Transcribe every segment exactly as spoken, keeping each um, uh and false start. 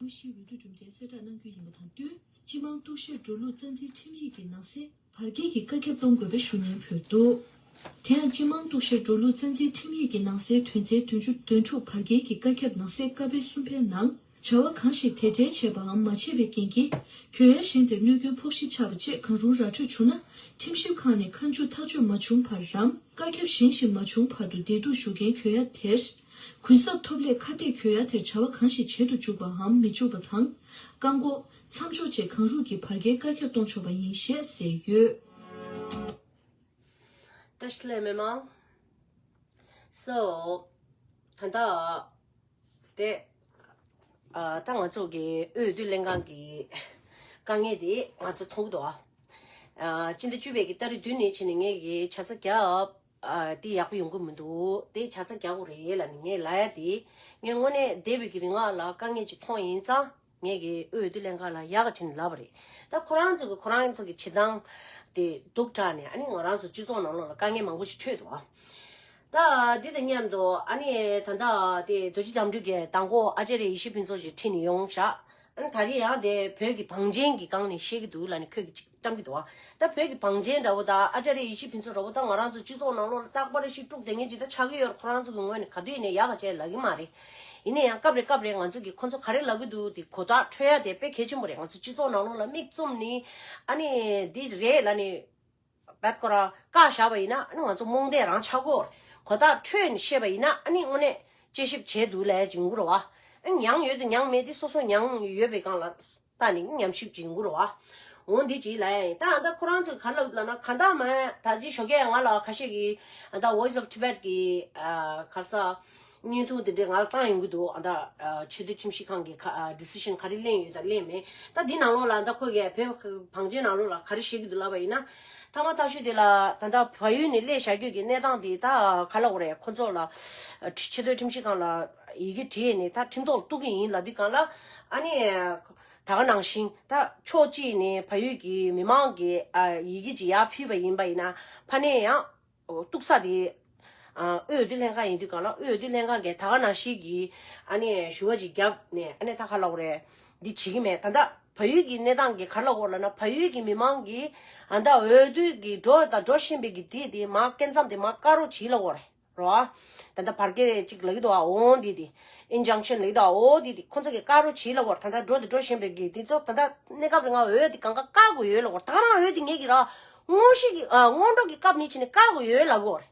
དངོས་གཞིའི་འོས་བསྡུ་གྲུབ་འབྲས་གསལ་བསྒྲགས་གནང་རྒྱུ་ཡིན་པ་དང་བསྟུན། སྤྱི་དམངས་གཏུག་བཤེར་འགྲོ་ལུགས་རྩ་འཛིན་ཁྲིམས་ཡིག་གི་ནང་གསལ་བར་བརྒལ་གྱི་བཀའ་ཁྱབ་གཏོང་དགོས་པའི་ཞུ་སྙན་ཕུལ་འདུག་དེ་ཡང་སྤྱི་དམངས་གཏུག་བཤེར་འགྲོ་ལུགས་རྩ་འཛིན་ཁྲིམས་ཡིག་གི་ནང་གསལ་དོན་ཚན་བདུན་ཅུ་དོན་དྲུག་བར་བརྒལ་གྱི་བཀའ་ཁྱབ་ནང་གསལ་ཀ་པའི་གསུམ་པའི་ནང་། བྱ་བ་གང་ཞིག་དེ་འབྲེལ་བྱས་པའམ་མ་བྱས་པའི་རྐྱེན་གྱིས་གྱོད་ཡ་གཞན་དེར་གནོད་སྐྱོན་ཕོག་གཞི་ཆགས་པ་བཅས་གང་རུང་ར་འཕྲོད་བྱུང་ན། ཁྲིམས་ཞིབ་ཁང་ནས་མཁའ་འཇུག་ཐག་གཅོད་མ་བྱུང་བར་རམ། བཀའ་ཁྱབ་གཞན་ཞིག་མ་བྱུང་བར་དུ་བདེ་སྡུག་ཞུ་མཁན་གྱོད་ཡ་དེར། གུན་གསབ་ཐོབ་སླད་ཁ་གཏད་གྱོད་ཡ་དེར་བྱ་བ་གང་ཞིག་བྱེད་དུ་འཇུག་པའམ་མི་འཇུག་པ་དང་། བཀག་འགོག་མཚམས་འཇོག་བཅས་གང་རུང་གི་བར་བརྒལ་བཀའ་ཁྱབ་གཏོང་ཆོག་པ་ཡིན་ཞེས་གསལ་ཡོད། བཀྲ་ཤིས་བདེ་ལེགས་མི་མང་། སོ། ད་ལྟ། དེ། ཨ། ད་ང་ཚོ་གི་འོས་བསྡུ་ལྷན་ཁང་གི་དཀའ་ངལ་དེ་ང་ཚོ་མཐོང་གི་འདུག་ཨ། ཨ། སྤྱི་ཟླ་བཅུ་པའི་གི་ཏ་རིག་བདུན་ནས་བྱས་ནས་ངས་གི་ཆ་ཚང་རྒྱབ། ཨ། དེ་ཡག་པོ་ཡོང་གི་མི་འདུག་དེ་ཆ་ཚང་རྒྱག་དགོས་རེད་ལབ་ནས་ངས་ལབ་ཡ་དེ། ངས་དངོས་གནས་འདས་པའི་གི་རིང་ལ་དཀའ་ངལ་ཅིག་མཐོང་ཡིན་ཙང་། ངས་གི་འོས་བསྡུ་ལྷན་ཁང་ལ་ཡག་ག་བྱས་ནས་ལབ་པ་རེད། ད་ཁོ་རང་ཚོ་གི་ཁོ་རང་ཚོ་གི་བྱེད་སྟངས་དེ་སྡུག་དྲགས་ནས། ཨ་ནི་ང་རང་ཚོ་སྤྱི་ཚོགས་ནང་ལོགས་ལ་དཀའ་ངལ་མང་པོ་ཞིག་འཕྲད་འདུག་ཨ། ད་འདི་དང་མཉམ་དུ་ཨ་ནི་ད་ལྟ་དེ་རྡོ་རྗེ་འཆམ་མགྲིན་གྱིས་མདང་དགོང་ཨ་ཅཱརྱ་ཡེ་ཤེས་ཕུན་ཚོགས་ཞིག་ཁྲིད་ནས་ཡོང་ཤག་ཨ་ནི་ད་རེས་ཡང་དེ་བོད་ཀྱི་བང་ཆེན་གྱི་སྒང་ནས་བཤད་ཀྱི་འདུག་ལབ་ནས་ཁོས་ཀྱི་ཅིག་བཀྲམ་གྱི་འདུག་ཨ། ད་བོད་ཀྱི་བང་ཆེན་འདྲ་བོ་དང་ཨ་ཅཱརྱ་ཡེ་ཤེས་ཕུན་ཚོགས་འདྲ་བོ་ད་ང་རང་ཚོ་སྤྱི་ཚོགས་ནང་ལོགས་ལ་རྟག་པར་ཤི་དཀྲུག་བསྡད་མཁན་ཅིག་ད་ཆགས་ཀྱི་ཡོད་རེད། ཁོ་རང་ཚོ་གི་ངོས་ནས་ག་དུས་ཡིན་ནའི་ཡག་ག་བྱས་ལབ་ཀྱི་མ་རེད། ཡིན་ན་ཡང་སྐབས་རེ་སྐབས་རེ་ང་ཚོ་གིས་ཁོ་ཚོ་ག་རེ་ལབ་ཀྱི་འདུག་དེ་གོ་བརྡ་འཕྲོད་ཡ་དེ་དཔེ་གལ་ཆེན་པོ་རེད། ང་ཚོ་སྤྱི་ཚོགས་ནང་ལོགས་ལ་མིག་བཙུམ་ནས་ཨ་ནི་འདི་རེད་ལབ་ནས་བད་ཁོ་རང་བཀག་བཞག་པ་ཡིན་ན་ཨ་ནི་ང་ཚོ་རྨོངས་དད་རང་ཆགས་ཀྱི་ཡོད་རེད། གོ་བརྡ་འཕྲོད་ནས་བཤད་པ་ཡིན་ན་ཨ་ནི་དངོས་གནས་དཔྱད་ཞིབ་བྱས་འདུག་ལབ་ཡ་ཅིག་ཡོང་གི་རེད་བ། ཨ་ནི་མྱངས་ཡོད་དང་མྱངས་མེད་དེ་སོ་སོ་མྱངས་ཡོད་པའི་སྒང་ལ། ད་ནི་ཉམས་ཞིབ་ཅིག་ཡོང་གི་རེད་བ། འོ་འདི་ཅིག་ལབ་ཡ་ཡིན། ད་ཨ་ད་ཁོ་རང་ཚོས་ག་རེ་ལབ་ཡོད་ལབ་ན། གང་ལྟར་མ་ད་ཅི་ཞོགས་ཀས་ང་ལ་ཁ་ཤས་ཀྱིས་ཨ་ད་Voice of Tibet་གི་ཨ་ག་རེ་ཟེར་བརྙན་ཐུང་དེ་འདྲས་ང་ལ་བཏང་ཡོང་གི་འདུག་ཨ་ད་ཨ་ཆེས་མཐོའི་ཁྲིམས་ཞིབ་ཁང་གི་ཁ་ཨ་decision་ག་རེ་ལེན་ཡོད་དང་ལེན་མེད། ད་འདི་ནང་ལོགས་ལ་ད་ཁོ་གིས་བོད་བང་ཆེན་ནང་ལོགས་ལ་ག་རེ་བཤད་ཀྱི་འདུག་ལབ་པ་ཡིན་ན། ཐ་མ་ཐག་ཆོད་དེ་ལ་ད་ལྟ་བལ་ཡུལ་ནས་སླེབས་བཞག་རྒྱུ་གི་གནས་སྟངས་དེ་ད་ག་ལབ་དགོས་རེད། ཁོ་ཚོ་ལ་ཨ་ཆེས་མཐོའི་ཁྲིམས་ཞིབ་ཁང་ལ་ཡི་གེ་བྲིས་ནས་ད་ཁྲིམས་ཐོག་གཏུག་གི་ཡིན་ལབ་དུས་སྒང་ལ། ཨ་ནི། ད་ག་ནང་བཞིན་ད་ཕྱོགས་གཅིག་ནས་བལ་ཡུལ་གྱི་མི་མང་གིས་ཨ་ཡི་གེ་ཅིག་ཡར་ཕུལ་བ་ཡིན་པ་ཡིན་ན། ཕ་ནས་ཡང་གཏུག་ས་དེ་ཨ་འོས་བསྡུ་ལྷན་ཁང་ཡིན་དུས་སྒང་ལ། འོས་བསྡུ་ལྷན་ཁང་གིས་ད་ག་ནང་བཞིན་གྱི་ཨ་ནི་ཞུ་བ་ཅིག་བརྒྱབ་ནས། ཨ་ནི་ད་ག་ལབ་དགོས་རེད། འདི་བྱེད་ཀྱི་མེད། ད་ལྟ་བལ་ཡུལ་གྱི་གནས་སྟངས་ཀྱིས་ག་རེ་ལབ་ཀྱི་ཡོད་ལབ་ན། བལ་ཡུལ་གྱི་མི་མང་གིས་ཨ་ད་འོས་བསྡུ་གི་འགྲོ་དང་འགྲོ་བཞིན་པའི་གི་དེ་དེ་མར་སྐབས་མཚམས་དེ་མར་བཀག་རོགས་བྱེད་ལབ་ཀྱི་ཡོད་རེད། རོ། ད་ལྟ་བར་བརྒལ་ཅིག་ལབ་ཀྱི་འདུག་ཨ། འོ་འདི་དེ། injunction་ལབ་ཀྱི་འདུག་ཨ། འོ་འདི་དེ་ཁོ་ཚོ་གིས་བཀག་རོགས་བྱེད་ལབ་ཀྱི་ཡོད་རེད། ད་ལྟ་འགྲོ་དང་འགྲོ་བཞིན་པའི་གི་དེ་ཚོ་ད་ལྟ་གནས་སྐབས་རིང་ང་འོས་དེ་གང་ག་བཀག་དགོས་ཡོད་ལབ་ཀྱི་ཡོད་རེད། ད་ག་རང་འོས་དེ་ངེད་ཀྱི་ར་དངོས་གཞི་གི་ཨ་སྔོན་འགྲོ་གི་སྐབས་ནས་བྱས་ནས་བཀག་དགོས་ཡོད་ལབ་ཀྱི་ཡོད་རེད།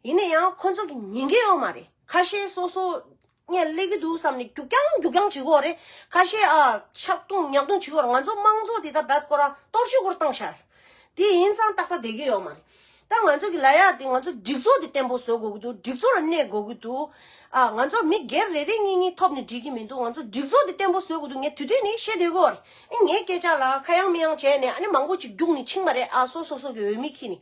ཡིན་ན་ཡང་ཁོ་ཚོ་གིས་ཉན་གྱི་ཡོད་མ་རེད། ཁ་ཤས་སོ་སོ་སྔོན་སླེབས་ཀྱི་འདུག་བསམ་ནས་རྒྱུག་རྐྱང་རྒྱུག་རྐྱང་བྱེད་ཀྱི་ཡོད་རེད། ཁ་ཤས་ཨ་ཆག་རྡུང་ཉག་རྡུང་བྱེད་ཀྱི་ཡོད་རེད། ང་ཚོ་དམངས་གཙོ་དེ་ད་རྦད་ཁོ་རང་གཏོར་བཤིག་སྐོར་བཏང་ཤག་དེ་ཡིན་ཙང་ཏག་ཏག་བསྡད་ཀྱི་ཡོད་མ་རེད། ད་ང་ཚོ་གི་ལབ་ཡག་དེ་ང་ཚོ་སྒྲིག་འཛུགས་དེ་བརྟན་པོ་བཟོ་དགོས་ཀྱི་འདུག་སྒྲིག་འཛུགས་ལ་གནས་དགོས་ཀྱི་འདུག་ཨ་ང་ཚོ་མི་སྒེར་རེ་རེ་གཉིས་གཉིས་ཐོབ་ནས་འགྲིག་གི་མི་འདུག་ང་ཚོ་སྒྲིག་འཛུགས་དེ་བརྟན་པོ་བཟོ་དགོས་འདུག་ངས་དུས་དུས་ནས་བཤད་སྡོད་ཀྱི་ཡོད་རེད། ཨ་ངའི་སྐད་ཆ་ལ་ཁ་ཡང་མི་ཡང་བྱས་ནས་ཨ་ནི་མང་པོ་ཅིག་རྒྱུགས་ནས་ཕྱིན་པ་རེད། ཨ་སོ་སོ་སོ་གི་འོས་མི་ཁྱེར་ནས།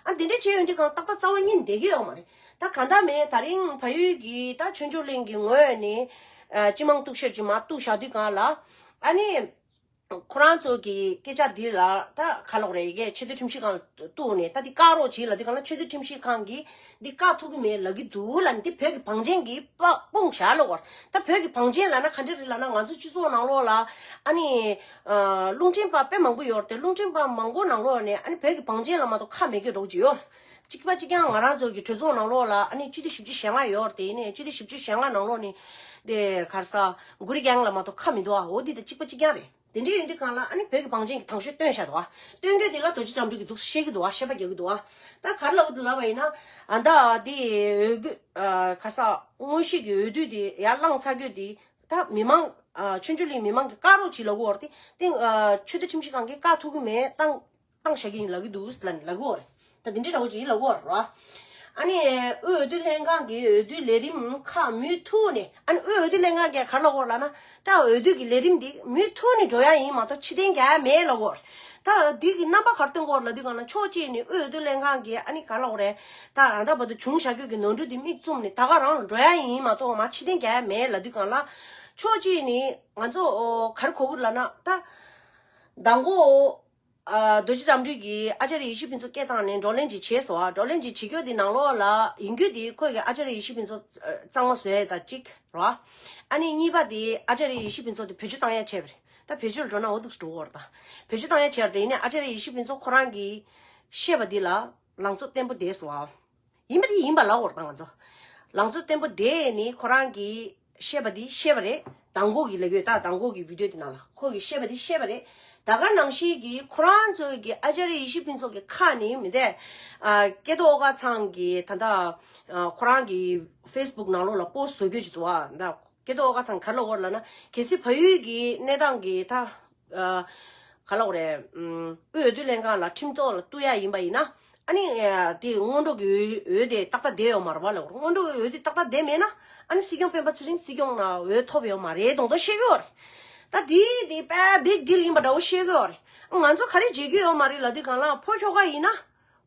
ཨ་དེ་འདྲ་བྱས་ཡོང་དུས་གང་ཏག་ཏག་རྩ་བ་ཉིད་བསྡད་ཀྱི་ཡོད་མ་རེད། ད་གང་ལྟར་མེད། ད་རིང་བལ་ཡུལ་གྱི་ད་ཆོས་འབྱོར་གླིང་གི་ངོས་ནས་ཨ་སྤྱི་དམངས་གཏུག་བཤེར་ཅིག་མར་གཏུག་བཞག་དུས་གང་ལ། ཨ་ནི། ཁོ་རང་ཚོ་གི་སྐད་ཆ་འདི་ལ་ད་ག་ལབ་དགོས་རེད། ཡ་གི་ཆེས་མཐོའི་ཁྲིམས་ཞིབ་ཁང་ལ་གཏུགས་ནས་ད་འདི་བཀག་རོགས་བྱེད་ལབ་དུས་གང་ལ། ཆེས་མཐོའི་ཁྲིམས་ཞིབ་ཁང་གིས་འདི་བཀག་ཐུབ་ཀྱི་མེད་ལབ་ཀྱི་འདུག་ལབ་ནས། འདི་བོད་ཀྱི་བང་ཆེན་གྱིས་སྤ་སྤུངས་བཞག་ལབ་ཀྱི་ཡོད་རེད། ད་བོད་ཀྱི་བང་ཆེན་ལབ་ན་ག་འདྲ་རེད་ལབ་ན། ང་ཚོ་སྤྱི་ཚོགས་ནང་ལོགས་ལ་ཨ་ནི་ཨ་རླུང་འཕྲིན་པ་དཔེ་མང་པོ་ཡོད་རེད་དེ། རླུང་འཕྲིན་པ་མང་པོ་ནང་ལོགས་ནས་ཨ་ནི་བོད་ཀྱི་བང་ཆེན་ལ་མ་གཏོགས་ཁ་མེད་མཁན་འདྲ་བོ་ཅིག་ཡོད་རེད། གཅིག་པ་གཅིག་རྐྱང་ང་རང་ཚོ་གི་གྲོས་ཚོགས་ནང་ལོགས་ལ་ཨ་ནི་སྤྱི་འཐུས་བཞི་བཅུ་ཞེ་ལྔ་ཡོད་རེད་དེ། ཡིན་ནའི་སྤྱི་འཐུས་བཞི་བཅུ་ཞེ་ལྔ་ནང་ལོགས་ནས་དེ་ག་རེ་ཟེར་གུ་རི་རྒྱང་ལ་མ་གཏོགས་ཁ་མི་འདུག་ཨ། འོ་འདི་དང་གཅིག་པ་གཅིག་རྐྱང་རེད། དེ་འདྲ་ཡིན་དུས་གང་ལ་ཨ་ནི་བོད་ཀྱི་བང་ཆེན་གྱིས་དང་ཤོས་བཏོན་བཞག་འདུག་ཨ། བཏོན་རྒྱུ་དེ་ལ་རྡོ་རྗེ་ལྕམ་དྲུང་གིས་འདུག་བཤད་ཀྱི་འདུག་ཨ། བཤད་པ་རྒྱག་གི་འདུག་ཨ། ད་ག་རེ་ལབ་ཀྱི་འདུག་ལབ་པ་ཡིན་ན། ཨ་ད་དེ་འོས་བསྡུ་ཨ་ག་རེ་ཟེར་དངོས་གཞི་གི་འོས་བསྡུ་དེ་ཡར་བླངས་ཚར་རྒྱུ་དེ་ད་མི་མང་ཨ་ཆོས་འབྱོར་གླིང་མི་མང་གིས་བཀག་རོགས་བྱེད་ལབ་ཀྱི་ཡོད་རེད་དེ། དེ་ཨ་ཆེས་མཐོའི་ཁྲིམས་ཞིབ་ཁང་གིས་བཀག་ཐུབ་ཀྱི་མེད། བཏང་བཏང་བཞག་གི་ཡིན་ལབ་ཀྱི་འདུག་ལབ་ནས་ལབ་ཀྱི་ཡོད་རེད། ད་འདི་འདྲའི་འདྲ་བོ་ཅིག་ལབ་ཀྱི་ཡོད་རེད་བ། ཨ་ནི་དབུས་འོས་བསྡུ་ལྷན་ཁང་གི་འོས་བསྡུའི་ལས་རིམ་ཁག་མུ་མཐུད་ནས། ཨ་ནི་དབུས་འོས་བསྡུ་ལྷན་ཁང་གིས་ག་རེ་ལབ་ཀྱི་ཡོད་ལབ་ན། ད་འོས་བསྡུ་གི་ལས་རིམ་འདི་མུ་མཐུད་ནས་འགྲོ་ཡ་ཡིན་མ་གཏོགས་ཕྱིར་འཐེན་རྒྱག་ཡ་མེད་ལབ་ཀྱི་ཡོད་རེད། ད་འདི་གི་རྣམ་པ་ག་རེ་སྟོན་གྱི་ཡོད་ལབ་དུས་གང་ལ། ཕྱོགས་གཅིག་ནས་དབུས་འོས་བསྡུ་ལྷན་ཁང་གིས་ཨ་ནི་ག་རེ་ལབ་ཀྱི་ཡོད་རེད། ད་ད་ལྟ་བར་དུ་བྱུང་བཞག་རྒྱུ་གི་ནོར་འཁྲུལ་འདི་མིག་བཙུམ་ནས་ད་ག་རང་ལ་འགྲོ་ཡ་ཡིན་མ་གཏོགས་མར་ཕྱིར་འཐེན་རྒྱག་ཡ་མེད་ལབ་དུས་གང་ལ། ཕྱོགས་གཅིག་ནས་ང་ཚོ་ཨོ་ག་རེ་གོ་གི་ལབ་ན། ད་མདང་དགོང་། ཨ་རྡོ་རྗེ་དམ་སྤྲུལ་གྱིས་ཨ་ཅར་ཡེ་ཤེས་ཕུན་ཚོགས་སྐད་བཏང་ནས་བགྲོ་གླེང་ཅིག་བྱས་སོང་། བགྲོ་གླེང་ཅིག་བྱེད་རྒྱུ་དེ་ནང་ལོགས་ལ་ཡིན་རྒྱུ་དེ་ཁོས་ཀྱི་ཨ་ཅར་ཡེ་ཤེས་ཕུན་ཚོགས་གཙང་མ་བཟོ་ཡས་དང་གཅིག་རེད་བ། ཨ་ནི་གཉིས་པ་དེ་ཨ་ཅར་ཡེ་ཤེས་ཕུན་ཚོགས་དེ་བེད་སྤྱོད་བཏང་ཡས་བྱས་པ་རེད། ད་བེད་སྤྱོད་ལ་འགྲོ་ན་འོ་འདུག་སེ་འགྲོ་གི་ཡོད་རེད། ད་བེད་སྤྱོད་བཏང་ཡས་བྱས་པ་རེད། ད་ཡིན་ནའི་ཨ་ཅར་ཡེ་ཤེས་ཕུན་ཚོགས་ཁོ་རང་གིས་བཤད་པ་འདི་ལ་ལང་ཚོ་བརྟན་པོ་བསྡད་སོང་བ། ཡིན་པ་དེ་ཡིན་པ་ལབ་དགོས་རེད་ད་ང་ཚོ། ལང་ཚོ་བརྟན་པོ་བསྡད་ནི་ཁོ་རང་གིས་བཤད་པ་འདི་བཤད་པ་རེད། མདང་དགོང་གི་ལབ་ཡོད་ད། མདང་དགོང་གི་བི་ཌིའོ་དེ་ནང་ལ་ཁོ་གིས་བཤད་པ་འདི་བཤད་པ་རེད། ད་ག་ནང་བཞིན་གྱི་ཁོ་རང་ཚོའི་གི་ཨ་ཅར་ཡེ་ཤེས་ཕུན་ཚོགས་ཀྱི་ཁ་ནས་མི་འདས། ཨ་སྐལ་རྡོར་ཨོ་དཀར་ཚང་གི་ད་ལྟ་ཨ་ཁོ་རང་གི་ཕེ་སི་བུག་ནང་ལོགས་ལ་པོ་སི་ཊི་བཟོ་རྒྱུ་ཅིག་འདུག་བ། ད་སྐལ་རྡོར་ཨོ་དཀར་ཚང་ག་རེ་ལབ་དགོས་རེད་ལབ་ན། གལ་སྲིད་བལ་ཡུལ་གྱི་གནས་སྟངས་ཀྱི་ད་ཨ་ག་ལབ་དགོས་རེད། ཨུམ། དབུས་འོས་བསྡུ་ལྷན་ཁང་ལ་ཁྲིམས་ཐོག་ལ་གཏུག་ཡ་ཡིན་པ་ཡིན་ན། ཨ་ནི་ཨ་དེ་སྔོན་འགྲོ་གི་འོས་འོས་དེ་ཏག་ཏག་བསྡད་ཡོད་མ་རེད་བ་ལབ་དགོས་རེད། སྔོན་འགྲོ་གི་འོས་དེ་ཏག་ཏག་བསྡད་མེད་ན། ཨ་ནི་སྲིད་སྐྱོང་སྤེན་པ་ཚེ་རིང་སྲིད་སྐྱོང་ལ་འོས་ཐོབ་ཡོད་མ་རེད་མདོག་མདོག་བཤད་གི་ཡོད་རེད། ད་དེ་དེ་དཔེ་བིག་ཌིལ་ཡིན་པ་འདྲ་བོ་བཤད་གི་ཡོད་རེད། ང་ཚོ་ག་རེ་བྱེད་ཀྱི་ཡོད་མ་རེད་ལབ་དུས་སྒང་ལ་ཕོ་ཁྱོ་ག་ཡིན་ན།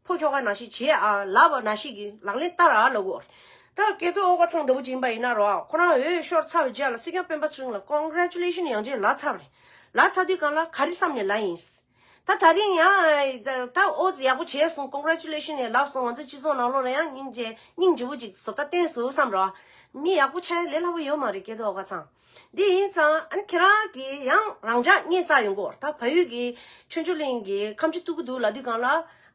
ཕོ་ཁྱོ་ག་ནང་བཞིན་བྱེད་ཨ་ལབ་པ་ནང་བཞིན་གྱི་ལག་ལེན་བསྟར་ཨ་ལབ་དགོས། ད་སྐལ་རྡོར་ཨོ་དཀར་ཚང་འདྲ་བོ་ཅིག་ཡིན་པ་ཡིན་ན་རོ། ཁོ་རང་འོས་ཤོར་ཚར་བའི་རྗེས་ལ་སྲིད་སྐྱོང་སྤེན་པ་ཚེ་རིང་ལ་ཀོང་གྷེ་རེ་ཅུ་ལེ་ཤན་ཡང་བསྐྱར་ལབ་ཚར་བ་རེད། ལབ་ཚར་དུས་སྒང་ལ་ག་རེ་བསམ་ནས་ལབ་ཡིན། ད་ད་རིང་ཡང་ད་ད་ཨོ་ཙི་ཡག་པོ་བྱས་སོང་། ཀོང་གྷེ་རེ་ཅུ་ལེ་ཤན་ནས་ལབ་སོང་། ང་ཚོ་སྤྱི་ཚོགས་ནང་ལོགས་ལ་ཡང་སྙིང་རྗེ་སྙིང་རྗེ་པོ་ཅིག་བཟོ་ལྟ་བསྟན་སོང་བསམ་རོ། མི་ཡག་པོ་ཆགས་ལས་སླ་པོ་ཡོད་མ་རེད་སྐལ་རྡོར་ཨོ་དཀར་ཚང་། འདི་ཡིན་ཙང་ཨ་ནི་ཁྱེད་རང་གིས་ཡང་རང་འཇགས་རྙེད་ཚར་ཡོང་གི་ཡོད་རེད། ད་བལ་ཡུལ་གྱི་ཆོས་འབྱོར་གླིང་གི་ཁ་མཆུ་གཏུག་གི་འདུག་ལབ་དུས་སྒང་ལ།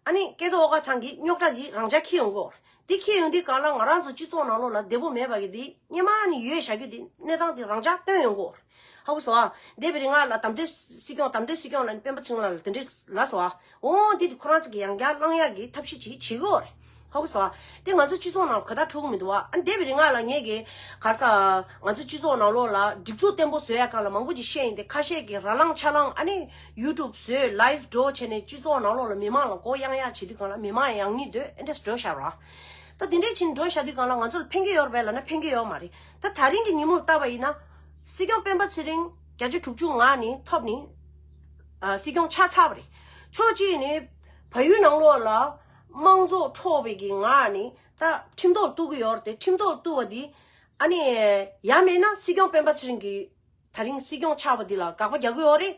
ཨ་ནི་སྐལ་རྡོར་ཨོ་དཀར་ཚང་གི་རྙོག་དྲ་འདི་རང་འཇགས་འཁྱེར་ཡོང་གི་ཡོད་རེད། འདི་འཁྱེར་ཡོང་དུས་སྒང་ལ་ང་རང་ཚོ་སྤྱི་ཚོགས་ནང་ལོགས་ལ་བདེ་པོ་མེད་པ་གི་འདི་སྔོན་མ་ནས་ཡོད་བཞག་རྒྱུ་འདི་གནས་སྟངས་འདི་རང་འཇགས་སྟོན་ཡོང་གི་ཡོད་རེད། ཧ་གོ་སོང་ཨ། འདས་པའི་རིང་ང་ལ་དམ་དོན་སྲིད་སྐྱོང་དམ་དོན་སྲིད་སྐྱོང་ལ་ནི་སྤེན་པ་ཚེ་རིང་ལགས་ལ་དེ་འདྲས་ལབ་སོང་ཨ། འོ་འདི་དེ་ཁོ་རང་ཚོ་གི་ཡང་བསྐྱར་བླང་ཡག་གི་ཐབས་ཤེས་ཅིག་བྱེད་དགོས་རེད། ཧ་གོ་སོང་ཨ། དེ་ང་ཚོ་སྤྱི་ཚོགས་ནང་ག་ད་འཁྲུག་མི་འདུག་ཨ། ཨ་འདས་པའི་རིང་ང་ལ་ངས་གི་གར་ས་ང་ཚོ་སྤྱི་ཚོགས་ནང་ལོགས་ལ་སྒྲིག་འཛུགས་བརྟན་པོ་བཟོ་ཡག་སྒང་ལ་མང་པོ་ཅིག་བཤད་ཡིན་ཏེ། ཁ་ཤས་ཀྱི་ར་ལངས་ཆ་ལངས་ཨ་ནི་ཡུ་ཊུབ་བཟོས་ལའིབ་འགྲོ་བྱས་ནས་སྤྱི་ཚོགས་ནང་ལོགས་ལ་མི་མང་ལ་མགོ་གཡང་ཡག་བྱེད་དུས་སྒང་ལ་མི་མང་ཡང་སྙིང་འདོད་ཨེ་འདྲས་འགྲོ་བཞག་ར། ད་དེ་འདྲས་ཕྱིན་འགྲོ་བཞག་དུས་སྒང་ལ་ང་ཚོ་ལ་ཕན་གི་ཡོད་རེད་པས་ལབ་ན་ཕན་གི་ཡོད་མ་རེད། ད་ད་རིང་གི་ཉིན་མོར་བལྟས་པ་ཡིན་ན། སྲིད་སྐྱོང་སྤེན་པ་ཚེ་རིང་བརྒྱ་ཆ་དྲུག་ཅུ་ལྔ་ནི་ཐོབ་ནི། ཨ་སྲིད་སྐྱོང་ཆགས་ཚར་བ་རེད། ཕྱོགས་གཅིག་ནི་བལ་ཡུལ་ནང་ལོགས་ལ་དམངས་གཙོ་འཕྲོག་པའི་གི་ངང་ནི་ད་ཁྲིམས་ཐོག་གཏུག་གི་ཡོད་རེད་དེ། ཁྲིམས་ཐོག་གཏུག་པ་འདི་ཨ་ནི་ཡང་མིན་ན་སྲིད་སྐྱོང་སྤེན་པ་ཚེ་རིང་གི་ད་རིང་སྲིད་སྐྱོང་ཆགས་པ་འདི་ལ་དགག་པ་རྒྱག་གི་ཡོད་རེད།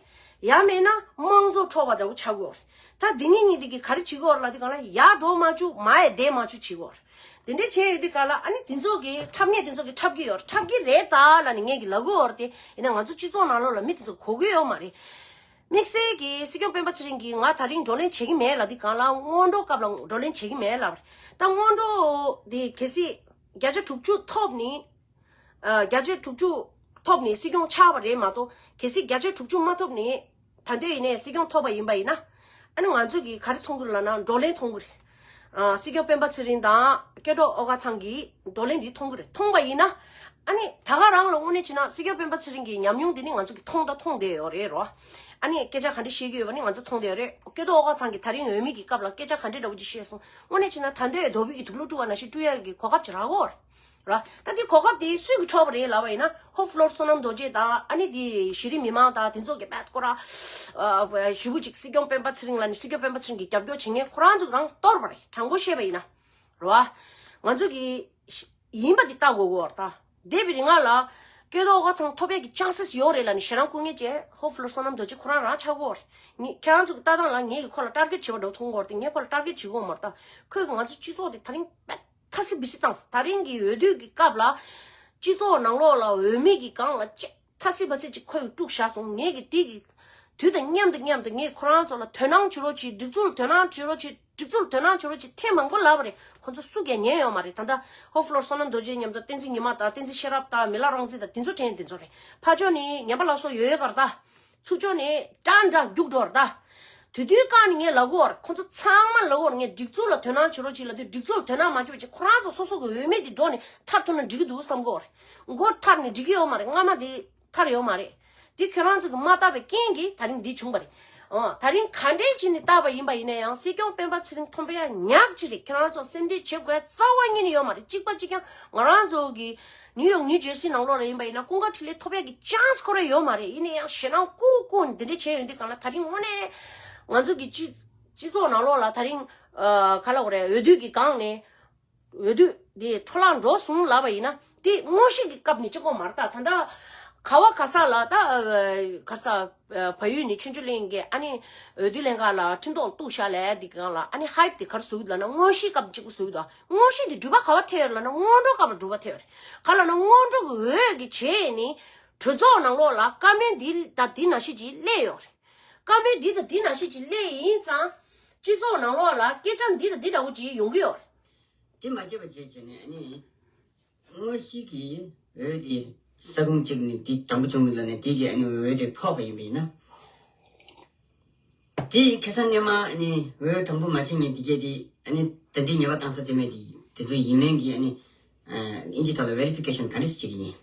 ཡང་མིན་ན་དམངས་གཙོ་འཕྲོག་པ་འདྲ་བོ་ཆགས་ཀྱི་ཡོད་རེད། ད་འདི་གཉིས་གཉིས་འདི་གི་ག་རེ་བྱེད་ཀྱི་ཡོད་རེད་ལབ་དུས་སྒང་ལ་ཡར་འགྲོ་མ་བཅུག་མར་ཡང་བསྡད་མ་བཅུག་བྱེད་ཀྱི་ཡོད་རེད། དེ་འདྲའི་བྱས་ཡོད་དུས་སྒང་ལ་ཨ་ནི་དེ་ཚོ་གི་འཁྲབ་མཁན་དེ་ཚོ་གི་འཁྲབ་ཀྱི་ཡོད་རེད། འཁྲབ་ཀྱི་རེད་ད་ལབ་ནས་ངས་གི་ལབ་ཀྱི་ཡོད་རེད་དེ། ཡིན་ན་ང་ཚོ་སྤྱི་ཚོགས་ནང་ལོགས་ལ་མི་དེ་ཚོ་གོ་གི་ཡོད་མ་རེད། དམིགས་བསལ་གྱི་སྲིད་སྐྱོང་སྤེན་པ་ཚེ་རིང་གིས་ང་ད་རིང་བགྲོ་གླེང་བྱེད་ཀྱི་མེད་ལབ་དུས་སྒང་ལ་སྔོན་འགྲོ་སྐབས་ལ་བགྲོ་གླེང་བྱེད་ཀྱི་མེད་ལབ་རེད། ད་སྔོན་འགྲོ་དེ་གལ་སྲིད་བརྒྱ་ཆ་དྲུག་ཅུ་ཐོབ་ནི། ཨ་བརྒྱ་ཆ་དྲུག་ཅུ་ཐོབ་ནས་སྲིད་སྐྱོང་ཆགས་པ་རེད་མ་གཏོགས། གལ་སྲིད་བརྒྱ་ཆ་དྲུག་ཅུ་མ་ཐོབ་ནས་ད་ལྟ་ཡིན་ནའི་སྲིད་སྐྱོང་ཐོབ་པ་ཡིན་པ་ཡིན་ན། ཨ་ནི་ང་ཚོ་གིས་ག་རེ་མཐོང་གི་རེད་ལབ་ན་བགྲོ་གླེང་མཐོང་གི་རེད། ཨ་སྲིད་སྐྱོང་སྤེན་པ་ཚེ་རིང་དང་སྐལ་རྡོར་ཨོ་དཀར་ཚང་གིས་བགྲོ་གླེང་འདི་མཐོང་གི་རེད། མཐོང་པ་ཡིན་ན། ཨ་ནི་ད་ག་རང་ལ་དངོས་གནས་བྱས་ན་སྲིད་སྐྱོང་སྤེན་པ་ཚེ་རིང་གི་ཉམས་མྱོང་འདི་ནི་ང་ཚོ་གིས་མཐོང་དང་མཐོང་བསྡད་ཡོད་རེད་རོ། ཨ་ནི་སྐད་ཆ་ག་འདྲ་བཤད་ཀྱི་ཡོད་པ་ནི་ང་ཚོ་མཐོང་བསྡད་ཡོད་རེད། སྐལ་རྡོར་ཨོ་དཀར་ཚང་གིས་ད་རིང་འོས་མི་གི་སྐབས་ལ་སྐད་ཆ་ག་འདྲ་འདྲ་བོ་ཅིག་བཤད་སོང་། དངོས་གནས་བྱས་ན་ད་འདོད་རྡོ་སྦིས་ཀྱི་དུག་ལོག་བཀྲུ་བ་ནང་བཞིན་བཀྲུ་ཡག་གི་གོ་སྐབས་ཅིག་རག་གོ་རེད། ར། ད་འདི་གོ་སྐབས་དེ་སུས་ཀྱིས་འཕྲོག་པ་རེད་ལབ་པ་ཡིན་ན། ཧོ་ཕ་ལོར་བསོད་ནམས་རྡོ་རྗེ་དང་ཨ་ནི་དེ་གཞི་རིམ་མི་མང་དང་དེ་ཚོ་གིས་དཔེ་སྐོར་ར། ཞེ་པོ་ཅིག་སྲིད་སྐྱོང་སྤེན་པ་ཚེ་རིང་ལ་ནི་སྲིད་སྐྱོང་སྤེན་པ་ཚེ་རིང་གི་རྒྱབ་སྐྱོར་བྱེད་མཁན་ཁོ་རང་ཚོ་རང་གཏོར་བ་རེད། དྲང་པོ་བཤད་པ་ཡིན་ན། རེད་བ། ང་ཚོ་གིས་ཡིན་པ་འདི་ལྟ་དགོས་གོ་ར། ད་འདས་པའི་རིང་ང་ལ་སྐལ་རྡོར་ཨོ་དཀར་ཚང་ཐོབ་ཡག་གི་ཅན་སི་ཡོད་རེད་ལབ་ནི་ཞེ་སྡང་སྐུ་ངལ་བྱས། ཧོ་ཕ་ལོར་བསོད་ནམས་རྡོ་རྗེ་ཁོ་རང་རང་ཆགས་གོ་རེད། ངས་ཁྱེད་རང་ཚོ་གི་ལྟ་སྟངས་ལ་ངས་གི་ཁོ་ལ་ཊར་གེཊ་བྱེད་པ་འདྲ་བོ་མཐོང་གོ་རེད་དེ། ངས་ཁོ་ལ་ཊར་གེཊ་བྱེད་གོ་མ་རེད། ད་ཁོས་གི་ང་ཚོ་སྤྱི་ཚོགས་དེ་ད་རིང་དཔེ་ཐ་སི་བི་སི་བཏང་། ད་རིང་གི་འོས་བསྡུ་གི་སྐབས་ལ་སྤྱི་ཚོགས་ནང་ལོགས་ལ་འོས་མི་གི་སྒང་ལ་ཅེ་ཐ་སི་བ་སི་ཅིག་ཁོས་དཀྲུགས་བཞག་སོང་། ངས་གི་དེ་གི་དུས་དང་མཉམ་དུ་མཉམ་དུ་ངས་ཁོ་རང་ཚོ་ལ་དོ་སྣང་བྱེད་རོགས་གྱིས། སྒྲིག་འཛུགས་ལ་དོ་སྣང་བྱེད་རོགས་གྱིས། སྒྲིག་འཛུགས་ལ་དོ་སྣང་བྱེད་རོགས་གྱིས་ཐེངས་མང་པོ་ལབ་པ་རེད། ཁོ་ཚོ་སུ་གིས་ཉན་ཡོད་མ་རེད། ད་ལྟ་ཧོ་ཕ་ལོར་བསོད་ནམས་རྡོ་རྗེ་མཉམ་དུ་བསྟན་འཛིན་ཉི་མ་དང་བསྟན་འཛིན་ཤེས་རབ་དང་མི་ལ་རང་བཙན་དང་དེ་ཚོ་དྲན་དེ་ཚོ་རེད། ཕར་ཕྱོགས་ནས་ཉམས་པ་ལགས་སོ་ཡོད་ཡོད་གར་ད། ཚུར་ཕྱོགས་ནས་ཀྲང་ཀྲང་རྒྱུགས་འགྲོ་བར་ད། དེ་དུས་གང་ནས་ངས་ལབ་གོ་བར། ཁོ་ཚོ་ཚང་མ་ལབ་གོ་བར། ངས་སྒྲིག་འཛུགས་ལ་དོ་སྣང་བྱེད་རོགས་གྱིས་ལབ་དུས་སྒྲིག་འཛུགས་ལ་དོ་སྣང་མ་བྱེད་པ་བྱས་ཁོ་རང་ཚོ་སོ་སོ་གི་འོས་མི་དེ་འགྲོ་ནས་ཐར་ཐུབ་ན་འགྲིག་གི་འདུག་བསམ་གོ་བར། མགོ་ཐར་ནས་འགྲིག་གི་ཡོད་མ་རེད། སྔ་མ་དེ་ཐར་ཡོད་མ་རེད། དེ་ཁྱོད་རང་ཚོ་གི་མ་བལྟ་བའི་རྐྱེན་གྱིས་ད་རིང་འདི་བྱུང་བ་རེད། ཨོ། ད་རིང་ག་འདྲས་བྱས་ནས་བལྟས་པ་ཡིན་པ་ཡིན་ན་ཡང་སྲིད་སྐྱོང་སྤེན་པ་ཚེ་རིང་ཐོན་པ་ཡ་ཉག་གཅིག་རེད། ཁྱོད་རང་ཚོ་སེམས་ཁྲལ་བྱེད་དགོས་རྩ་བ་ཉིད་ནས་ཡོད་མ་རེད། གཅིག་པ་གཅིག་རྐྱང་ང་རང་ཚོ་གི་ནིའུ་ཡོག་ནིའུ་ཇར་སི་ནང་ལོགས་ལ་ཡིན་པ་ཡིན་ན་ཀུན་དགའ་འཕྲིན་ལས་ཐོབ་ཡག་གི་ཅན་སི་ཁོ་རང་ཡོད་མ་རེད། ཡིན་ན་ཡང་ཞེད་སྣང་ཀུ་ཀུ་ནས་འདི་འདྲས་བྱས་ཡོང་དུས་སྒང་ལ་ད་རིང་དངོས་གནས་ང་ཚོ་གི་སྤྱི་སྤྱི་ཚོགས་ནང་ལོགས་ལ་ད་རིང་ཨ་ག་ལབ་དགོས་རེད། འོས་བསྡུ་གི་སྒང་ནས་འོས་བསྡུ་དེ་འཕྲོ་བརླག་འགྲོ་སོང་ལབ་པ་ཡིན་ན་དེ་དངོས་གཞི་གི་སྐབས་ནས་གཅིག་པོ་མ་རེད། ད་ད་ལྟ་ ག་བ་ག་ས་ལ་ད་ག་ས་བལ་ཡུལ་ནས་ཆོས་འབྱོར་གླིང་གི་ཨ་ནི་འོས་བསྡུ་ལྷན་ཁང་ལ་ཁྲིམས་ཐོག་གཏུག་བཞག་ལས་འདི་གང་ལ་ཨ་ནི་ཧའེབ་དེ་གར་བཟོ་གི་ལབ་ན་དངོས་གཞི་སྐབས་གཅིག་པུ་བཟོ་གི་འདུག་དངོས་གཞི་དེ་གྲུབ་པ་ག་བ་ཐེབས་ཡོད་ལབ་ན་སྔོན་འགྲོ་སྐབས་ལ་གྲུབ་པ་ཐེབས་ཡོད་རེད། ག་ལབ་ན་སྔོན་འགྲོ་གི་འོས་ཀྱི་བྱས་ནི་གྲོས་ཚོགས་ནང་ལོགས་ལ་བཀའ་མོལ་འདི་དང་འདི་ནང་བཞིན་ཅིག་སླེབས་ཡོད་རེད། བཀའ་མོལ་འདི་དང་འདི་ནང་བཞིན་ཅིག་སླེབས་ཡིན་ཙང་སྤྱི་ཚོགས་ནང་ལོགས་ལ་སྐད་ཆ་འདི་དང་འདི་འདྲ་བོ་ཅིག་ཡོང་གི་ཡོད་རེད། དེ་མ་བྱས་པ་བྱས་བྱས་ནས་ཨ་ནི། དངོས་གཞི་གི་འོས་དེ་ས་ཁོངས་གཅིག་ནས་དེ་དྲང་པོ་བྱུང་མི་འདུག་ནས་དེ་གི་ཨ་ནི་འོས་དེ་ཕོག་པ་ཡིན་པ་ཡིན་ན། དེ་ཁ་སང་སྔོན་མ་ཨ་ནི་འོས་དྲང་པོ་མ་བྱས་ནས་དེ་གས་དེ་ཨ་ནི་ད་ལྟའི་ཉེས་པ་བཏང་ས་དེ་མེད་དེ་དེ་ཚོ་ཡིན་མིན་གྱི་ཨ་ནི་ཨིན་ཇི་ཐོག་ལ་verification་ག་འདྲས་བྱེད་ཀྱི་ཡིན།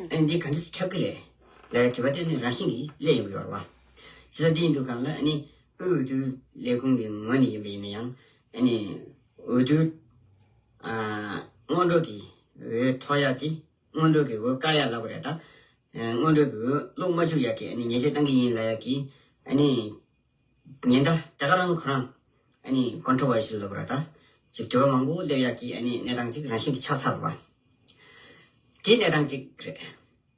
ཨ་ནི་འདི་ག་འདྲས་ཁྱབ་ཀྱི་རེད་ལ་དྲི་བ་དེ་ནི་རང་བཞིན་གྱིས་སླེབས་ཡོང་གི་ཡོད་རེད་བ། བྱས་ཙང་དེ་ཡིན་དུས་གང་ལ་ཨ་ནི་དབུས་འོས་བསྡུ་ལས་ཁུངས་ཀྱི་ངོས་ནས་ཡིན་པ་ཡིན་ན་ཡང་ཨ་ནི་འོས་བསྡུ་ཨ་སྔོན་འགྲོ་གི་འོས་འཕྲོག་ཡག་དེ་སྔོན་འགྲོ་གི་འོས་བཀག་ཡག་ལབ་དགོས་རེད་ད། ཨ་སྔོན་འགྲོ་གི་འོས་བླུག་མ་བཅུག་ཡག་གི་ཨ་ནི་ཉེས་ཆད་གཏང་གི་ཡིན་ལབ་ཡག་གི་ཨ་ནི་ཉེན་བརྡ་ད་ག་རང་ཁོ་རང་ཨ་ནི་controversial་ལབ་དགོས་རེད་ད། ཅིག་དྲི་བ་མང་པོ་སླེབས་ཡག་གི་ཨ་ནི་གནས་སྟངས་ཅིག་རང་བཞིན་གྱི་ཆགས་ཚར་བ། དེ་གནས་སྟངས་ཅིག་རེད།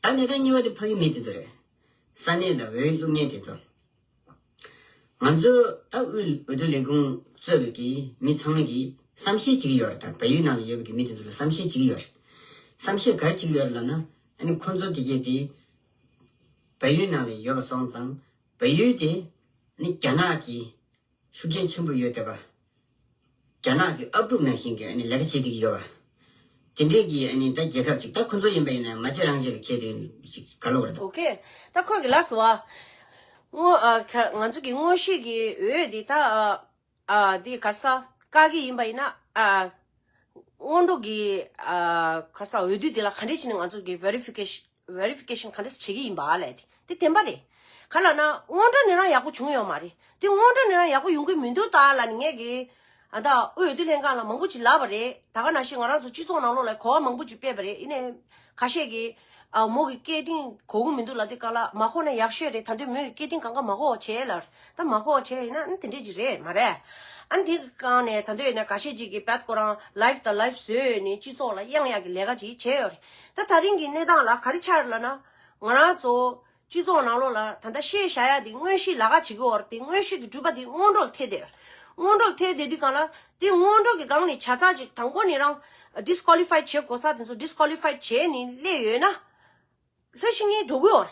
ད་གནས་སྟངས་གཉིས་པ་དེ་ཕ་གི་མི་དེ་ཚོ་རེད། ས་གནས་ལ་འོས་བླུག་མཁན་དེ་ཚོ། ང་ཚོ་ད་དབུས་འོས་བསྡུ་ལས་ཁུངས་གཙོས་པའི་གི་མི་ཚང་མས་གི་བསམ་ཤེས་བྱེད་ཀྱི་ཡོད་རེད། ད་བལ་ཡུལ་ནང་ལ་ཡོད་པའི་གི་མི་དེ་ཚོ་ལ་བསམ་ཤེས་བྱེད་ཀྱི་ཡོད་རེད། བསམ་ཤེས་ག་རེ་བྱེད་ཀྱི་ཡོད་རེད་ལབ་ན་ཨ་ནི་ཁོ་ཚོ་དེ་གས་དེ་བལ་ཡུལ་ནང་ལ་ཡོད་པ་སོང་ཙང་བལ་ཡུལ་དེ་ཨ་ནི་རྒྱ་ནག་གི་ཤུགས་རྐྱེན་ཆེན་པོ་ཡོད་བསྡད་པ། རྒྱ་ནག་གི་ཨབ་ཕྲུག་ནང་བཞིན་གྱི་ཨ་ནི་ལས་ཀ་བྱེད་བསྡད་ཀྱི་ཡོད་པ། དེ་འདྲས་ཀྱི་ཨ་ནི་ད་རྒྱལ་ཁབ་ཅིག་ད་ཁོ་ཚོ་ཡིན་པ་ཡིན་ན་མ་བྱས་རང་བྱས་ལ་ཁྱེད་དེ་ཅིག་ག་ལ་བར་དང་། ཨོ་ཁེ། ད་ཁོ་གི་ལགས་སོ། ཨ་ང་ཚོ་གི་དངོས་གཞི་གི་འོས་དེ་ད་ཨ་དེ་ག་ས་བཀག་གི་ཡིན་པ་ཡིན་ན་ཨ་སྔོན་འགྲོ་གི་ཨ་ག་ས་འོས་བསྡུ་དེ་ལ་ག་འདྲས་བྱས་ནས་ང་ཚོ་གི་verification verification་ག་འདྲས་བྱེད་ཀྱི་ཡིན་པ་ལས་དེ་དེ་བདེན་པ་རེད། ག་ལབ་ན་སྔོན་འགྲོ་ནས་རང་ཡག་པོ་བྱུང་ཡོད་མ་རེད། དེ་སྔོན་འགྲོ་ནས་རང་ཡག་པོ་ཡོང་གི་མི་འདུག་ད་ལབ་ནས་ངས་གི་ཨ་ད་དབུས་འོས་བསྡུ་ལྷན་ཁང་ལ་མང་པོ་ཅིག་ལབ་པ་རེད། ད་ག་ནང་བཞིན་ང་རང་ཚོ་སྤྱི་ཚོགས་ནང་ལོགས་ལ་གོ་བ་མང་པོ་ཅིག་སྤེལ་བ་རེད། ཡིན་ནའི་ཁ་ཤས་ཀྱིས་ཨ་མོ་གི་སྐད་འཕྲིན་གོ་གི་མི་འདུག་ལབ་དུས་སྒང་ལ་མ་གོ་ན་ཡག་ཤོས་རེད། ད་དུང་མོས་ཀྱི་སྐད་འཕྲིན་སྒང་ག་མ་གོ་བ་བྱས་ལབ། ད་མ་གོ་བ་བྱས་ཡིན་ན་ཨ་དེ་འདྲས་ཅིག་རེད་མ་རེད། ཨ་འདི་གི་སྒང་ནས་ད་དུང་ཡིན་ན་ཁ་ཤས་ཅིག་གིས་བད་ཁོ་རང་live་དང་live་བཟོས་ནས་སྤྱི་ཚོགས་ལ་གཡང་ཡག་གི་ལས་ཀ་ཅིག་བྱས་ཡོད་རེད། ད་ད་རིང་གི་གནས་སྟངས་ལ་ག་རེ་ཆགས་རེད་ལབ་ན་ང་རང་ཚོ་སྤྱི་ཚོགས་ནང་ལོགས་ལ་ད་ལྟ་བཤད་བཞག་ཡ་དེ་དངོས་གཞི་ལས་ཀ་བྱེད་ཀྱི་ཡོད་རེད། དེ་དངོས་གཞི་གི་གྲུབ་པ་དེ་སྔོན་འགྲོ་ལ་ཐེབས་བསྡད་ཡོད་རེད། སྔོན་འགྲོ་ལ་ཐེབས་བསྡད་དུས་སྒང་ལ་དེ་སྔོན་འགྲོ་གི་སྒང་ནས་བྱ་ཚགས་ཅིག་དང་པོ་ནས་རང་disqualify་བྱེད་དགོས་ས་དེ་ཚོ་disqualify་བྱས་ནས་སླེབས་ཡོད་ན། ལྷོད་ཤིང་ངེས་འགྲོ་གི་ཡོད་རེད།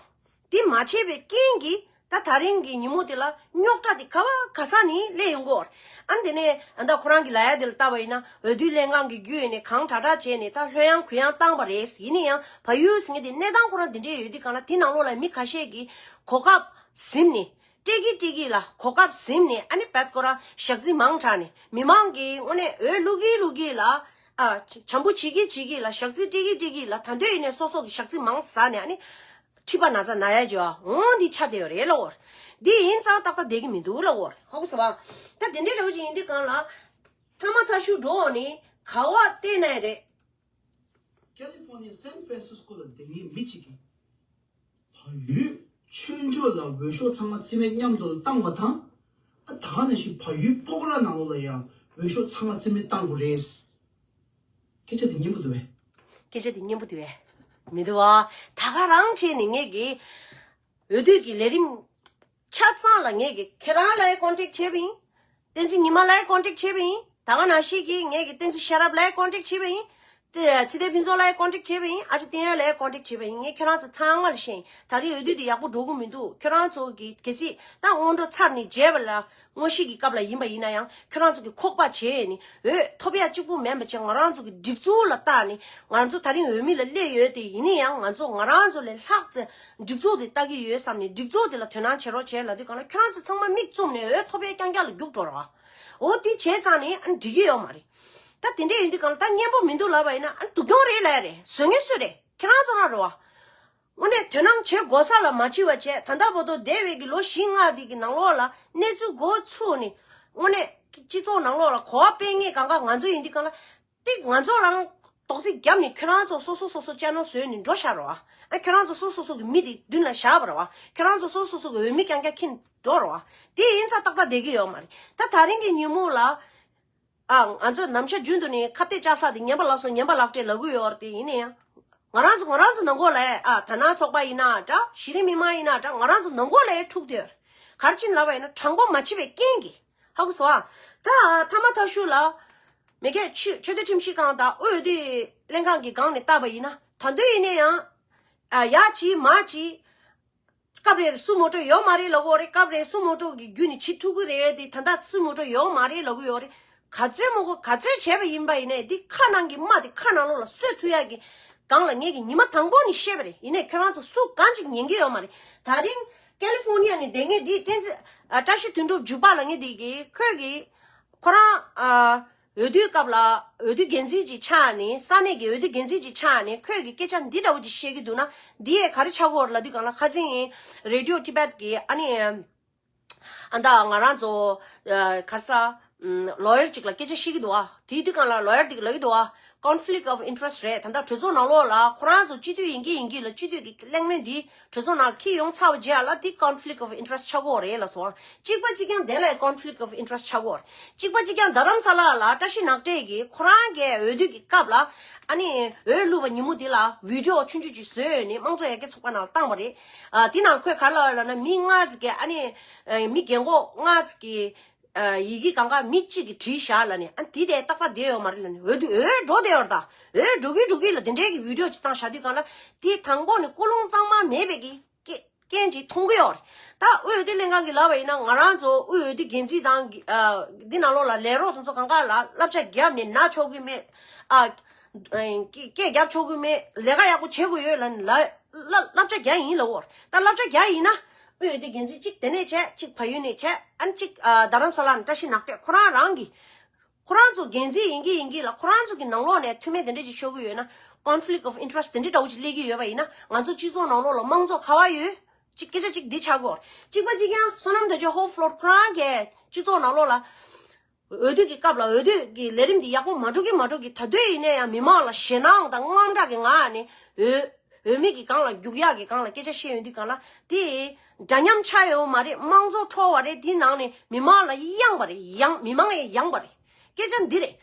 དེ་མ་བྱས་པའི་རྐྱེན་གྱིས་ད་ད་རིང་གི་ཉིན་མོ་དེ་ལ་རྙོག་དྲ་དེ་ག་བ་ག་ས་ནས་སླེབས་ཡོང་གི་ཡོད་རེད། ཨ་ནི་དེ་ནས་ཨ་ད་ཁོ་རང་གི་ལབ་ཡ་དེ་ལ་ལྟ་བ་ཡིན་ན་འོས་བསྡུ་ལྷན་ཁང་གི་བརྒྱུད་ནས་གང་དྲག་དྲག་བྱས་ནས་ད་ལྷོད་ཡངས་གུ་ཡངས་བཏང་བ་རེད། ཡིན་ན་ཡང་བལ་ཡུལ་ཟེར་མཁན་དེ་གནས་སྟངས་ཁོ་རང་དེ་འདྲས་ཡོད་དུས་སྒང་ལ་དེ་ནང་ལོགས་ལ་མི་ཁ་ཤས་ཀྱིས་གོ་སྐབས་ཟིན་ནས། སྤྲད་ཀྱི་སྤྲད་ཀྱི་ལ་གོ་སྐབས་ཟིན་ནས་ཨ་ནི་བད་ཁོ་རང་ཞག་རྩི་མང་དྲགས་ནས་མི་མང་གིས་དངོས་གནས་འོས་བླུག་གི་བླུག་གི་ལ་ཨ་བྱམས་པོ་བྱེད་ཀྱི་བྱེད་ཀྱི་ལ་ཞག་རྩི་སྤྲད་ཀྱི་སྤྲད་ཀྱི་ལ་ད་འདོད་ཡིན་ནས་སོ་སོ་གི་ཞག་རྩི་མང་ཟ་ནས་ཨ་ནི་མཁྲིས་པ་ན་ཚ་ན་ཡ་ཅོ་འོང་འདི་ཆ་དེ་ཡོད་རེད་ལ་འོར། འདི་ཡིན་ཙང་ཏག་ཏག་བསྡད་ཀྱི་མི་འདུག་ལ་འོར་ཧ་གོ་སོང་བ། ད་དེ་འདྲའི་འདྲ་བོ་ཅིག་ཡིན་དུས་སྒང་ལ་ཐ་མ་ཐ་ཤུ་འགྲོ་འོང་ནི་ག་བ་བལྟས་ན་ཡ་རེད། California San Francisco་ལ་སྡོད་མཁན་མི་གཅིག་གིས་བལ་ཡུལ་ཆོས་འབྱོར་ལ་འོས་ཤོག་ཚང་མ་རྩིས་མེད་མཉམ་དུ་བཏང་བ་དང་། ཨ་ད་ག་ནང་བཞིན་བལ་ཡུལ་སྤོག་ར་ནང་ལོགས་ལ་ཡང་འོས་ཤོག་ཚང་མ་རྩིས་མེད་བཏང་དགོས་རེད། སྐད་ཆ་དེ་སྙན་པོ་འདུག་བས། སྐད་ཆ་དེ་སྙན་པོ་འདུག་བས། མི་འདུག་བ། ད་ག་རང་བྱས་ནས་ངས་ཀྱི་འོས་བསྡུ་གི་ལས་རིམ་ཆ་ཚང་ལ་ངས་ཀྱི་ཁྱེད་རང་ལ་ཀོན་ཊེག་བྱས་པ་ཡིན། བསྟན་འཛིན་ཉི་མ་ལ་ཀོན་ཊེག་བྱས་པ་ཡིན། ད་ག་ནང་བཞིན་གྱི་ངས་ཀྱི་བསྟན་འཛིན་ཤེས་རབ་ལ་ཀོན་ཊེག་བྱས་པ་ཡིན། དེ་ཚེ་བརྟན་ཕུན་ཚོགས་ལ་ཀོན་ཊེག་བྱས་པ་ཡིན། ཨ་ཅེ་བསྟན་ཡ་ལ་ཀོན་ཊེག་བྱས་པ་ཡིན། ངས་ཁྱེད་རང་ཚོ་ཚང་མ་ལ་བཤད་ཡིན། ད་རེས་འོས་བསྡུ་དེ་ཡག་པོ་འགྲོ་གི་མི་འདུག་ཁྱེད་རང་ཚོ་གི་གལ་སྲིད་ད་སྔོན་འགྲོ་ཚར་ནས་རྗེས་པ་ལ་དངོས་གཞི་གི་སྐབས་ལ་ཡིན་པ་ཡིན་ན་ཡང་ཁྱེད་རང་ཚོ་གི་ཁོག་པ་བྱས་ནས་འོས་ཐོབ་ཡ་གཅིག་པུ་མིན་པ་བྱས་ང་རང་ཚོ་གི་སྒྲིག་འཛུགས་ལ་བལྟ་ནས་ང་ཚོ་ད་རིང་འོས་མི་ལ་སླེབས་ཡོད་དེ་ཡིན་ན་ཡང་ང་ཚོ་ང་རང་ཚོ་ལས་ལྷག་ཙམ་སྒྲིག་འཛུགས་དེ་ལྟ་གི་ཡོད་བསམ་ནས་སྒྲིག་འཛུགས་དེ་ལ་དོ་སྣང་བྱེད་རོགས་བྱས་ལབ་དུས་གང་ལ་ཁྱེད་རང་ཚོ་ཚང་མ་མིག་བཙུམ་ནས་འོས་ཐོབ་ཡ་རྐྱང་རྐྱང་ལ་རྒྱུགས་འགྲོ་རོགས། འོ་དེ་བྱས་ཙང་ནི་ཨ་འགྲིག་གི་ཡོད་མ་རེད། ད་དེ་འདྲས་ཡིན་དུས་གང་ལ་ད་སྙན་པོ་མི་འདུག་ལབ་པ་ཡིན་ན་ཨ་སྡུག་གྱོང་རེད་ལབ་ཡ་རེད། བཟོ་མཁན་སུ་རེད། ཁྱེད་རང་ཚོ་རང་རེད་བ། དངོས་གནས་དོ་སྣང་བྱེད་དགོས་ས་ལ་མ་བྱེད་པ་བྱས་ད་ལྟ་བར་དུ་འདས་པའི་གི་ལོ་བཞི་ལྔ་དེ་གི་ནང་ལོགས་ལ་གནས་ཚུལ་འགོ་ཚུགས་ནས་དངོས་གནས་སྤྱི་ཚོགས་ནང་ལོགས་ལ་གོ་བ་སྤེལ་མཁན་གང་ག་ང་ཚོ་ཡིན་དུས་གང་ལ་ཏིག་ང་ཚོ་རང་རྡོག་རྫིས་བརྒྱབ་ནས་ཁྱེད་རང་ཚོ་སོ་སོ་སོ་སོ་ཅ་ནོ་བཟོས་ནས་འགྲོ་བཞག་རོགས་ཨ། ཁྱེད་རང་ཚོ་སོ་སོ་སོ་གི་མི་དེ་མདུན་ལ་བཞག་པ་རོགས་ཨ། ཁྱེད་རང་ཚོ་སོ་སོ་སོ་གི་འོས་མི་རྐྱང་རྐྱང་འཁྱེར་འགྲོ་རོགས་ཨ། དེ་ཡིན་ཙང་ཏག་ཏག་བསྡད་ཀྱི་ཡོད་མ་རེད། ད་ད་རིང་གི་ཉིན་མོ་ལ། ཨ་ང་ཚོ་ནམ་ཞག་རྒྱུན་དུ་ནས་ཁ་གཏད་བཅག་ས་དེ་ངན་པ་ལགས་སོ་ངན་པ་ལགས་སྤྲད་ལབ་གི་ཡོད་རེད་དེ་ཡིན་ན་ཡང་། ང་རང་ཚོ་ང་རང་ཚོ་ནང་ཁོག་ལ་ཨ་དར་ནག་ཚོགས་པ་ཡིན་ན་འདྲ། གཞི་རིམ་མི་མང་ཡིན་ན་འདྲ། ང་རང་ཚོ་ནང་ཁོག་ལ་འཁྲུག་དེ་ཡོད་རེད། ག་རེ་བྱས་ནས་ལབ་པ་ཡིན་ན་དྲང་པོ་མ་བྱས་པའི་རྐྱེན་གྱིས། ཧ་གོ་སོང་ཨ། ད་ཐ་མ་ཐ་ཤུ་ལ་མེ་ཁེ་ཆོས་ཆོས་དད་ཁྲིམས་ཞིབ་ཁང་དང་དབུས་འོས་བསྡུ་ལྷན་ཁང་གི་སྒང་ནས་བལྟས་པ་ཡིན་ན། ད་དུང་ཡིན་ན་ཡང་ཨ་ཡ་གཅིག་མ་གཅིག་སྐབས་རེ་སུ་ངོ་སྤྲོད་ཡོད་མ་རེད་ལབ་ཀྱི་ཡོད་རེད། སྐབས་རེ་སུ་ངོ་སྤྲོད་ཀྱི་བརྒྱུད་ནས་བྱེད་ཐུབ་ཀྱི་རེད་དེ། ད་ལྟ་སུ་ངོ་སྤྲོད་ཡོད་མ་རེད་ལབ་ཀྱི་ཡོད་རེད། ག་ཚོད་མང་པོ་ག་ཚོད་བྱས་པ་ཡིན་པ་ཡིན་ནའི་འདི་ཁ་ནང་གི་རྨ་དེ་ཁ་ནང་ལོགས་ལ་གསོ་ཐུབ་ཡག་གི་སྒང་ལ་ངེད་ཀྱིས་ཉི་མ་དང་པོ་ནས་བཤད་པ་རེད། ཡིན་ནའི་ཁྱེད་རང་ཚོ་སུ་གང་ཅིག་ཉན་གྱི་ཡོད་མ་རེད། ད་རིང་ཀེ་ལི་ཧྥོ་ནི་ཡ་ནས་བསྡད་མཁན་འདི་བསྟན་འཛིན་ཨ་བཀྲ་ཤིས་དོན་གྲུབ་འཇུ་པ་ལབ་མཁན་འདི་གིས་ཁོས་གི་ཁོ་རང་ཨ་འོས་བསྡུའི་སྐབས་ལ་འོས་བསྡུ་འགན་འཛིན་ཅིག་ཆགས་ནས། ས་གནས་ཀྱི་འོས་བསྡུ་འགན་འཛིན་ཅིག་ཆགས་ནས་ཁོས་ཀྱི་སྐད་ཆ་འདི་འདྲ་བོ་ཅིག་བཤད་ཀྱི་འདུག་ན། འདི་ཡས་ག་རེ་ཆགས་ཀྱི་ཡོད་རེད་ལབ་དུས་སྒང་ལ། ཁ་སང་རེ་ཌི་ཡོ་ཊི་བེཊ་གི་ཨ་ནི་ཨ་ད་ང་རང་ཚོ་ཨ་ག་རེ་ཟ་ཨམ་ལོ་ཡར་ཅིག་ལ་སྐད་ཆ་བཤད་ཀྱི་འདུག་ཨ། དེའི་དུས་སྒང་ལ་ལོ་ཡར་དེ་གིས་ལབ་ཀྱི་འདུག་ཨ། conflict of interest རེད། ད་ལྟ་གྲོས་ཚོགས་ནང་ལོགས་ལ་ཁོ་རང་ཚོ་སྤྱི་འཐུས་ཡིན་གྱི་ཡིན་གྱི་ལ། སྤྱི་འཐུས་ཀྱི་གླེང་མོལ་འདི་གྲོས་ཚོགས་ནང་ལ་འཁྱེར་ཡོང་ཚར་བ་རྗེས་ལ་འདི་conflict of interest ཆགས་ཀྱི་ཡོད་རེད་ལབ་སོང་། གཅིག་པ་གཅིག་རྐྱང་དེ་ལ་conflict of interest ཆགས་ཀྱི་ཡོད་རེད། གཅིག་པ་གཅིག་རྐྱང་རྡ་རམ་ས་ལ་ལ་བཀྲ་ཤིས་ནག་ཏྲེ་གིས་ཁོ་རང་གི་འོས་བསྡུ་གི་སྐབས་ལ་ཨ་ནི་འོས་བླུགས་པ་ཉིན་མོ་འདི་ལ་བི་ཌི་ཡོ་ཆུང་ཆུང་ཅིག་བཟོས་ནས་དམངས་གཙོ་ཡར་རྒྱས་ཚོགས་པ་ནང་ལ་བཏང་བ་རེད། ཨ་དེ་ནང་ཁོས་ག་རེ་ལབ་ལབ་ན། མི་ལྔ་ཙམ་གྱིས་ཨ་ནི་ཨ་མི་རྒན་གོག་ལྔ་ཙམ་གྱིས་ཨ་ཡི་གེ་གང་ག་མི་གཅིག་གིས་བྲིས་བཞག་ལབ་ནས། ཨ་འདི་དེ་ཏག་ཏག་བསྡད་ཡོད་མ་རེད་ལབ་ནས། འོས་བསྡུ་འོས་འགྲོ་བསྡད་ཡོད་རེད། ད་འོས་འགྲོ་གི་འགྲོ་གི་ལ་དེ་འདྲའི་གི་བི་ཌི་ཡོ་ཅིག་བཏང་བཞག་དུས་སྒང་ལ་དེ་དང་པོ་ནས་ཀུན་སློང་གཙང་མ་མེད་པའི་གི་སྐད་རྐྱེན་ཅིག་མཐོང་གི་ཡོད་རེད། ད་དབུས་འོས་བསྡུ་ལྷན་ཁང་གིས་ལབ་པ་ཡིན་ན། ང་རང་ཚོ་དབུས་འོས་བསྡུ་འགན་འཛིན་དང་གི་ཨ་འདི་ནང་ལོགས་ལ་ལས་རོགས་དེ་ཚོ་གང་ག་ལ་བསླབ་བྱ་རྒྱབ་ནས་ན་ཆོག་གི་མེད། ཨ་སྐད་རྒྱབ་ཆོག་གི་མེད། ལས་ཀ་ཡག་པོ་བྱེད་དགོས་ཡོད་ལབ་ནས་ལབ་བསླབ་བྱ་རྒྱག་ཡིན་ལབ་ཀྱི་ཡོད་རེད། ད་བསླབ་བྱ་རྒྱག་ཡིན་ན་དབུས་འོས་བསྡུ་འགན་འཛིན་གཅིག་དེ་ནས་བྱས། གཅིག་བལ་ཡུལ་ནས་བྱས། ཨ་ནི་གཅིག་ཨ་རྡ་རམ་ས་ལ་ནས་བཀྲ་ཤིས་ནག་ཏྲེ་ཁོ་རང་རང་གིས། ཁོ་རང་ཚོ་འགན་འཛིན་ཡིན་གྱི་ཡིན་གྱི་ལ། ཁོ་རང་ཚོ་གི་ནང་ལོགས་ནས་འཐུས་མི་དེ་འདྲ་ཅིག་ཤོར་གྱི་ཡོད་ན། conflict of interest དེ་འདྲ་འདྲ་བོ་ཅིག་སླེབས་ཀྱི་ཡོད་པ་ཡིན་ན། ང་ཚོ་སྤྱི་ཚོགས་ནང་ལོགས་ལ་དམངས་གཙོ་ག་པར་ཡོད། ཅིག་སྐད་ཆ་ཅིག་འདི་ཆགས་ཀྱི་ཡོད་རེད། གཅིག་པ་གཅིག་རྐྱང་བསོད་ནམས་རྡོ་རྗེ་ཧོབ་ཕློར་ཁོ་རང་གིས་སྤྱི་ཚོགས་ནང་ལོགས་ལ་འོས་བསྡུ་གི་སྐབས་ལ་འོས་བསྡུ་གི་ལས་རིམ་འདི་ཡག་པོ་མ་འགྲོ་གི་མ་འགྲོ་གི། ད་དུང་ཡིན་ན་ཡང་མི་མང་ལ་ཞེད་སྣང་དང་དངངས་སྐྲག་གི་ངང་ནས་འོས་འོས་མི་གི་སྒང་ལ་རྒྱུག་ཡག་གི་སྒང་ལ་སྐད་ཆ་བཤད་ཡོང་དུས་སྒང་ལ། དེ་འདྲ་མཉམ་ཆགས་ཡོད་མ་རེད། དམངས་གཙོ་འཕྲོག་པ་རེད། དེའི་ནང་ནས་མི་མང་ལ་གཡེང་བ་རེད། གཡེང་མི་མང་ཡང་གཡེང་བ་རེད། སྐད་ཆ་འདི་རེད།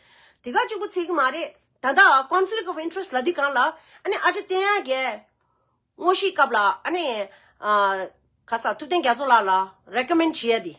དེ་ག་གཅིག་པུ་ཚད་ཀྱི་མ་རེད། ད་ལྟ་conflict of interest ལབ་དུས་སྒང་ལ་ཨ་ནི་ཨ་ཅེ་བསྟན་དབྱངས་ཀྱིས་དངོས་གཞིའི་སྐབས་ལ་ཨ་ནི་ཨ་ག་ས་ཐུབ་བསྟན་རྒྱ་མཚོ་ལགས་ལ་recommend བྱེད་ཡ་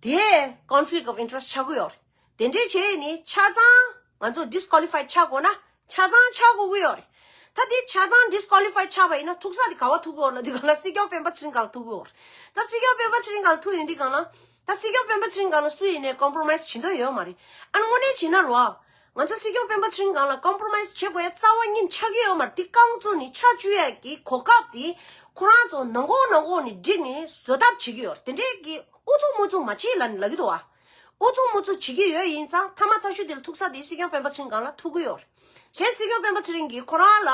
དེ། དེ་conflict of interest ཆགས་ཀྱི་ཡོད་རེད། དེ་འདྲས་བྱས་ནས་ཆ་ཚང་ང་ཚོ་disqualified ཆགས་དགོས་ན་ཆ་ཚང་ཆགས་དགོས་ཀྱི་ཡོད་རེད། ད་དེ་ཆ་ཚང་disqualified ཆགས་པ་ཡིན་ན་ཐུག་ས་དེ་ག་པར་ཐུག་གི་ཡོད་ལབ་དུས་སྒང་ལ་སྲིད་སྐྱོང་སྤེན་པ་ཚེ་རིང་སྒང་ལ་ཐུག་གི་ཡོད་རེད། ད་སྲིད་སྐྱོང་སྤེན་པ་ཚེ་རིང་སྒང་ལ་ཐུག་ཡོང་དུས་སྒང་ལ། ད་སྲིད་སྐྱོང་སྤེན་པ་ཚེ་རིང་སྒང་ལ་སུ་ཡིན་ནའི་compromise བྱེད་འདོད་ཡོད་མ་རེད། ཨ་ནི་དངོས་གནས་བྱས་ན་རེད་བ། ང་ཚོ་སྲིད་སྐྱོང་སྤེན་པ་ཚེ་རིང་སྒང་ལ་compromise བྱེད་དགོས་ཡ་རྩ་བ་ཉིད་ཆགས་ཀྱི་ཡོད་མ་རེད། དེ་རྐང་བཙུགས་ནས་ཆ་བཅུག་ཡ་གི་གོ་སྐབས་དེ་ཁོ་རང་ཚོ་ནང་ཁོག་ནང་ཁོག་ནས་བསྒྲིགས་ནས་བཟོ་ཐབས་བྱེད་ཀྱི་ཡོད་རེད། དེ་འདྲའི་གི་ཨུ་ཚུགས་མུ་ཚུགས་མ་བྱེད་ལབ་ནས་ལབ་ཀྱི་འདུག་བ། ཨུ་ཚུགས་མུ་ཚུགས་བྱེད་ཀྱི་ཡོད་ཡིན་ཙང་། ཐ་མ་ཐ་ཤུ་དེ་ལ་ཐུག་ས་དེ་སྲིད་སྐྱོང་སྤེན་པ་ཚེ་རིང་སྒང་ལ་ཐུག་གི་ཡོད་རེད། གཞན་སྲིད་སྐྱོང་སྤེན་པ་ཚེ་རིང་གིས་ཁོ་རང་ལ་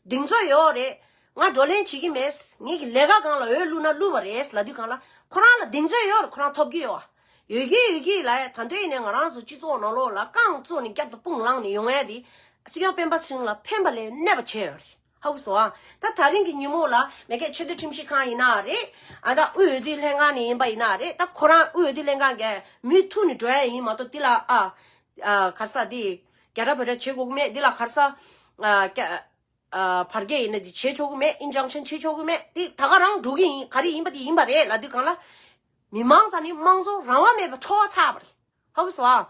གདེང་ཚོད་ཡོད་རེད། ང་བགྲོ་གླེང་བྱེད་ཀྱི་མེད། ངེད་ཀྱི་ལས་ཀ་སྒང་ལ་འོས་བླུགས་ན་བླུགས་པ་རེད་ལབ་དུས་སྒང་ལ། ཁོ་རང་ལ་གདེང་ཚོད་ཡོད་རེད། ཁོ་རང་ཐོབ་ཀྱི་ཡོད་བ། ཡོད་ཀྱི་ཡོད་ཀྱི་ལབ་ཡ། ད་དུང་ཡིན་ནའི་ང་རང་ཚོ་སྤྱི་ཚོགས་ནང་ལོགས་ལ་རྐང་བཙུགས་ནས་རྒྱབ་ཏུ་དཔུང་ལངས་ནས་ཡོང་ཡ་དེ་སྲིད་སྐྱོང་སྤེན་པ་ཚེ་རིང་ལ་ཕན་པ་ལས་གནོད་པ་བྱས་ཡོད་རེད། ཧ་གོ་སོང་ཨ། ད་ད་རིང་གི་ཉིན་མོ་ལ་མེ་ཁེ་ཆོས་དད་ཁྲིམས་ཞིབ་ཁང་ཡིན་ན་རེད། ཨ་ད་དབུས་འོས་བསྡུ་ལྷན་ཁང་ནས་ཡིན་པ་ཡིན་ན་རེད། ད་ཁོ་རང་དབུས་འོས་བསྡུ་ལྷན་ཁང་གི་མུ་མཐུད་ནས་འགྲོ་ཡ་ཡིན་མ་གཏོགས། འདི་ལ་ཨ་ཨ་ག་རེ་ཟ་འདི་རྒྱ་ར་བོད་ར་བྱེད་དགོས་ཀྱི་མེད། འདི་ལ་ག་རེ་ཟ་ཨ་རྒྱ་ཨ་བར་བརྒལ་ཡིན་ན་འདི་བྱེད་ཆོག་གི་མེད། injunction བྱེད་ཆོག་གི་མེད། འདི་ད་ག་རང་འགྲོ་གི་ཡིན། ག་རེ་ཡིན་པ་དེ་ཡིན་པ་རེད་ལབ་དུས་སྒང་ལ། མི་མང་རྩ་ནས་དམངས་གཙོ་རང་དབང་མེད་པ་འཕྲོག་ཚར་བ་རེད། ཧ་གོ་སོང་ཨ།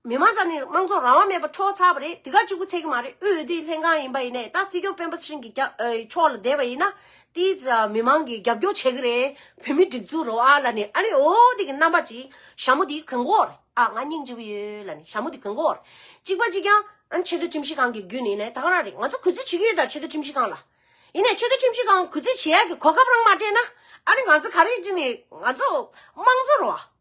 མི་མང་རྩ་ནས་དམངས་གཙོ་རང་དབང་མེད་པ་འཕྲོག་ཚར་བ་རེད། དེ་ག་གཅིག་པུ་ཚད་ཀྱི་མ་རེད། དབུས་འོས་བསྡུ་ལྷན་ཁང་ཡིན་པ་ཡིན་ནའི་ད་སྲིད་སྐྱོང་སྤེན་པ་ཚེ་རིང་གི་རྒྱ་ཨེ་ཕྱོགས་ལ་བསྡད་པ་ཡིན་ན། དེའི་ཚ་མི་མང་གིས་རྒྱབ་སྐྱོར་བྱེད་ཀྱི་རེད། བོད་མི་སྒྲིག་འཛུགས་རེད་ཨ་ལབ་ནས། ཨ་ནི་འོ་དེ་གི་རྣམ་པ་ཅིག་ཞྭ་མོ་དེ་གོན་གྱི་ཡོད་རེད། ཨ་ང་སྙིང་རྗེ་པོ་ཡོད་ལབ་ནས་ཞྭ་མོ་དེ་གོན་གྱི་ཡོད་རེད། གཅིག་པ་གཅིག་རྐྱང་ཨ་ནི་ཆོས་དད་ཁྲིམས་ཞིབ་ཁང་གི་བརྒྱུད་ནས་ཡིན་ནའི་ད་ག་རང་རེད། ང་ཚོ་གུས་བརྩི་བྱེད་ཀྱི་ཡོད། ད་ཆོས་དད་ཁྲིམས་ཞིབ་ཁང་ལ་ཡིན་ནའི་ཆོས་དད་ཁྲིམས་ཞིབ་ཁང་གུས་བརྩི་བྱེད་ཡག་གི་གོ་སྐབས་རང་མ་སྤྲད་ན། ཨ་ནི་ང་ཚོ་ག་རེ་བྱེད་ནས་ང་ཚོ་དམངས་གཙོ་རེད་བ།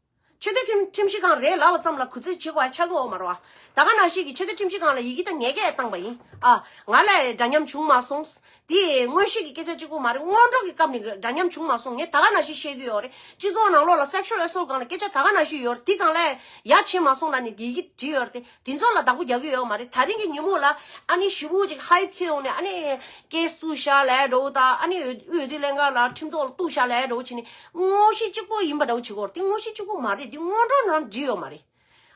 ཆོས་དད་ཁྲིམས་ཁྲིམས་ཞིབ་ཁང་རེད་ལབ་པ་ཙམ་ལ་གུས་བརྩི་བྱེད་དགོས་ཡ་ཆགས་ཀྱི་ཡོད་མ་རེད་བ། ད་ག་ནང་བཞིན་གྱི་ཆོས་དད་ཁྲིམས་ཞིབ་ཁང་ལ་ཡི་གེ་ད་ངས་སྐད་བཏང་པ་ཡིན། ཨ་ང་ལ་འདྲ་མཉམ་བྱུང་མ་སོང་། དེ་དངོས་གཞི་གི་སྐད་ཆ་གཅིག་པུ་མ་རེད། སྔོན་འགྲོ་གི་སྐབས་ནས་འདྲ་མཉམ་བྱུང་མ་སོང་། ངས་ད་ག་ནང་བཞིན་བཤད་ཀྱི་ཡོད་རེད། སྤྱི་ཚོགས་ནང་ལོགས་ལ་sexual assault སྒང་ལ་སྐད་ཆ་ད་ག་ནང་བཞིན་ཡོད་རེད། དེ་སྒང་ལ་ཡ་བྱེད་མ་སོང་ལབ་ནས་ཡི་གེ་བྲིས་ཡོད་རེད་དེ། དེ་ཚོ་ལ་བདག་པོ་རྒྱག་གི་ཡོད་མ་རེད། ད་རིང་གི་ཉིན་མོ་ལ་ཨ་ནི་ཞེ་པོ་ཅིག་hype ཁྱེར་ཡོང་ནས། ཨ་ནི་ཀེ་སི་བཙུགས་བཞག་ལབ་འདྲ་བོ་དང་། ཨ་ནི་འོས་འོས་བསྡུ་ལྷན་ཁང་ལ་ཁྲིམས་ཐོག་ལ་གཏུགས་བཞག་ལབ་འདྲ་བོ་བྱས་ནས་དངོས་གཞི་གཅིག་པོ་ཡིན་པ་འདྲ་བོ་བྱེད་ཀྱི་ཡོད་རེད། དེ་དངོས་གཞི་གཅིག་པོ་མ་རེད། དེ་སྔོན་འགྲོ་ནང་བྲིས་ཡོད་མ་རེད།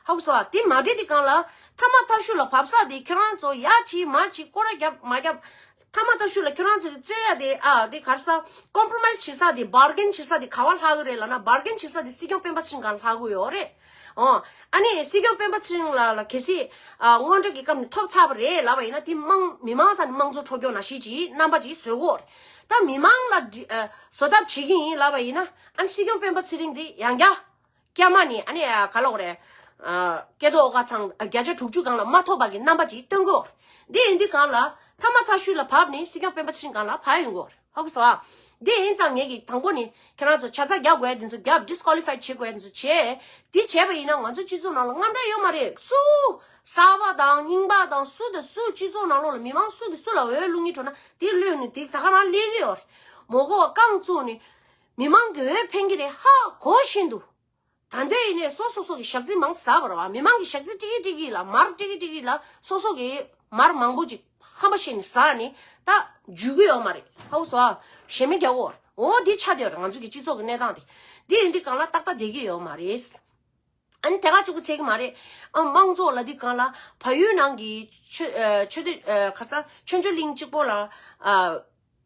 ཧ་གོ་སོང་ཨ། དེ་མ་བྲིས་དེ་སྒང་ལ་ཐ་མ་ཐ་ཤུ་ལ་བབས་ས་དེ་ཁྱེད་རང་ཚོ་ཡ་བྱེད་མ་བྱེད། སྐོར་ར་རྒྱབ་མ་རྒྱབ། ཐ་མ་ལྟ་ཞུ་ལ་ཁྱོད་རང་ཚོ་གི་རྩོད་ཡ་དེ་ཨ་དེ་གར་ས་ཀོམ་པོ་རོ་མའི་ཛི་བྱེད་ས་དེ་བར་གེན་བྱེད་ས་དེ་ག་བ་ལྷག་གི་རེད་ལབ་ན། བར་གེན་བྱེད་ས་དེ་སྲིད་སྐྱོང་སྤེན་པ་ཚེ་རིང་སྒང་ལྷག་གི་ཡོད་རེད། ཨོ། ཨ་ནི་སྲིད་སྐྱོང་སྤེན་པ་ཚེ་རིང་ལ་ལ་གལ་སྲིད་ཨ་སྔོན་འགྲོ་གི་སྐབས་ནས་ཐོབ་ཚར་བ་རེད་ལབ་པ་ཡིན་ན། དེ་དམངས་མི་མང་ཚང་ནས་དམངས་གཙོ་འཕྲོ་སྐྱོང་ནང་བཞིན་གྱི་རྣམ་པ་ཅིག་བཟོ་དགོས་རེད། ད་མི་མང་ལ་འདྲི་ཨ་བཟོ་ཐབས་བྱེད་ཀྱི་ཡིན་ལབ་པ་ཡིན་ན། ཨ་ནི་སྲིད་སྐྱོང་སྤེན་པ་ཚེ་རིང་དེ་ཡང་བསྐྱར་སྐྱ་མ་ནི་ཨ་ནི་ག་ལ་འོ་རེད། སྐལ་རྡོར་ཨོ་དཀར་ཚང་བརྒྱ་ཆ་དྲུག་ཅུ་སྒང་ལ་མ་ཐོབ་པ་གི་རྣམ་པ་ཅིག་སྟོན་དགོས། འདི་ཡིན་དུས་སྒང་ལ་ཐ་མ་ཐ་ཤུལ་ལ་བབས་ནས་སྲིད་སྐྱོང་སྤེན་པ་ཚེ་རིང་སྒང་ལ་བབས་ཡོང་དགོས། ཧ་གོ་སོང་ཨ། འདི་ཡིན་ཙང་ངེད་ཀྱིས་དང་པོ་ནས་ཁྱེད་རང་ཚོ་ཆ་ཚང་རྒྱག་དགོས་ཡ་འདི་ཚོ་རྒྱབ། ཌི་སི་ཀོ་ལི་ཕའི་བྱེད་དགོས་ཡ་འདི་ཚོ་བྱས། འདི་བྱས་པ་ཡིན་ན་ང་ཚོ་སྤྱི་ཚོགས་ནང་ལ་དངངས་སྐྲག་ཡོད་མ་རེད། སུ་གསར་པ་དང་རྙིང་པ་དང་སུ་དང་སུ་སྤྱི་ཚོགས་ནང་ལོགས་ལ་མི་མང་སུ་གིས་སུ་ལ་འོས་བླུག་སྙིང་བྲོ་ན་དེ་བླུགས་ནས་དེ་ད་ག་རང་སླེབས་ཀྱི་ཡོད་རེད། མོ་གོ་བ་རྐང་བཙུགས་ནས་མི་མང་གི་འོས་འཕེན་གྱི་རེད། ཧ་གོ་བཞིན་དུ། ད་འདོད་ཡིན་ནས་སོ་སོ་སོ་གི་ཞག་རྩི་མང་ཟ་བར་བ། མི་མང་གི་ཞག་རྩི་ཀྲིག་ཀི་ཀྲིག་ཀི་ལ་མར་ཀྲིག་ཀི་ཀྲིག་ཀི་ལ་སོ་སོ་གི་མར་མང་པོ་ཅིག་ཧམ་པ་བཤད་ནས་ཟ་ནས་ད་འཇུ་གི་ཡོད་མ་རེད། ཧ་གོ་སོང་ཨ། ཞེ་མེད་རྒྱག་གོ། འོ་འདི་ཆ་དེ་ང་ཚོ་གི་སྤྱི་ཚོགས་ཀྱི་གནས་སྟངས་དེ། འདི་ཡིན་དུས་སྒང་ལ་ཏག་ཏག་བསྡད་ཀྱི་ཡོད་མ་རེད། ཨ་ནི་དེ་ག་གཅིག་པུ་ཚད་ཀྱི་མ་རེད། ཨ་དམངས་གཙོ་ལབ་དུས་སྒང་ལ་བལ་ཡུལ་ནང་གི་ཆོས་ཨ་ཆོས་སྡེ་ཨ་ག་ས་ཆོས་འབྱོར་གླིང་གཅིག་པོ་ལ་ཨ།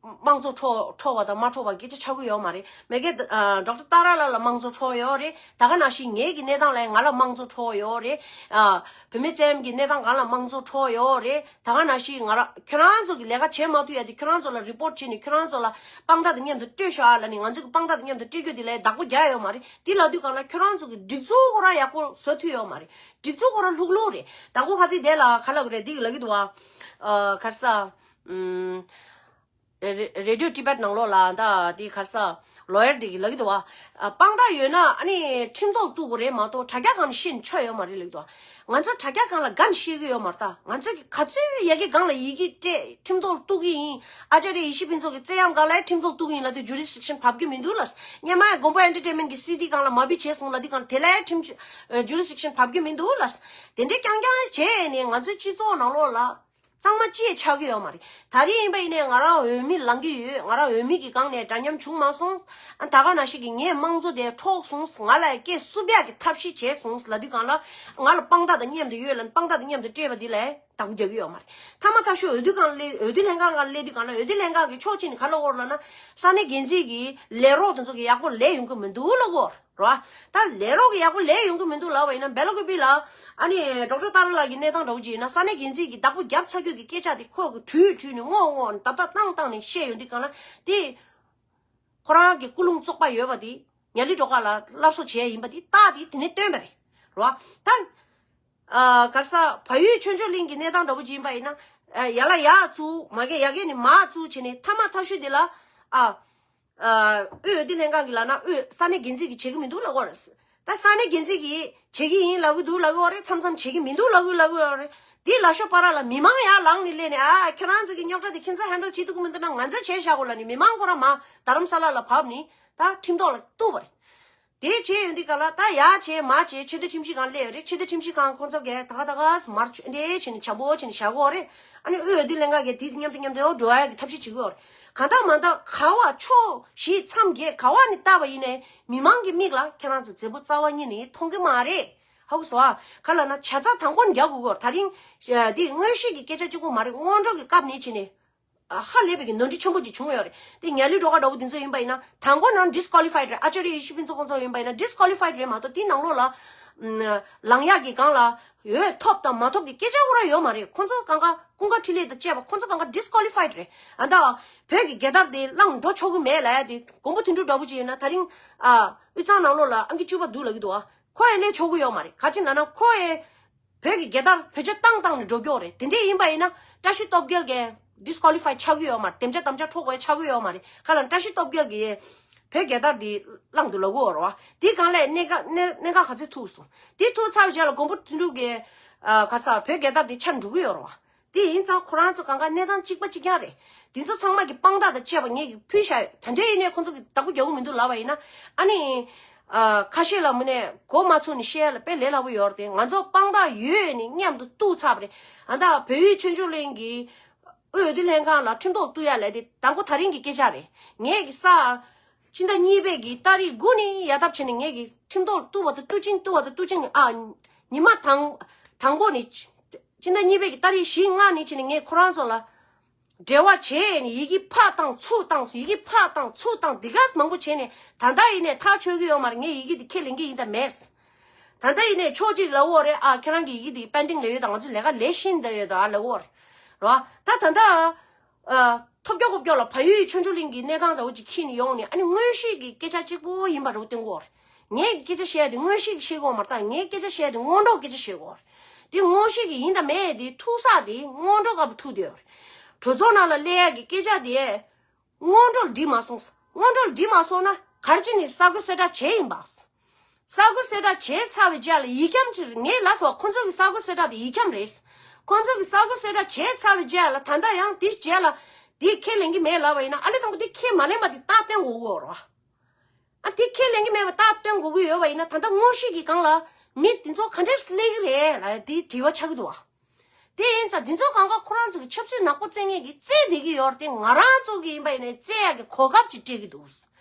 དམངས་གཙོ་འཕྲོ་འཕྲོ་བ་དང་མ་འཕྲོ་བ་སྐད་ཆ་ཆགས་ཀྱི་ཡོད་མ་རེད། མ་གི་ཨ་ཌོག་ཊར་ཏཱ་ར་ལ་ལ་དམངས་གཙོ་འཕྲོ་བ་ཡོད་རེད། ད་ག་ནང་བཞིན་ངེད་ཀྱི་གནས་སྟངས་ལ་ང་ལ་དམངས་གཙོ་འཕྲོ་བ་ཡོད་རེད། ཨ་བུད་མེད་ཚེ་རིང་གི་གནས་སྟངས་སྒང་ལ་དམངས་གཙོ་འཕྲོ་བ་ཡོད་རེད། ད་ག་ནང་བཞིན་ང་རང་ཁྱོད་རང་ཚོ་གི་ལས་ཀ་བྱེད་མ་ཐུབ་ཡ་དེ་ཁྱོད་རང་ཚོ་ལ་རི་པོ་ཊི་བྱས་ནས་ཁྱོད་རང་ཚོ་ལ་དཔང་རྟགས་དང་མཉམ་དུ་སྤྲོད་ཤོག་ཨ་ལབ་ནས། ང་ཚོ་གི་དཔང་རྟགས་དང་མཉམ་དུ་སྤྲོད་རྒྱུ་དེ་ལ་བདག་པོ་རྒྱག་ཡོད་མ་རེད། དེ་ལབ་དུས་སྒང་ལ་ཁྱོད་རང་ཚོ་གི་སྒྲིག་འཛུགས་ཁོ་རང་ཡག་པོ་བཟོ་ཐུབ་ཡོད་མ་རེད། སྒྲིག་འཛུགས་ཁོ་རང་ལྷུག་ལྷུག་རེད། དང་པོ་ཁ་ཚིག་དེ་ལ་ག་ལབ་དགོས་རེད། འདི་གི་ལབ་ཀྱི་འདུག་བ། ཨ་ག་རེ་ཟ། ཨམ། རེ་རེ་ཌི་ཡོ་ཊི་བེཊ་ནང་ལོགས་ལ་ད་དེ་ག་རེ་ཟ། ལོ་ཡར་དེ་གི་ལབ་ཀྱི་འདུག་བ། ཨ་དཔང་རྟགས་ཡོད་ན་ཨ་ནི་ཁྲིམས་ཐོག་གཏུག་དགོས་རེད་མ་གཏོགས་དྲ་རྒྱ་སྒང་ནས་བཤད་ནས་ཆོ་ཡོད་མ་རེད་ལབ་ཀྱི་འདུག་བ། ང་ཚོ་དྲ་རྒྱ་སྒང་ལ་དགའ་ནས་བཤད་ཀྱི་ཡོད་མ་རེད། ད་ང་ཚོ་གི་ག་ཚོད་ཡ་གི་སྒང་ལ་ཡི་གེ་སྤྲད་ཁྲིམས་ཐོག་གཏུག་གི་ཡིན། ཨ་ཅཱརྱ་ཡེ་ཤེས་ཕུན་ཚོགས་ཀྱི་བཙན་གཡེམ་སྒང་ལ་ཁྲིམས་ཐོག་གཏུག་གི་ཡིན་ལབ་དུས་ཇུ་རི་སི་ཌིག་ཤན་བབས་ཀྱི་མི་འདུག་ལབ། སྔོན་མ་མགོན་པོ་ཨེན་ཊར་ཊེན་མེན་ཊི་གི་སི་ཌི་སྒང་ལ་མ་བི་བྱས་སོང་ལབ་དུས་སྒང་དེ་ལ་ཁྲིམས་ཇུ་རི་སི་ཌིག་ཤན་བབས་ཀྱི་མི་འདུག་ལབ། དེ་འདྲའི་རྐྱང་རྐྱང་བྱས་ནས་ང་ཚོའི་སྤྱི་ཚོགས་ནང་ལོགས་ལ། གཙང་མ་ཅི་ཡང་ཆགས་ཀྱི་ཡོད་མ་རེད། ད་རེས་ཡིན་པ་ཡིན་ནའི་ང་རང་འོས་མི་ལངས་ཀྱི་ཡོད། ང་རང་འོས་མི་གི་སྒང་ནས་འདྲ་མཉམ་བྱུང་མ་སོང་། ཨ་ད་ག་ནང་བཞིན་གྱི་ངས་དམངས་གཙོ་དེ་འཕྲོག་སོང་། ང་ལ་སྐད་བསུབ་ཡག་གི་ཐབས་ཤེས་བྱས་སོང་ལབ་དུས་སྒང་ལ། ང་ལ་དཔང་རྟགས་དང་མཉམ་དུ་ཡོད་ལབ་ནས་དཔང་རྟགས་དང་མཉམ་དུ་སྤྲད་པ་འདི་ལ་བདག་པོ་རྒྱག་གི་ཡོད་མ་རེད། ཐ་མ་ཐ་ཤོས་འོས་བསྡུ་སྒང་སླེབས། འོས་བསྡུ་ལྷན་ཁང་སྒང་སླེབས་དུས་སྒང་ལ། འོས་བསྡུ་ལྷན་ཁང་གི་ཕྱོགས་གཅིག་ནས་ག་ལབ་ཀྱི་ཡོད་རེད་ལབ་ན། ས་གནས་འགན་འཛིན་གྱི་ལས་རོགས་དེ་ཚོ་གི་ཡག་པོ་ལས་ཡོང་གི་མི་འདུག་ལབ་ཀྱི་ཡོད་རེད། རེད་བ། ད་ལས་རོགས་ཀྱི་ཡག་པོ་ལས་ཡོང་གི་མི་འདུག་ལབ་པ་ཡིན་ན། སྦེལ་ཀོབ་ལ་ཨ་ནི་ཌོག་ཊར་ཏཱ་ར་ལགས་ཀྱི་གནས་སྟངས་འདྲ་བོ་ཅིག་ཡིན་ན། ས་གནས་འགན་འཛིན་གྱིས་བདག་པོ་བརྒྱབ་ཚར་རྒྱུ་གི་སྐད་ཆ་དེ་ཁོ་གིས་དྲུད་དྲུད་ནས་སྔོག་སྔོག་ནས་བརྡབ་བརྡབ་བཏང་བཏང་ནས་བཤད་ཡོང་དུས་སྒང་ལ། དེ་ཁོ་རང་གི་ཀུན་སློང་བཙོག་པ་ཡོད་པ་དེ་ཉ་གླིང་སྒྲོལ་དཀར་ལ་སླར་གསོ་བྱས་ཡིན་པ་དེ་རྟགས་དེ་དེ་ནས་སྟོན་པ་རེད། རེད་བ། ད་ཨ་ག་རེ་ཟ། བལ་ཡུལ་ཆོས་འབྱོར་གླིང་གི་གནས་སྟངས་འདྲ་བོ་ཅིག་ཡིན་པ་ཡིན་ན། ཨ་ཡ་ལ་ཡ་བཙུགས། མ་གི་ཡ་གི་ནི་མ་བཙུགས་བྱས་ནས་ཐ་མ་ཐ་ཤོས་དེ་ལ། ཨ། ཨ་དབུས་འོས་བསྡུ་ལྷན་ཁང་གི་ལབ་ན། དབུས་ས་གནས་འགན་འཛིན་གྱིས་བྱེད་ཀྱི་མི་འདུག་ལབ་ཀྱི་ཡོད་རེད། ད་ས་གནས་འགན་འཛིན་གྱིས་བྱེད་ཀྱི་ཡིན་ལབ་ཀྱི་འདུག་ལབ་ཀྱི་ཡོད་རེད། མཚམས་མཚམས་བྱེད་ཀྱི་མི་འདུག་ལབ་ཀྱི་ལབ་ཀྱི་ཡོད་རེད། དེའི་ལ་ཤོག་བར་ལ་མི་མང་ཡར་ལངས་ནས་སླེབས་ནས། ཨ་ཁྱོད་རང་ཚོ་གི་རྙོག་དྲ་དེ་ཁྱེད་ཚོ་ཧན་ཌལ་བྱེད་ཐུབ་ཀྱི་མི་འདུག་ན་ང་ཚོས་བྱས་བཞག་གོ་ལབ་ནས་མི་མང་ཁོ་རང་མར་རྡ་རམ་ས་ལ་ལ་བབས་ནས་ད་ཁྲིམས་ཐོག་ལ་གཏུགས་པ་རེད། དེ་བྱས་ཡོང་དུས་སྒང་ལ་ད་ཡར་བྱས་མར་བྱས་ཆོས་དོན་ཁྲིམས་ཞིབ་ཁང་སླེབས་ཡོད་རེད། ཆོས་དོན་ཁྲིམས་ཞིབ་ཁང་ཁོང་ཚོ་གིས་ད་ག་ད་ག་མར་ཆོས་འབྲེལ་བྱས་ནས་བྱ་འབོར་བྱས་ནས་བཞག་གི་ཡོད་རེད། ཨ་ནི་དབུས་འོས་བསྡུ་ལྷན་ཁང་གིས་དེ་མཉམ་དུ་མཉམ་དུ་འགྲོ་ཡག་གི་ཐབས་ཤེས་བྱེད་ཀྱི་ཡོད་རེད། གང་ལྟར་མ་ལྟར་ག་བ་ཕྱོགས་བཞི་མཚམས་བརྒྱད་ག་བ་ནས་བལྟས་པ་ཡིན་ནའི་མི་མང་གི་མིག་ལ་ཁྱེད་རང་ཚོ་མཛེས་པོ་རྩ་བ་ཉིད་ནས་མཐོང་གི་མ་རེད། ཧ་གོ་སོང་ཨ། ག་ལབ་ན་ཆ་ཚང་དང་པོ་ནས་རྒྱག་དགོས་ཀྱི་ཡོད་རེད། ད་རིང་འདི་དངོས་གཞི་གི་སྐད་ཆ་གཅིག་པོ་མ་རེད། སྔོན་འགྲོ་གི་སྐབས་ནས་བྱས་ནས། ཧ་ལས་པའི་གི་ནོར་འཁྲུལ་ཆེན་པོ་ཅིག་བྱུང་ཡོད་རེད། དེ་ཉ་གླིང་སྒྲོལ་དཀར་འདྲ་བོ་དེ་ཚོ་ཡིན་པ་ཡིན་ན་དང་པོ་ནང་ཌི་སི་ཀོ་ལི་ཕའིཌ་རེད། ཨ་ཅཱརྱ་ཡེ་ཤེས་ཕུན་ཚོགས་ཁོང་ཚོ་ཡིན་པ་ཡིན་ན་ཌི་སི་ཀོ་ལི་ཕའིཌ་རེད་མ་གཏོགས་དེའི་ནང་ལོགས་ལ་ལངས་ཡག་གི་སྒང་ལ་འོས་ཐོབ་དང་མ་ཐོབ་ཀྱི་སྐད་ཆ་ཁོ་རང་ཡོད་མ་རེད། ཁོང་ཚོ་གང་ག་ཀུན་དགའ་འཕྲིན་ལས་དང་བཅས་པ་ཁོང་ཚོ་གང་ག་ཌི་སི་ཀོ་ལི་ཕའིཌ་རེད། ཨ་ད་བོད་ཀྱི་རྒྱལ་དར་དེ་བླངས་འགྲོ་ཆོག་གི་མེད་ལབ་ཡ་དེ་མགོན་པོ་དོན་གྲུབ་འདྲ་བོ་ཅིག་ཡིན་ན་ད་རིང་ཨ་དབུས་གཙང་ནང་ལོགས་ལ་ཨང་ཀི་བཅུ་པ་འདུག་ལབ་ཀྱི་འདུག་ཨ། ཁོ་ཡི་སླེབས་ཆོག་གི་ཡོད་མ་རེད། ག་ཅི་ན་ན་ཁོ་ཡི་བོད་ཀྱི་རྒྱལ་དར་བེད་སྤྱོད་བཏང་བཏང་ནས་འགྲོ་རྒྱུ་རེད། དེ་འདྲས་ཡིན་པ་ཡིན་ན་བཀྲ་ཤིས་སྟོབས་རྒྱལ་གྱིས་ཌི་སི་ཀོ་ལི་ཕའི་ཆགས་ཀྱི་ཡོད་མ་རེད། དམ་བཅའ་དམ་བཅའ་འཕྲོག་དགོས་ཆགས་ཀྱི་ཡོད་མ་རེད། ག་ལ་བཀྲ་ཤིས་སྟོབས་རྒྱལ་གྱིས་བོད་རྒྱལ་དར་འདི་བླངས་འདུག་ལབ་ཀྱི་ཡོད་རེད་བ། དེའི་སྒང་ལ་གནད་འགག་གནད་གནད་འགག་ག་ཚོད་ཐུག་སོང་། དེ་ཐུག་ཚར་བའི་རྗེས་ལ་མགོན་པོ་དོན་གྲུབ་ཀྱིས་ཨ་ག་ས་བོད་རྒྱལ་དར་འདི་འཕྱར་འགྲོ་གི་ཡོད་རེད་བ། དེ་ཡིན་ཙང་ཁོ་རང་ཚོ་གང་ག་གནས་སྟངས་གཅིག་པ་གཅིག་རྐྱང་རེད། དེ་ཚོ་ཚང་མ་གི་དཔང་རྟགས་དང་བཅས་པ་ངེད་ཀྱིས་ཕུལ་བཞག་ཡོད། ད་འདོད་ཡིན་ནའི་ཁོ་ཚོ་གི་བདག་པོ་རྒྱག་གི་མི་འདུག་ལབ་པ་ཡིན་ན། ཨ་ནི། ཨ། ཁ་ཤས་ལ་མི་ནས་མགོ་མ་ཚོས་ནས་བཤད་ཡ་ལ་དཔེ་ལས་སླ་པོ་ཡོད་རེད་དེ། ང་ཚོ་དཔང་རྟགས་ཡོད་ནས་མཉམ་དུ་གཏུགས་ཚར་བ་རེད། ཨ་ད་བལ་ཡུལ་ཆོས་འབྱོར་གླིང་གི་དབུས་འོས་བསྡུ་ལྷན་ཁང་ལ་ཁྲིམས་ཐོག་གཏུགས་ཡ་ལས་དེ་དང་པོ་ད་རིང་གི་སྐད་ཆ་རེད། ངེད་ཀྱི་ས། སྤྱི་ཟླ་གཉིས་པའི་གི་ཏ་རིག་དགུ་ནས་ཡར་ཐབས་བྱས་ནས་ངེད་ཀྱི་ཁྲིམས་ཐོག་གཏུགས་པ་དང་གཏུགས་ཕྱིན་གཏུགས་པ་དང་གཏུགས་ཕྱིན། ཨ། ཉི་མ་དང་དང་པོ་ནས་སྤྱི་ཟླ་གཉིས་པའི་གི་ཏ་རིག་བཞི་ལྔ་ནས་བྱས་ནས་ངས་ཁོ་རང་ཚོ་ལ་ འབྲེལ་བ་བྱས་ནས་ཡི་གེ་ཕར་བཏང་ཚུར་བཏང་ཡི་གེ་ཕར་བཏང་ཚུར་བཏང་འདི་ག་མང་པོ་བྱས་ནས། ད་ལྟ་ཡིན་ནས་ཐག་ཆོད་ཀྱི་ཡོད་མ་རེད། ངས་ཡི་གེ་འདི་ཁས་ལེན་གྱི་ཡིན་དང་མེད། ད་ལྟ་ཡིན་ནས་ཕྱོགས་གཅིག་ལབ་ཡོད་རེད། ཨ་ཁྱེད་རང་གི་ཡི་གེ་འདི་པེན་ཌིང་ལ་ཡོད་དང་ང་ཚོ་ལས་ཀ་ལས་བཞིན་བསྡད་ཡོད་དང་ཨ་ལབ་ཡོད་རེད། རེད་བ། ད་ད་ལྟ་ཨ་ཐོབ་སྐྱོ་ཁོབ་སྐྱོ་ལ་བལ་ཡུལ་ཆོས་འབྱོར་གླིང་གི་གནས་སྟངས་འདྲ་བོ་ཅིག་ཁྱེར་ནས་ཡོང་ནས། ཨ་ནི་དངོས་གཞི་གི་སྐད་ཆ་གཅིག་པོ་ཡིན་པ་འདྲ་བོ་སྟོན་གྱི་ཡོད་རེད། ངས་སྐད་ཆ་བཤད་དེ་དངོས་གཞི་གི་བཤད་དགོས་མ་རེད། ད་ངས་སྐད་ཆ་བཤད་དེ་སྔོན་འགྲོ་སྐད་ཆ་བཤད་དགོས་རེད། དེ་དངོས་གཞི་གི་ཡིན་དང་མེད་དེ་ཐུག་ས་དེ་སྔོན་འགྲོ་སྐབས་ཐུག་དེ་རེད། གྲོས་ཚོགས་ནང་ལ་སླེབས་ཡག་གི་སྐད་ཆ་དེ་སྔོན་འགྲོ་ལ་འགྲིག་མ་སོང་། སྔོན་འགྲོ་ལ་འགྲིག་མ་སོང་ན་ག་རེ་བྱས་ནས་ས་ཁུལ་གསལ་བསྒྲགས་བྱས་ཡིན་པ། ས་ཁུལ་གསལ་བསྒྲགས་བྱས་ཚར་བའི་རྗེས་ལ་ཡིག་སྐྱམ་ཅིག་ངས་ལབ་སོང་། ཁོ་ཚོ་གི་ས་ཁུལ་གསལ་བསྒྲགས་དེ་ཡིག་སྐྱམ་རེད། ཁོ་ཚོ་གི་ས་ཁུལ་གསལ་བསྒྲགས་བྱས་ཚར་བའི་རྗེས་ལ་ད་ལྟ་ཡང་དེ་རྗེས་ལ་དེ་ཁས་ལེན་གྱི་མེད་ལབ་པ་ཡིན་ན། ཨ་ལས་དང་པོ་དེ་ཁས་མ་ལེན་པ་དེ་རྟགས་སྟོན་དགོས་ཀྱི་ཡོད་རེད་བ། ཨ་དེ་ཁས་ལེན་གྱི་མེད་པ་རྟགས་སྟོན་དགོས་ཀྱི་ཡོད་པ་ཡིན་ན། ད་ལྟ་དངོས་གཞི་གི་སྒང་ལ་མི་དེ་ཚོ་ག་འདྲས་སླེབས་ཀྱི་རེད་ལབ་ཡ་དེ་དྲི་བ་ཆགས་ཀྱི་འདུག་བ། དེ་ཡིན་ཙང་དེ་ཚོ་སྒང་ག་ཁོ་རང་ཚོ་གི་ཆབ་སྲིད་ནག་པོ་རྩེ་མཁན་གྱིས་རྩེས་བསྡད་ཀྱི་ཡོད་རེད་དེ། ང་རང་ཚོ་གི་ཡིན་པ་ཡིན་ནའི་རྩེ་ཡག་གི་གོ་སྐབས་ཅིག་སྤྲད་ཀྱི་འདུག་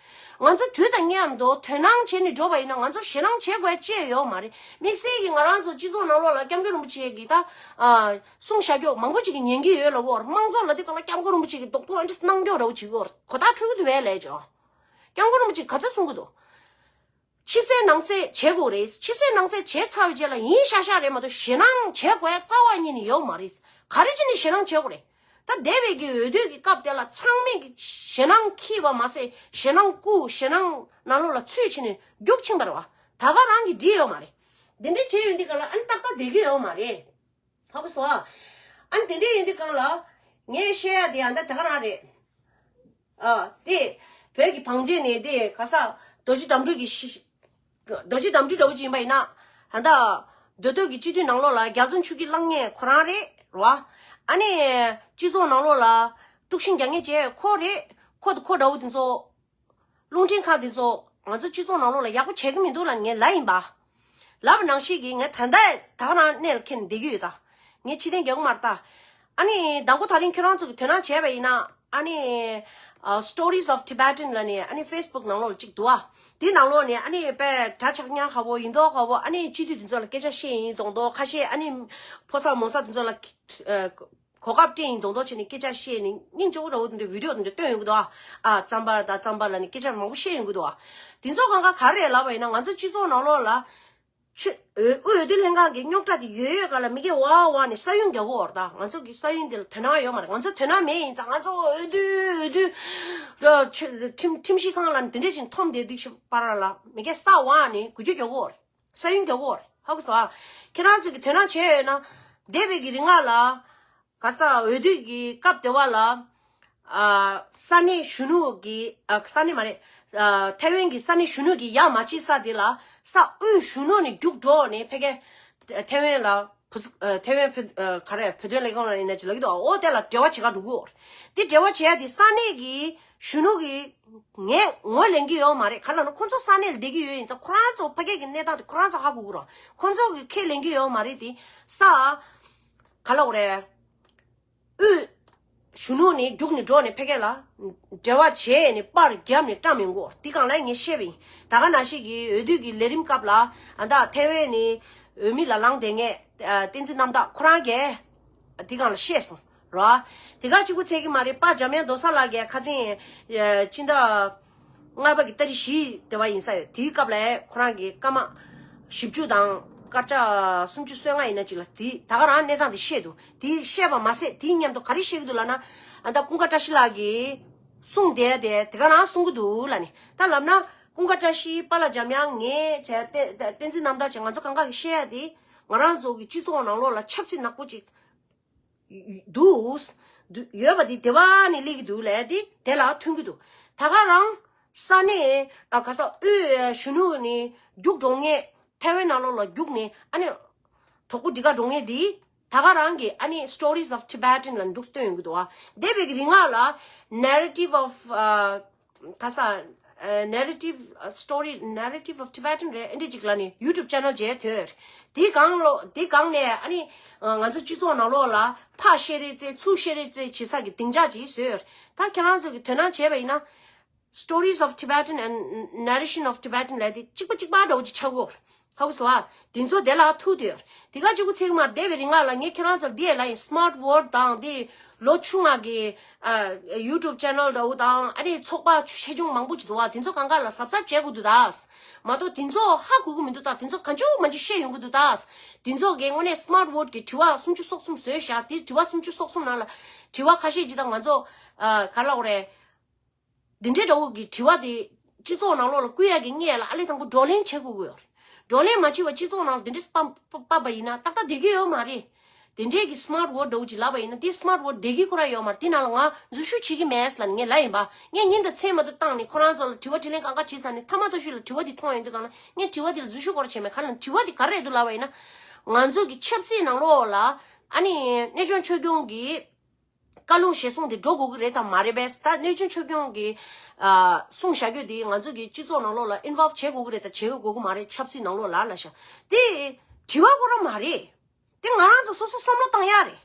ང་ཚོ་དུས་དང་མཉམ་དུ་དོ་སྣང་བྱས་ནས་འགྲོ་བ་ཡིན་ན་ང་ཚོ་ཞེད་སྣང་བྱེད་དགོས་ཡ་ཅི་ཡང་ཡོད་མ་རེད། དམིགས་བསལ་གྱི་ང་རང་ཚོ་སྤྱི་ཚོགས་ནང་ལོགས་ལ་སྐྱབས་མགོན་རིན་པོ་ཆེ་གིས་ད་ཨ་གསུང་བཤད་རྒྱུ་མང་པོ་ཅིག་གིས་ཉན་གྱི་ཡོད་ལབ་ཀྱི་ཡོད་རེད། དམངས་གཙོ་ལབ་དུས་སྒང་ལ་སྐྱབས་མགོན་རིན་པོ་ཆེ་གིས་རྡོག་རྡོག་ཨ་འདྲས་གནང་རྒྱུ་འདྲ་བོ་བྱེད་ཀྱི་ཡོད་རེད། གོ་བརྡ་འཕྲོད་ཀྱི་འདུག་བས་ལབ་ཀྱི་ཡོད། སྐྱབས་མགོན་རིན་པོ་ཆེས་ག་ཚོད་གསུང་གི་འདུག་ཕྱི་གསལ་ནང་གསལ་བྱེད་དགོས་རེད། ཕྱི་གསལ་ནང་གསལ་བྱས་ཚར་བའི་རྗེས་ལ་ཡིན་ཤག་ཤག་རེད་མ་གཏོགས་ཞེད་སྣང་བྱེད་དགོས་ཡ་རྩ་བ་ཉིད་ནས་ཡོད་མ་རེད། ག་རེ་བྱས་ནས་ཞེད་སྣང་བྱེད་དགོས་རེད། ད་འདས་པའི་གི་འོས་བསྡུ་གི་སྐབས་དེ་ལ་ཚང་མས་གི་ཞེད་སྣང་འཁྱེར་བ་མ་ཟད་ཞེད་སྣང་བཀུག་ཞེད་སྣང་ནང་ལོགས་ལ་ཚུད་བྱས་ནས་རྒྱུག་ཕྱིན་པ་རེད་བ། ད་ག་རང་གིས་འགྲིག་ཡོད་མ་རེད། འདི་འདྲ་བྱས་ཡོད་འདི་ག་ལ་ཨ་ནི་ཏག་ཏག་བསྡད་ཀྱི་ཡོད་མ་རེད། ཧ་གོ་སོང་ཨ། ཨ་ནི་དེ་འདྲ་ཡིན་དུས་སྒང་ལ་ངས་བཤད་ཡ་དེ་ཡང་ད་དེ་ག་རང་རེད། ཨ་དེ་བོད་ཀྱི་བང་མཛོད་ནས་དེ་ག་ས་རྡོ་རྗེ་དམ་སྤྲུལ་གྱི་ཤི་རྡོ་རྗེ་དམ་སྤྲུལ་འདྲ་བོ་ཅིག་ཡིན་པ་ཡིན་ན། ད་ལྟ་མདོ་སྟོད་ཀྱི་སྤྱི་འཐུས་ནང་ལོགས་ལ་རྒྱལ་བཙུན་ཆོས་སྐྱིད་གླང་ངེ་ཁོ་རང་རེད་རེད་བ། ཨ་ནི་སྤྱི་ཚོགས་ནང་ལོགས་ལ་དཀྲུག་ཤིང་རྒྱག་མཁན་བྱས་ཁོ་རེད། ཁོ་དང་ཁོ་འདྲ་བོ་དེ་ཚོ། རླུང་འཕྲིན་ཁང་དེ་ཚོ་ང་ཚོ་སྤྱི་ཚོགས་ནང་ལོགས་ལ་ཡག་པོ་བྱེད་ཀྱི་མི་འདུག་ལབ་ངས་ལབ་ཡིན་པ། ལབ་པ་ནང་བཞིན་གྱི་ངས་ད་ལྟ་ད་ག་རང་གནས་ལ་འཁེལ་ནས་བསྡད་ཀྱི་ཡོད་ད། ངས་ཕྱི་བསྟན་རྒྱག་གི་མ་རེད་ད། ཨ་ནི་དང་པོ་ད་རིང་ཁྱོད་རང་ཚོ་གིས་དོ་སྣང་བྱས་པ་ཡིན་ན། ཨ་ནི་ཨ་Stories of Tibetan ལབ་ནས་ཨ་ནི་Facebook ནང་ལོགས་ལ་གཅིག་འདུག་ཨ། དེ་ནང་ལོགས་ནས་ཨ་ནི་དཔེ་གྲྭ་ཆགས་ཉག་ཁ་བོ་ཡིན་མདོག་ཁ་བོ། ཨ་ནི་སྤྱི་འཐུས་དེ་ཚོ་ལ་སྐད་ཆ་བཤད་ཡིན་མདོག་མདོག་ཁ་ཤས། ཨ་ནི་ཕོ་གསར་མོ་གསར་དེ་ཚོ་ལ་ཨ། གོ་སྐབས་སྤྲད་ཡིན་མདོག་མདོག་བྱས་ནས་སྐད་ཆ་བཤད་ནས་སྙིང་རྗེ་པོ་འདྲ་བོ་དེ་འདྲ་བི་ཌི་ཡོ་དེ་འདྲ་བཏོན་ཡོང་གི་འདུག་ཨ། ཨ་རྩམ་པ་དང་རྩམ་པ་ལབ་ནས་སྐད་ཆ་མང་པོ་བཤད་ཡོང་གི་འདུག་ཨ། དེ་ཚོ་གང་ག་ག་རེ་རེད་ལབ་པ་ཡིན་ན། ང་ཚོ་སྤྱི་ཚོགས་ནང་ལོགས་ལ་ཆོས་འོས་འོས་བསྡུ་ལྷན་ཁང་གི་རྙོག་དྲ་དེ་ཡོད་ཡོད་ག་ལ་མི་སྐད་འོག་འོག་ནས་ས་ཡོམ་རྒྱག་གི་ཡོད་རེད་ད། ང་ཚོ་གི་ས་ཡོམ་དེ་ལ་དོ་སྣང་ཡོད་མ་རེད། ང་ཚོ་དོ་སྣང་མེད་ཡིན་ཙང་ང་ཚོ་འོས་བསྡུ་འོས་བསྡུ་ར་ཆོས་ཁྲིམས་ཁྲིམས་ཞིབ་ཁང་ལ་འདི་འདྲ་ཞིག་འཐོམ་བསྡད་དུས་ཤིག་པ་ར་ལ་མི་སྐད་ས་འོག་ནས་འགུལ་སྐྱོད་རྒྱག་གི་ཡོད་རེད། ས་ཡོམ་རྒྱག་གི་ཡོད་རེད། ཧ་གོ་སོང་ཨ། ཁྱེད་རང་ཚོ་གིས་དོ་སྣང་བྱས་ཡོད་ན། འདས་པའི་གི་རིང་ལ་ག་ས་འོས་བསྡུ་གི་སྐབས་དེ་བ་ལ། ཨ་ས་གནས་གཞོན་ནུ་གི་ཨ་ས་གནས་མ་རེད། ཨ་ཐའེ་ཝན་གྱི་ས་གནས་གཞོན་ནུ་གི་ཡག་མ་བྱེད་ས་དེ་ལ་ས་དབུས་གཞོན་ནུ་ནས་རྒྱུགས་འགྲོ་ནས་ཕ་གི་ཐའེ་ཝན་ལ་བུ་ཨ་ཐའེ་ཝན་བོད་ཨ་ག་རེ་བོད་དོན་ལས་ཁུངས་ལ་ཡིན་ན་ཅིག་ལབ་ཀྱི་འདུག་འོ་དེ་ལ་འབྲེལ་བ་བྱེད་ག་འགྲོ་གི་ཡོད་རེད། དེ་འབྲེལ་བ་བྱེད་ཡ་དེ་ས་གནས་ཀྱི་གཞོན་ནུ་གི་ངས་ངོས་ལེན་གྱི་ཡོད་མ་རེད། ག་ལ་ན་ཁོ་ཚོ་ས་གནས་ལ་བསྡད་ཀྱི་ཡོད་ཡིན་ཙང་ཁོ་རང་ཚོ་ཕ་གི་གི་གནས་སྟངས་དེ་ཁོ་རང་ཚོ་ཧ་གོ་གི་རེད། ཁོ་ཚོ་གིས་ཁས་ལེན་གྱི་ཡོད་མ་རེད་དེ། ས་ག་ལ་འོ་རེད། དབུས་གཞོན་ནུ་ནས་རྒྱུགས་ནས་འགྲོ་ནས་ཕ་གི་ལ་འབྲེལ་བ་བྱས་ནས་པར་བརྒྱབ་ནས་བཀྲམ་ཡོང་གི་ཡོད་རེད། དེ་སྒང་ལ་ངས་བཤད་པ་ཡིན། ད་ག་ནང་བཞིན་གྱི་འོས་བསྡུ་གི་ལས་རིམ་སྐབས་ལ་ཨ་ད་ཐའེ་ཝན་ནས་འོས་མི་ལ་ལངས་བསྡད་མཁན་ཨ་བསྟན་འཛིན་རྣམ་དག་ཁོ་རང་གིས་དེ་སྒང་ལ་བཤད་སོང་ར། དེ་ག་གཅིག་པུ་ཚད་ཀྱི་མ་རེད། པ་འཇམ་དབྱངས་རྡོ་ས་ལགས་ཀྱིས་ཁ་སང་ཨ་སྤྱི་ཟླ་ལྔ་པ་གི་ཏ་རིག་བཞི་དེ་བ་ཡིན་ས་ཡོད། དེའི་སྐབས་ལ་ཁོ་རང་གིས་སྐར་མ་བཞི་བཅུ་དང་སྐར་ཆ་སུམ་ཅུ་སོ་ལྔ་ཡིན་ན་ཅིག་ལ་དེ་ད་ག་རང་གནས་སྟངས་དེ་བཤད་འདུག་དེ་བཤད་པ་མ་ཟད་དེའི་མཉམ་དུ་ག་རེ་བཤད་ཀྱི་འདུག་ལབ་ན། ཨ་ད་ཀུན་དགའ་བཀྲ་ཤིས་ལགས་ཀྱིས་གསུངས་བསྡད་དེ་དེ་ག་རང་གསུང་གི་འདུག་ལབ་ནས། ད་ལབ་ན་ཀུན་དགའ་བཀྲ་ཤིས་པཱ་ལགས་འཇམ་དབྱངས་ངས་བྱས་བསྟན་བསྟན་འཛིན་རྣམ་དག་བྱས་ང་ཚོ་གང་ག་གིས་བཤད་ཡ་དེ་ང་རང་ཚོ་གི་སྤྱི་ཚོགས་ནང་ལོགས་ལ་ཆབ་སྲིད་ནག་པོ་ཅིག་འདུག་འདུག་ཡོད་པ་དེ་དེ་བ་ནས་སླེབས་ཀྱི་འདུག་ལབ་དེ་དེ་ལ་མཐུན་གྱི་འདུག་ད་ག་རང་ས་གནས་ཨ་ག་ས་དབུས་གཞོན་ནུ་ནས་རྒྱུགས་འགྲོ་མཁན་ཐའེ་ཝན་ནང་ལོགས་ལ་རྒྱུགས་ནས་ཨ་ནི་གྲོགས་པོ་འདི་ག་འགྲོ་མཁན་དེ་ད་ག་རང་གི་ཨ་ནི་Stories of Tibetan ལ་འདུག་སྟོན་ཡོང་གི་འདུག་ཨ་འདས་པའི་གི་རིང་ལ་Narrative of ཨ་ག་ས་ཨ་Narrative ཨ་Story Narrative of Tibetan རེད། ཨེ་འདྲ་ཅིག་ལ་ནི་YouTube channel བརྒྱབ་ཡོད། དེའི་སྒང་ལོ་དེའི་སྒང་ནས་ཨ་ནི་ཨ་ང་ཚོ་སྤྱི་ཚོགས་ནང་ལོགས་ལ་ཕར་བཤད་རེས་རྩེ་ཚུར་བཤད་རེས་རྩེ་བྱེད་ས་གི་སྡིངས་ཆ་ཅིག་བཟོས་ཡོད། ད་ཁྱེད་རང་ཚོ་གིས་དོ་སྣང་བྱས་པ་ཡིན་ན་Stories of Tibetan and Narration of Tibetan ལབ་དེ་གཅིག་པ་གཅིག་པ་འདྲ་བོ་ཅིག་ཆགས་ཡོད། ཧ་གོ་སོང་ཨ། དེ་ཚོ་དེ་ལ་ཐུག་བསྡད་ཡོད། དེ་ག་གཅིག་པུ་ཚད་ཀྱི་མ་རེད། འདས་པའི་རིང་ལ་ངས་ཁྱེད་རང་ཚོར་འདི་ཡས་ལབ་ཡིན། Smart Word དང་དེ་ ལོ་ཆུང་བ་གི་ཨ་YouTube channel འདྲ་བོ་དང་ཨ་ནི་ཚོགས་པ་ཆེ་ཆུང་མང་པོ་ཅིག་འདུག་བ། དེ་ཚོ་གང་ག་ལ་གཟབ་གཟབ་བྱེད་དགོས་འདུག་ད། མ་གཏོགས་དེ་ཚོ་ཧ་གོ་གི་མི་འདུག་ད། དེ་ཚོ་གང་བྱུང་མང་བྱུང་བཤད་ཡོང་གི་འདུག་ད། དེ་ཚོ་གི་དངོས་གནས་smart vote གི་དྲི་བ་སུམ་ཅུ་སོ་གསུམ་བཟོས་བཞག་དེ་དྲི་བ་སུམ་ཅུ་སོ་གསུམ་ནང་ལ་དྲི་བ་ཁ་ཤས་ཅིག་དང་ང་ཚོ་ཨ་ག་ལ་འོ་རེད། འདི་འདྲའི་འདྲ་བོ་གི་དྲི་བ་དེ་སྤྱི་ཚོགས་ནང་ལོགས་ལ་བསྐུལ་ཡག་གི་སྔོན་ལ་ཨ་ལས་དང་པོ་བགྲོ་གླེང་བྱེད་དགོས་ཀྱི་ཡོད་རེད། བགྲོ་གླེང་མ་བྱས་པ་སྤྱི་ཚོགས་ནང་ལ་དེ་འདྲའི་སྤམ་སྤམ་པ་ཡིན་ན་ཏག་ཏག་བསྡད་ཀྱི་ཡོད་མ་རེད། དེ་འདྲའི་གི་smart vote འདྲ་བོ་ཅིག་ལབ་པ་ཡིན་ན་དེ་smart vote བསྡད་ཀྱི་ཁོ་རང་ཡོད་མ་རེད། དེ་ནང་ལ་ང་འཛུལ་ཞུགས་བྱེད་ཀྱི་མེད་ལབ་ནས་ངས་ལབ་ཡིན་པ། ངས་ཉིན་དང་མཚན་མ་གཏོགས་བཏང་ནས་ཁོ་རང་ཚོ་ལ་དྲི་བ་དྲིས་ལན་གང་ག་བྱས་ཚར་ནས་མཐའ་མ་ཐོག་ཤུལ་ལ་དྲི་བ་དེ་མཐོང་ཡོང་དུས་གང་ལ་ངས་དྲི་བ་དེ་ལ་འཛུལ་ཞུགས་སྐོར་བྱས་མེད། ག་ལ་དྲི་བ་དེ་ག་རེ་རེད་འདུག་ལབ་པ་ཡིན་ན། ང་ཚོ་གི་ཆབ་སྲིད་ནང་ལོགས་ལ་ཨ་ནི་གནས་ཆུང་ཆོས་སྐྱོང་གི་བཀའ་ལུང་ཞེས་གསུངས་ཏེ་འགྲོ་དགོས་ཀྱི་རེད་དམ་མ་རེད་པས། ད་གནས་ཆུང་ཆོས་སྐྱོང་གིས་ཨ་གསུངས་བཞག་རྒྱུ་དེ་ང་ཚོ་གི་སྤྱི་ཚོགས་ནང་ལོགས་ལ་involve བྱེད་དགོས་ཀྱི་རེད་དམ་བྱེད་དགོས་ཀྱི་མ་རེད། ཆབ་སྲིད་ནང་ལོགས་ལ་ལབ་ཤག་དེ་དྲི་བ་ཁོ་རང་མ་རེད། དེ་ང་རང་ཚོ་སོ་སོ་བསམ་བློ་བཏང་ཡག་རེད།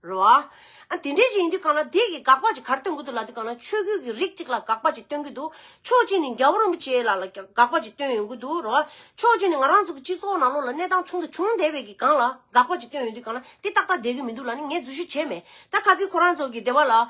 རེད་བ། ཨ་དེ་འདྲས་ཅིག་ཡིན་དུས་གང་ལ་དེ་གི་དགག་པ་ཅིག་ག་རེ་སྟོན་གྱི་འདུག་ལབ་དུས་གང་ལ་ཆོས་བརྒྱུད་ཀྱི་རིགས་གཅིག་ལ་དགག་པ་ཅིག་སྟོན་གྱི་འདུག་ཕྱོགས་གཅིག་ནས་རྒྱལ་བ་རིན་པོ་ཆེ་ལ་ལ་དགག་པ་ཅིག་སྟོན་ཡོང་གི་འདུག་རེད་བ། ཕྱོགས་གཅིག་ནས་ང་རང་ཚོ་གི་སྤྱི་ཚོགས་ནང་ལོགས་ལ་གནས་སྟངས་བྱུང་དང་བྱུང་བསྡད་པའི་གི་སྒང་ལ་དགག་པ་ཅིག་སྟོན་ཡོང་དུས་གང་ལ་དེ་ཏག་ཏག་བསྡད་ཀྱི་མི་འདུག་ལབ་ནས་ངས་འཛུལ་ཞུགས་བྱས་མེད། ད་ཁ་ཚིག་ཁོ་རང་ཚོ་གི་སྡེ་བ་ལ་ཨ་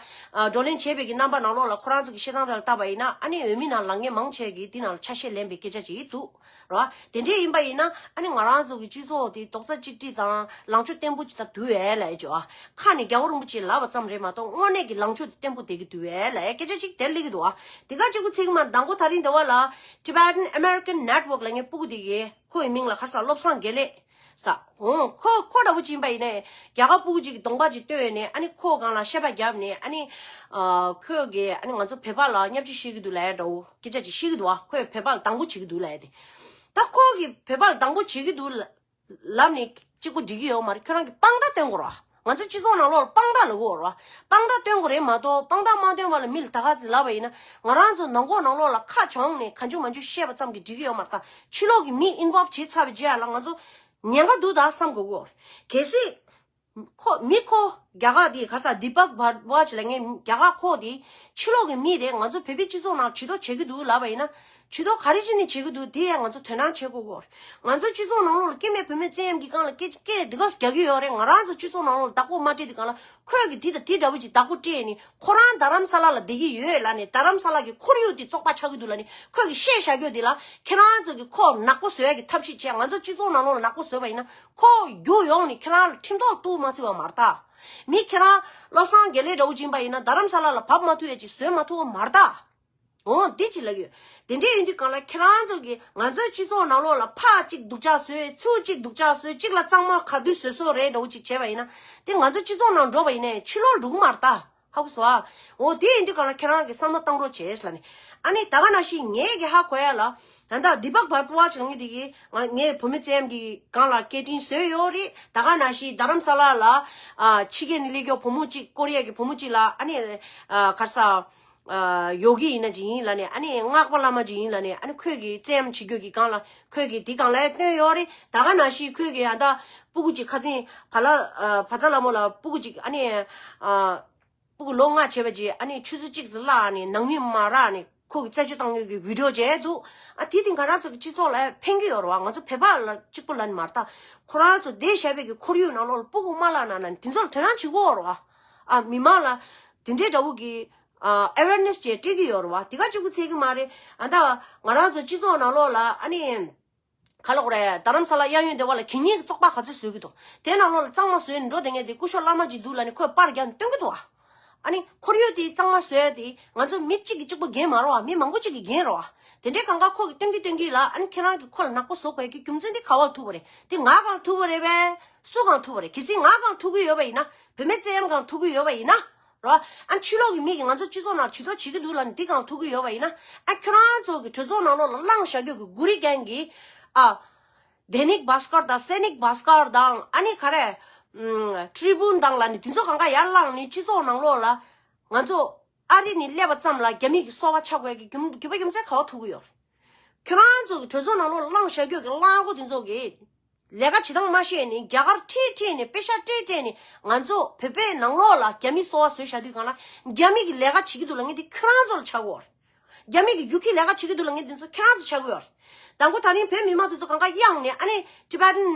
བགྲོ་གླེང་བྱས་པའི་གི་རྣམ་པ་ནང་ལོགས་ལ་ཁོ་རང་ཚོ་གི་བཤད་སྟངས་དེ་ལ་བལྟས་པ་ཡིན་ན་ཨ་ནི་འོས་མི་ནང་ལ་ངས་མང་ཆེ་གི་དེ་ནང་ལ་ཆ་ཤས་ལེན་པའི་སྐད་ཆ་ཅིག་འདུག་རེད་བ། དེ་འདྲས་ཡིན་པ་ཡིན་ན་ཨ་ནི་ང་རང་ཚོ་གི་སྤྱི་ཚོགས་དེ་རྡོག་རྩ་གཅིག་སྒྲིལ་དང་ལངས་ཕྱོགས་བརྟན་པོ་ཅིག་ད་འདུག་ཨེ་ལབ་ཡ་ཅོ། ཨ་ཁ་ནས་རྒྱལ་བ་རིན་པོ་ཆེ་ལབ་པ་ཙམ་རེད་མ་གཏོགས་དངོས་གནས་ཀྱི་ལངས་ཕྱོགས་དེ་བརྟན་པོ་བསྡད་ཀྱི་འདུག་ཨེ་ལབ་ཡ་སྐད་ཆ་ཅིག་དེ་སླེབས་ཀྱི་འདུག་ཨ། དེ་ག་གཅིག་པུ་ཚིག་མ་དང་པོ་ད་རིང་འདི་བ་ལ་Tibetan American Network ལབ་མཁན་སྤུ་གུ་དེ་གི་ཁོ་ཡི་མིང་ལ་ཁར་ས་བློ་བཟང་དགེ་ལེགས་ས། འོ་ཁོ་ཁོ་འདྲ་བོ་ཅིག་ཡིན་པ་ཡིན་ནའི་རྒྱ་གར་སྤུ་གུ་ཅིག་གི་གདོང་པ་ཅིག་སྟོན་ནས་ཨ་ནི་ཁོ་སྒང་ལ་བཤད་པ་བརྒྱབ་ནས་ཨ་ནི་ཨ་ཁོས་གི་ཨ་ནི་ང་ཚོ་བོད་པ་ལ་བརྙས་བཅོས་བྱེད་ཀྱི་འདུག་ལབ་ཡ་འདྲ་བོ་སྐད་ཆ་ཅིག་བཤད་ཀྱི་འདུག་ཨ། ཁོས་བོད་པ་ལ་སྡང་པོ་བྱེད་ཀྱི་འདུག་ལབ་ཡ་དེ། ད་ཁོ་གིས་བོད་པ་ལ་སྡང་པོ་བྱེད་ཀྱི་འདུག་ལབ་ནས་གཅིག་པོ་འགྲིག་གི་ཡོད་མ་རེད། ཁྱོད་རང་གིས་དཔང་རྟགས་སྟོན་དགོས་རེད་བ། ང་ཚོ་སྤྱི་ཚོགས་ནང་ལོགས་ལ་དཔང་རྟགས་ལབ་དགོས་རེད་བ། དཔང་རྟགས་སྟོན་དགོས་རེད་མ་གཏོགས་དཔང་རྟགས་མ་སྟོན་པ་ལ་མི་ལ་ད་ག་ཚོད་ལབ་པ་ཡིན་ན་ང་རང་ཚོ་ནང་ཁོག་ནང་ལོགས་ལ་ཁ་བྱུང་ནས་གང་བྱུང་མང་བྱུང་བཤད་པ་ཙམ་གྱིས་འགྲིག་གི་ཡོད་མ་རེད། ད་ཕྱི་ལོགས་ཀྱི་མི་involve བྱེད་ཚར་བའི་རྗེས་ལ་ང་ཚོ་ཉེན་ཁ་འདུག་ད་བསམ་དགོས་ཀྱི་ཡོད་རེད། གལ་སྲིད། ཁོ་མི་ཁོ་རྒྱ་གར་དེ་ག་ས་Deepak Bhardwaj ལབ་མཁན་རྒྱ་གར་ཁོ་དེ་ཕྱི་ལོགས་ཀྱི་མི་རེད། ང་ཚོ་བོད་པའི་སྤྱི་ཚོགས་ནང་བྱེད་དོ་བྱེད་ཀྱི་འདུག་ལབ་པ་ཡིན་ན་བྱེད་དོ་ག་རེ་བྱས་ནས་བྱེད་ཀྱི་འདུག་དེ་ཡང་ང་ཚོ་དོ་སྣང་བྱེད་དགོས་ཀྱི་ཡོད་རེད། ང་ཚོ་སྤྱི་ཚོགས་ནང་ལོགས་ལ་སྐྱེ་དམན་བུད་མེད་བཙན་གཡེམ་གྱི་སྒང་ལ་སྐད་སྐད་འདི་ག་རྒྱག་གི་ཡོད་རེད། ང་རང་ཚོ་སྤྱི་ཚོགས་ནང་ལོགས་ལ་བདག་པོ་མ་སྤྲད་དུས་སྒང་ལ་ཁོས་ཀྱི་འདི་དང་འདི་འདྲ་བོ་ཅིག་བདག་པོ་སྤྲད་ནས་ཁོ་རང་རྡ་རམ་ས་ལ་ལ་བསྡད་ཀྱི་ཡོད་ལབ་ནས་རྡ་རམ་ས་ལ་གི་ཁོར་ཡུག་དེ་བཙོག་པ་ཆགས་ཀྱི་འདུག་ལབ་ནས་ཁོས་ཀྱི་བཤད་བཞག་རྒྱུ་དེ་ལ་ཁྱེད་རང་ཚོ་གི་ཁོ་ནག་པོ་བཟོ་ཡ་གི་ཐབས་ཤེས་བྱས། ང་ཚོ་སྤྱི་ཚོགས་ནང་ལོགས་ལ་ནག་པོ་བཟོས་པ་ཡིན་ན་ཁོ་རྒྱུགས་ཡོང་ནས་ཁྱེད་རང་ལ་ཁྲིམས་ཐོག་གཏུག་མ་སྲིད་པ་མ་རེད་ད། མི་ཁྱེད་རང་བློ་བཟང་དགེ་ལེགས་འདྲ་བོ་ཅིག་ཡིན་པ་ཡིན་ན་རྡ་རམ་ས་ལ་ལ་བབས་མ་ཐུབ་ཡ་ཅིག་བཟོས་མ་ཐུབ་པ་མ་རེད་ད། འོ་འདི་ཅིག་ལབ་ཡོད། དེ་འདྲས་ཡིན་དུས་གང་ལ་ཁྱེད་རང་ཚོ་གིས་ང་ཚོའི་སྤྱི་ཚོགས་ནང་ལོགས་ལ་ཕར་གཅིག་སྡུག་ཅག་བཟོས་ཚུར་གཅིག་སྡུག་ཅག་བཟོས་གཅིག་ལ་གཙང་མ་ག་དུས་བཟོས་བཟོས་རེད་འདྲ་བོ་ཅིག་བྱས་པ་ཡིན་ན་དེ་ང་ཚོ་སྤྱི་ཚོགས་ནང་འགྲོ་བ་ཡིན་ནའི་ཕྱི་ལོགས་འགྲོ་གི་མ་རེད་ད། ཧ་གོ་སོང་ཨ། འོ་དེ་ཡིན་དུས་གང་ལ་ཁྱེད་རང་གིས་བསམ་བློ་བཏང་རོགས་བྱེད་ལབ་ནས། ཨ་ནི་ད་ག་ནང་བཞིན་ངས་ཀྱི་ཧ་གོ་ཡ་ལ། ད་ལྟ་Deepak Bhardwaj ལབ་མཁན་དེ་གིས་ང་ངས་བུད་མེད་བཙན་གཡེམ་གྱི་སྒང་ལ་སྐད་འཕྲིན་བཟོས་ཡོད་རེད། ད་ག་ནང་བཞིན་རྡ་རམ་ས་ལ་ལ་ཨ་ཕྱི་རྒྱལ་ནས་སླེབས་མཁན་བུ་མོ་གཅིག་ཀོ་རི་ཡ་གི་བུ་མོ་གཅིག་ལ་ཨ་ནི་ཨ་ག་རེ་ཟ་ཨ་ཡོ་གི་ཡིན་ན་ཅིག་ཡིན་ལབ་ནས་ཨ་ནི་སྔགས་པ་བླ་མ་ཅིག་ཡིན་ལབ་ནས་ཨ་ནི་ཁོས་ཀྱི་བཙན་གཡེམ་བྱེད་རྒྱུ་གི་སྒང་ལ་ཁོས་ཀྱི་དེ་སྒང་ལ་བཏོན་ཡོད་རེད། ད་ག་ནང་བཞིན་ཁོས་ཀྱི་ཨ་ད་སྤུ་གུ་གཅིག་ཁ་སང་བ་ལ་ཨ་བ་ཚ་ལྷ་མོ་ལ་སྤུ་གུ་གཅིག་ཨ་ནི་ཨ། སྤུ་གུ་ལོ་ལྔ་བྱས་པ་ཅིག་ཨ་ནི་ཆུ་ཚོད་གཅིག་ཙམ་བརླག་ནས་ནང་མི་མ་རག་ནས་ཁོ་གི་རྩད་གཅོད་བཏང་ཡོད་ཀྱི་བི་ཌིའོ་མཇལ་འདུག་ཨ་དེ་དེ་ང་རང་ཚོ་གི་སྤྱི་ཚོགས་ལ་ཕན་གྱི་ཡོད་རེད་བ། ང་ཚོ་བོད་པ་ལ་གཅིག་པུ་ལ་ནི་མ་རེད་ད། ཁོ་རང་ཚོ་བསྡད་བཞག་པའི་གི་ཁོར་ཡུག་ནང་ལོགས་ལ་སྤུ་གུ་མ་བརླག་ན་ན་དེ་ཚོ་ལ་དོ་སྣང་བྱེད་དགོས་རེད་བ། ཨ་མི་མང་ལ་དེ་འདྲའི་འདྲ་བོ་གི་ཨ་ཨེ་ཝེར་ནེ་སི་ཅིག་སྤྲད་ཀྱི་ཡོད་རེད་བ། དེ་ག་གཅིག་པུ་ཚད་ཀྱི་མ་རེད། ཨ་ད་ང་རང་ཚོ་སྤྱི་ཚོགས་ནང་ལོགས་ལ་ཨ་ནི། ག་ལ་གོ་རེད། རྡ་རམ་ས་ལ་གཡས་གཡོན་སྡེ་བ་ལ་གད་སྙིགས་ཀྱི་བཙོག་པ་ག་ཚོད་བཟོས་ཀྱི་འདུག་དེ་ནང་ལོགས་ལ་གཙང་མ་བཟོས་ནས་འགྲོ་བསྡད་མཁན་དེ་སྐུ་ཞབས་བླ་མ་ཅིག་འདུག་ལབ་ནས་ཁོས་པར་རྒྱག་ནས་སྟོན་གྱི་འདུག་ཨ། ཨ་ནི་ཁོར་ཡུག་དེ་གཙང་མ་བཟོས་ཡ་དེ་ང་ཚོ་མི་གཅིག་གིས་གཅིག་པོ་འགན་མ་རེད་བ། མི་མང་པོ་གཅིག་གི་འགན་རེད་བ། དེ་འདྲའི་གང་ག་ཁོ་གིས་སྟོན་གྱི་སྟོན་གྱི་ལ་ཨ་ནི་ཁྱེད་རང་གིས་ཁོ་ལ་ནག་པོ་བཟོ་དགོས་ཡ་གི་རྒྱུ་མཚན་དེ་ག་བ་ལ་ཐུག་པ་རེད། དེ་ང་གང་ལ་ཐུག་པ་རེད་པས། སུ་གང་ལ་ཐུག་པ་རེད། གལ་སྲིད་ང་གང་ལ་ཐུག་གི་ཡོད་པ་ཡིན་ན། བུད་མེད་བཙན་གཡེམ་གང་ལ་ཐུག་གི་ཡོད་པ་ཡིན་ན། རོ། ཨ་ཕྱི་ལོགས་ཀྱི་མི་གིས་ང་ཚོ་སྤྱི་ཚོགས་ནང་ཇུས་གཏོགས་བྱེད་ཀྱི་འདུག་ལབ་ནས་འདི་གང་ཐུག་གི་ཡོད་པ་ཡིན་ན། ཨ་ཁྱོད་རང་ཚོ་གི་གྲོས་ཚོགས་ནང་ལོགས་ལ་བླངས་བཞག་རྒྱུ་གི་གུ་རི་གན་གི་ཨ་Dainik Bhaskar དང་Sainik Bhaskar དང་ཨ་ནི་ག་རེ་ཨམ་Tribune དང་ལབ་ནས་དེ་ཚོ་གང་ག་ཡར་བླངས་ནས་སྤྱི་ཚོགས་ནང་ལོགས་ལ་ང་ཚོ་ཨ་རི་ནས་སླེབས་པ་ཙམ་ལ་རྒྱ་མི་གི་སོ་པ་ཆགས་དགོས་ཀྱི་རྒྱུ་རྒྱུ་བ་རྒྱུ་མཚན་ག་བ་ཐུག་གི་ཡོད་རེད། ཁྱོད་རང་ཚོ་གི་གྲོས་ཚོགས་ནང་ལོགས་ལ་བླངས་བཞག་རྒྱུ་གི་གླང་གོ་དེ་ཚོ་གི་ལས་ཀ་བྱེད་སྟངས་མ་ཤེས་ནས་རྒྱ་གར་ཁྲིད་ཁྲིད་ནས་པེ་ཤ་སྤྲད་སྤྲད་ནས་ང་ཚོ་བོད་པའི་ནང་ལོགས་ལ་རྒྱ་མི་སོ་པ་བཟོས་བཞག་དུས་གང་ལ་རྒྱ་མི་གི་ལས་ཀ་བྱེད་ཀྱི་འདུག་ལབ་མཁན་དེ་ཁྱོད་རང་ཚོ་ལ་ཆགས་ཀྱི་ཡོད་རེད། རྒྱ་མི་གི་རྒྱུག་ཁྱི་ལས་ཀ་བྱེད་ཀྱི་འདུག་ལབ་མཁན་དེ་ཚོ་ཁྱོད་རང་ཚོ་ཆགས་ཀྱི་ཡོད་རེད། དང་པོ་ད་རིང་བོད་མི་མང་དེ་ཚོ་གང་ག་གཡེངས་ནས་ཨ་ནི་Tibetan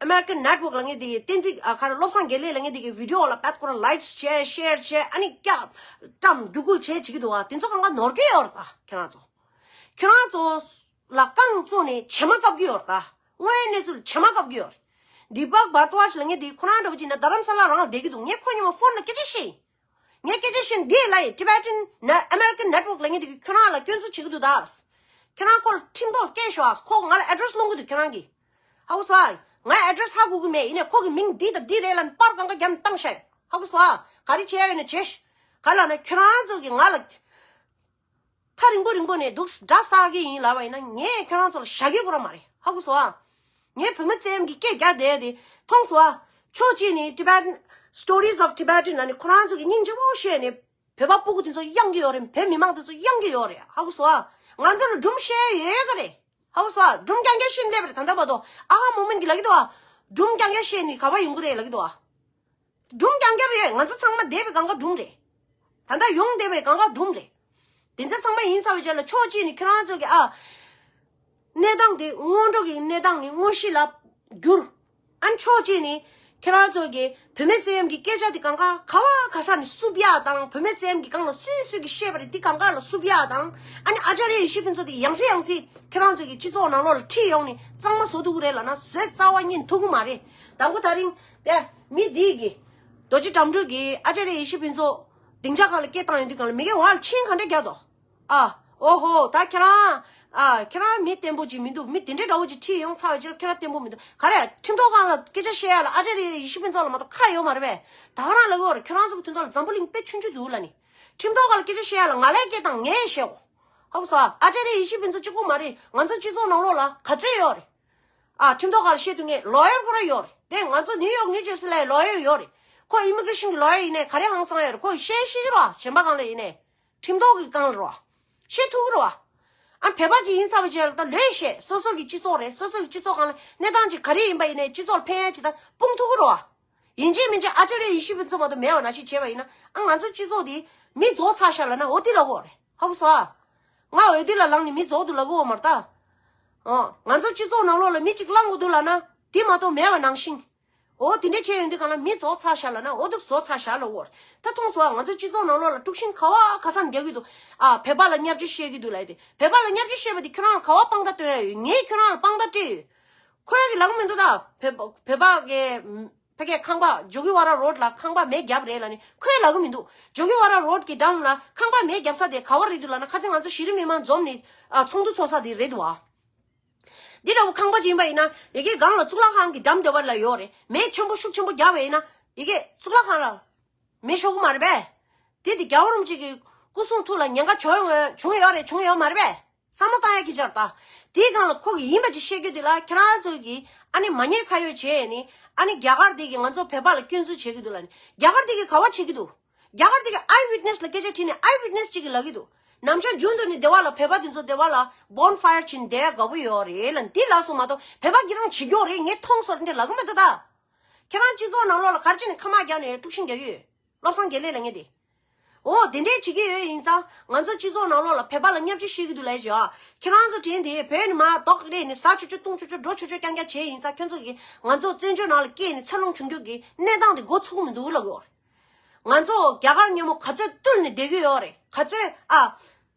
American Network ལབ་མཁན་དེ་གི་བསྟན་འཛིན་ཨ་ག་རེ་བློ་བཟང་དགེ་ལེགས་ལབ་མཁན་དེ་གི་བི་ཌི་ཡོ་ལ་བད་ཁོ་རང་ལའིཀ་བྱས་ཤེར་བྱས་ཨ་ནི་སྐྱ་བཀྲམ་རྒྱུག་རྒྱུག་བྱས་བྱེད་ཀྱི་འདུག་བ། དེ་ཚོ་གང་ག་ནོར་གི་ཡོད་རེད་ད་ཁྱེད་རང་ཚོ། ཁྱེད་རང་ཚོ་ལ་རྐང་བཙུགས་ནས་བྱེ་མ་བཀབ་ཀྱི་ཡོད་རེད་ད། དངོས་ཡོད་གནས་ཚུལ་བྱེ་མ་བཀབ་ཀྱི་ཡོད་རེད། དི་པག་བར་ཏུ་ཝཱ་ཇི་ལབ་མཁན་དེ་ཁོ་རང་འདྲ་པོ་ཅིག་ན་རྡ་རམ་ས་ལ་རང་ལ་བསྡད་ཀྱི་འདུག་ངས་ཁོ་ཉི་མ་ཕོན་ལ་སྐད་ཆ་བཤད་ཡིན། ངས་སྐད་ཆ་བཤད་འདི་ལ་ཡི་Tibetan American Network ལབ་མཁན་དེ་གི་ཁྱོད་རང་ལ་སྐྱོན་འཛུགས་བྱེད་ཀྱི་འདུག་ད། ཁྱེད་རང་ཁོ་ལ་ཁྲིམས་ཐོག་སྐད་ཤོག་ཨ། ཁོ་ང་ལ་ཨེ་ཌི་རེ་སི་སློང་གི་འདུག་ཁྱེད་རང་གིས། ཧ་གོ་སོང་ཨ། ང་ཨེ་ཌི་རེ་སི་ཧ་གོ་གི་མེད། ཡིན་ནའི་ཁོ་གི་མིང་འདི་དང་འདི་རེད་ལབ་ནས་པར་གང་ག་བརྒྱབ་ནས་བཏང་ཤག་ཧ་གོ་སོང་ཨ། ག་རེ་བྱས་ཡོད་ན་བྱས་ཤག་ག་ལབ་ན་ཁྱོད་རང་ཚོ་གིས་ང་ལ་ཐག་རིང་པོ་རིང་པོ་ནས་འདུག་དགྲ་བསགས་ཀྱི་ཡིན་ལབ་པ་ཡིན་ན་ངས་ཁྱོད་རང་ཚོ་ལ་ཞག་གི་གོ་ར་མ་རེད། ཧ་གོ་སོང་ཨ། ངས་བོད་མི་བཙན་གྱི་སྐད་རྒྱག་བསྡད་དེ་མཐོང་སོང་ཨ། ཕྱོགས་གཅིག་ནས་Tibetan Stories of Tibetan ལབ་ནས་ཁོ་རང་ཚོ་གི་སྙིང་རྗེ་པོ་བཤད་ནས་བོད་པ་སྤུ་གུ་དེ་ཚོ་གཡང་གི་ཡོད་རེད། བོད་མི་མང་དེ་ཚོ་གཡང་གི་ཡོད་རེད། ཧ་གོ་སོང་ཨ། ང་ཚོ་ལ་སྒྲུང་བཤད་ཡོད་ག་རེད། ཧ་གོ་སོང་ཨ། སྒྲུང་རྐྱང་རྐྱང་བཤད་སླེབས་རེད། ད་ལྟ་བར་དུ་ཨ་ཧ་མོ་མིན་གྱི་ལབ་ཀྱི་འདུག་ཨ། སྒྲུང་རྐྱང་རྐྱང་བཤད་ནས་ག་བ་ཡོང་གི་རེད་ལབ་ཀྱི་འདུག་ཨ། སྒྲུང་རྐྱང་རྐྱང་རེད། ང་ཚོ་ཚང་མ་བསྡད་པའི་སྒང་ག་སྒྲུང་རེད། ད་ལྟ་ཡོང་བསྡད་པའི་སྒང་ག་སྒྲུང་རེད། དེ་ཚོ་ཚང་མ་ཡིན་ཚར་བའི་རྗེས་ལ་ཕྱོགས་གཅིག་ནས་ཁྱེད་རང་ཚོ་གི་ཨ། གནས་སྟངས་དེ་སྔོན་འགྲོ་གི་གནས་སྟངས་ནས་དངོས་གཞི་ལ་བསྒྱུར། ཨ་ནི་ཕྱོགས་གཅིག་ནས་ཁྱེད་རང་ཚོ་གི་བུད་མེད་བཙན་གཡེམ་གྱི་སྐད་ཆ་དེ་གང་ག་ག་བ་ག་ས་ནས་བསུབ་ཡག་དང་། བུད་མེད་བཙན་གཡེམ་གྱི་སྒང་ལ་སུས་སུས་ཀྱི་བཤད་པ་རེད། དེ་གང་ག་ལ་བསུབ་ཡག་དང་། ཨ་ནི་ཨ་ཅཱརྱ་ཡེ་ཤེས་ཕུན་ཚོགས་དེ་ཡང་སེ་ཡང་སེ་ཁྱེད་རང་ཚོ་གི་སྤྱི་ཚོགས་ནང་ལོགས་ལ་ཁྲིད་ཡོང་ནས་གཙང་མ་བཟོ་ཐུབ་ཀྱི་རེད་ལབ་ན་བཟོས་རྩ་བ་ཉིད་ཐུབ་ཀྱི་མ་རེད། དང་པོ་ད་རིང་དེ་མི་འདིས་གི་རྡོ་རྗེ་ཁྲ་འབྲུག་གིས་ཨ་ཅཱརྱ་ཡེ་ཤེས་ཕུན་ཚོགས་སྡིངས་ཆ་སྒང་ལ་སྐད་བཏང་ཡོང་དུས་སྒང་ལ་མི་གའི་འོག་ལ་མཆན་ག་འདྲ་རྒྱག་དོ། ཨ། ཨོ་ཧོ། ད་ཁྱེད་རང་། ཨ། ཁྱེད་རང་མི་བརྟན་པོ་ཅིག་མི་འདུག་མི་དེ་འདྲའི་འདྲ་བོ་ཅིག་ཁྲིད་ཡོང་ཚར་བའི་ཕྱིར་ཁྱེད་རང་བརྟན་པོ་མི་འདུག་ག་རེ། ཁྲིམས་ཐོག་སྒང་ལ་སྐད་ཆ་བཤད་ཡ་ལ་ཨ་ཅཱརྱ་ཡེ་ཤེས་ཕུན་ཚོགས་ལ་མ་གཏོགས་ཁ་ཡོད་མ་རེད་པས། ད་ག་རང་ལབ་ཀྱི་ཡོད་རེད། ཁྱེད་རང་ཚོ་གི་དོན་དག་ལ་འཛམ་བུ་གླིང་དཔེ་ཆུང་ཆུང་འདུག་ལབ་ནི། ཁྲིམས་ཐོག་སྒང་ལ་སྐད་ཆ་བཤད་ཡ་ལ་ང་ལ་སྐད་བཏང་། ངས་བཤད་གོ། ཧ་གོ་སོང་ཨ། ཨ་ཅཱརྱ་ཡེ་ཤེས་ཕུན་ཚོགས་གཅིག་པོ་མ་རེད། ང་ཚོ་སྤྱི་ཚོགས་ནང་ལོགས་ལ་ག་ཚོད་ཡོད་རེད། ཨ། ཁྲིམས་ཐོག་སྒང་ལ་བཤད་ཐུབ་མཁན་ལོ་ཡར་ཁོ་རང་ཡོད་རེད། དེ་ང་ཚོ་ནིའུ་ཡོག་ནིའུ་ཇར་སི་ལ་ཡི་ལོ་ཡར་ཡོད་རེད། ཁོ་ཨི་མི་གྷི་རེ་ཤན་གྱི་ལོ་ཡར་ཡིན་ནའི་ག་རེ་ཧང་སང་ཡོད་རེད། ཁོ་བཤད་ཤེས་ཀྱི་རེད་པ། གཞན་པ་སྒང་ལ་ཡིན་ནའི། ཁྲིམས་ཐོག་གི་སྒང་ལ་རེད་པ། བཤད་ཐུབ་ཀྱི་རེད་པ། ཨ། བོད་པ་ཅིག་ཡིན་ཚར་བའི་རྗེས་ལ་ད་ལོས་བཤད། སོ་སོ་གི་སྤྱི་ཚོགས་རེད། སོ་སོ་གི་སྤྱི་ཚོགས་སྒང་ལ་གནས་སྟངས་ཅིག་ག་རེ་ཡིན་པ་ཡིན་ནའི་སྤྱི་ཚོགས་ལ་ཕན་ཡ་ཅིག་ད་སྤུངས་ཐུབ་ཀྱི་རེད་པ། ཡིན་གཅིག་མིན་གཅིག་ཨ་ཅཱརྱ་ཡེ་ཤེས་ཕུན་ཚོགས་མ་གཏོགས་མེད་པ་ནང་བཞིན་བྱས་པ་ཡིན་ན། ཨ། ང་ཚོ་སྤྱི་ཚོགས་འདི་མི་རྫོགས་ཚར་ཤག་ལབ་ན་འོ་དེ་ལབ་ཀྱི་ཡོད་རེད། ཧ་གོ་སོང་ཨ། ང་འོ་དེ་ལ་ལངས་ནས་མི་རྫོགས་འདུག་ལབ་ཀྱི་ཡོད་མ་རེད་ད། ཨོ། ང་ཚོ་སྤྱི་ཚོགས་ནང་ལོགས་ལ་མི་གཅིག་ལངས་དགོས་འདུག་ལབ་ན་དེ་མ་གཏོགས་མེད་པ་ནང་བཞིན། འོ་དེ་འདྲ་བྱས་ཡོང་དུས་སྒང་ལ་མི་རྫོགས་ཚར་ཤག་ལབ་ན་འོ་འདུག་རྫོགས་ཚར་ཤག་ལབ་ཀྱི་ཡོད་རེད། ད་མཐོང་སོང་ཨ། ང་ཚོ་སྤྱི་ཚོགས་ནང་ལོགས་ལ་དཀྲུག་ཤིང་ག་བ་ག་ས་ནས་རྒྱག་གི་འདུག་ཨ། བོད་པ་ལ་བརྙས་བཅོས་བཤད་ཀྱི་འདུག་ལབ་ཡ་དེ། བོད་པ་ལ་བརྙས་བཅོས་བཤད་པ་དེ་ཁྱོད་རང་ལ་ག་བ་དཔང་རྟགས་སྟོན་ཡ་ཡོད། ངས་ཁྱོད་རང་ལ་དཔང་རྟགས་སྤྲད་ཡོད། ཁོས་གི་ལབ་ཀྱི་མི་འདུག་ད། བོད་པ་བོད་པ་གི་ཕ་གིའི་ཁང་པ་ཇོ་གི་ཝ་ར་རོཌ་ལ་ཁང་པ་མེ་བརྒྱབ་རེད་ལབ་ནི་ཁོས་ལབ་ཀྱི་མི་འདུག་ཇོ་གི་ཝ་ར་རོཌ་གི་འགྲམ་ལ་ཁང་པ་མེ་བརྒྱབ་ས་དེ་ག་བ་རེད་འདུག་ལབ་ན་ཁ་སང་ང་ཚོ་གཞི་རིམ་མི་མང་འཛོམས་ནས་ཨ་ཚོགས་འདུ་ཚོགས་ས་དེ་རེད་འདུག་ཨ། འདི་འདྲ་བོ་ཁང་པ་ཅིག་ཡིན་པ་ཡིན་ན་ཡ་གི་སྒང་ལ་གཙུག་ལག་ཁང་གི་འགྲམ་དེ་བ་ལ་ཡོད་རེད། མེ་ཆེན་པོ་ཤུགས་ཆེན་པོ་བརྒྱབ་པ་ཡིན་ན་ཡ་གི་གཙུག་ལག་ཁང་ལ་མེ་ཤོར་གི་མ་རེད་པས། དེ་དེ་རྒྱལ་བ་རིན་པོ་ཆེ་གི་སྐུ་གསུང་ཐུགས་ལ་ཉེན་ཁ་བྱུང་ཡོད་བྱུང་ཡོད་རེད། བྱུང་ཡོད་མ་རེད་པས། བསམ་བློ་བཏང་ཡ་གི་ཆར་ད། དེའི་སྒང་ལ་ཁོ་གི་ཡིན་པ་ཅིག་བཤད་རྒྱུ་དེ་ལ་ཁྱེད་རང་ཚོ་གིས་ཨ་ནི་མ་ཉེས་ཁ་གཡོགས་བྱས་ནི་ཨ་ནི་རྒྱ་གར་དེ་གིས་ང་ཚོ་བོད་པ་ལ་སྐྱོན་འཛུགས་བྱེད་ཀྱི་འདུག་ལབ་ནི། རྒྱ་གར་དེ་གིས་ག་བ་བྱེད་ཀྱི་འདུག་རྒྱ་གར་དེ་གིས་ཨའི་ཝིཊ་ནེ་སི་ལ་སྐད་ཆ་དྲིས་ནས་ཨའི་ཝིཊ་ནེ་སི་གཅིག་གིས་ལབ་ཀྱི་འདུག་ནམ་ཞག་རྒྱུན་དུ་ནི་སྡེ་བ་ལ་བོད་པ་དེ་ཚོ་སྡེ་བ་ལ་བོན་ཕ་ཡར་བྱིན་བསྡད་དགའ་པོ་ཡོད་རེད་ལབ་ནི་དེ་ལབ་སོང་མ་གཏོགས་བོད་པ་གིས་རང་བྱེད་ཀྱི་ཡོད་རེད། ངས་མཐོང་སོང་རེད་འདྲ་ལབ་ཀྱི་མི་འདུག་ད། ཁྱེད་རང་སྤྱི་ཚོགས་ནང་ལོགས་ལ་ག་རེ་བྱས་ནས་ཁ་དམག་རྒྱག་ནས་དཀྲུག་ཤིང་རྒྱག་གི་ཡོད། བློ་བཟང་དགེ་ལེགས་ལབ་མཁན་དེ། འོ་དེ་འདྲས་བྱེད་ཀྱི་ཡོད་ཡིན་ཙང་ང་ཚོ་སྤྱི་ཚོགས་ནང་ལོགས་ལ་བོད་པ་ལ་བརྙས་བཅོས་བཤད་ཀྱི་འདུག་ལབ་ཡོད་ཨ། ཁྱེད་རང་ཚོ་དྲན་དེ་བོད་ནས་མར་རྡོག་སླེབས་ནས་ཟ་ཆོག་ཆོག་བཏུང་ཆོག་ཆོག་འགྲོ་ཆོག་ཆོག་རྐྱང་རྐྱང་བྱས་ཡིན་ཙང་ཁྱོད་ཚོ་གིས་ང་ཚོ་བཙན་བྱོལ་ནང་ལ་སྐྱེས་ནས་འཚར་ལོངས་བྱུང་རྒྱུ་གི་གནས་སྟངས་དེ་མགོ་ཚུགས་མི་འདུག་ལབ་ཡོད་རེད། ང་ཚོ་རྒྱ་གར་མཉམ་པོ་ག་ཚོད་བཏུལ་ནས་བསྡད་ཀྱི་ཡོད་རེད། ག་ཚོད་ཨ།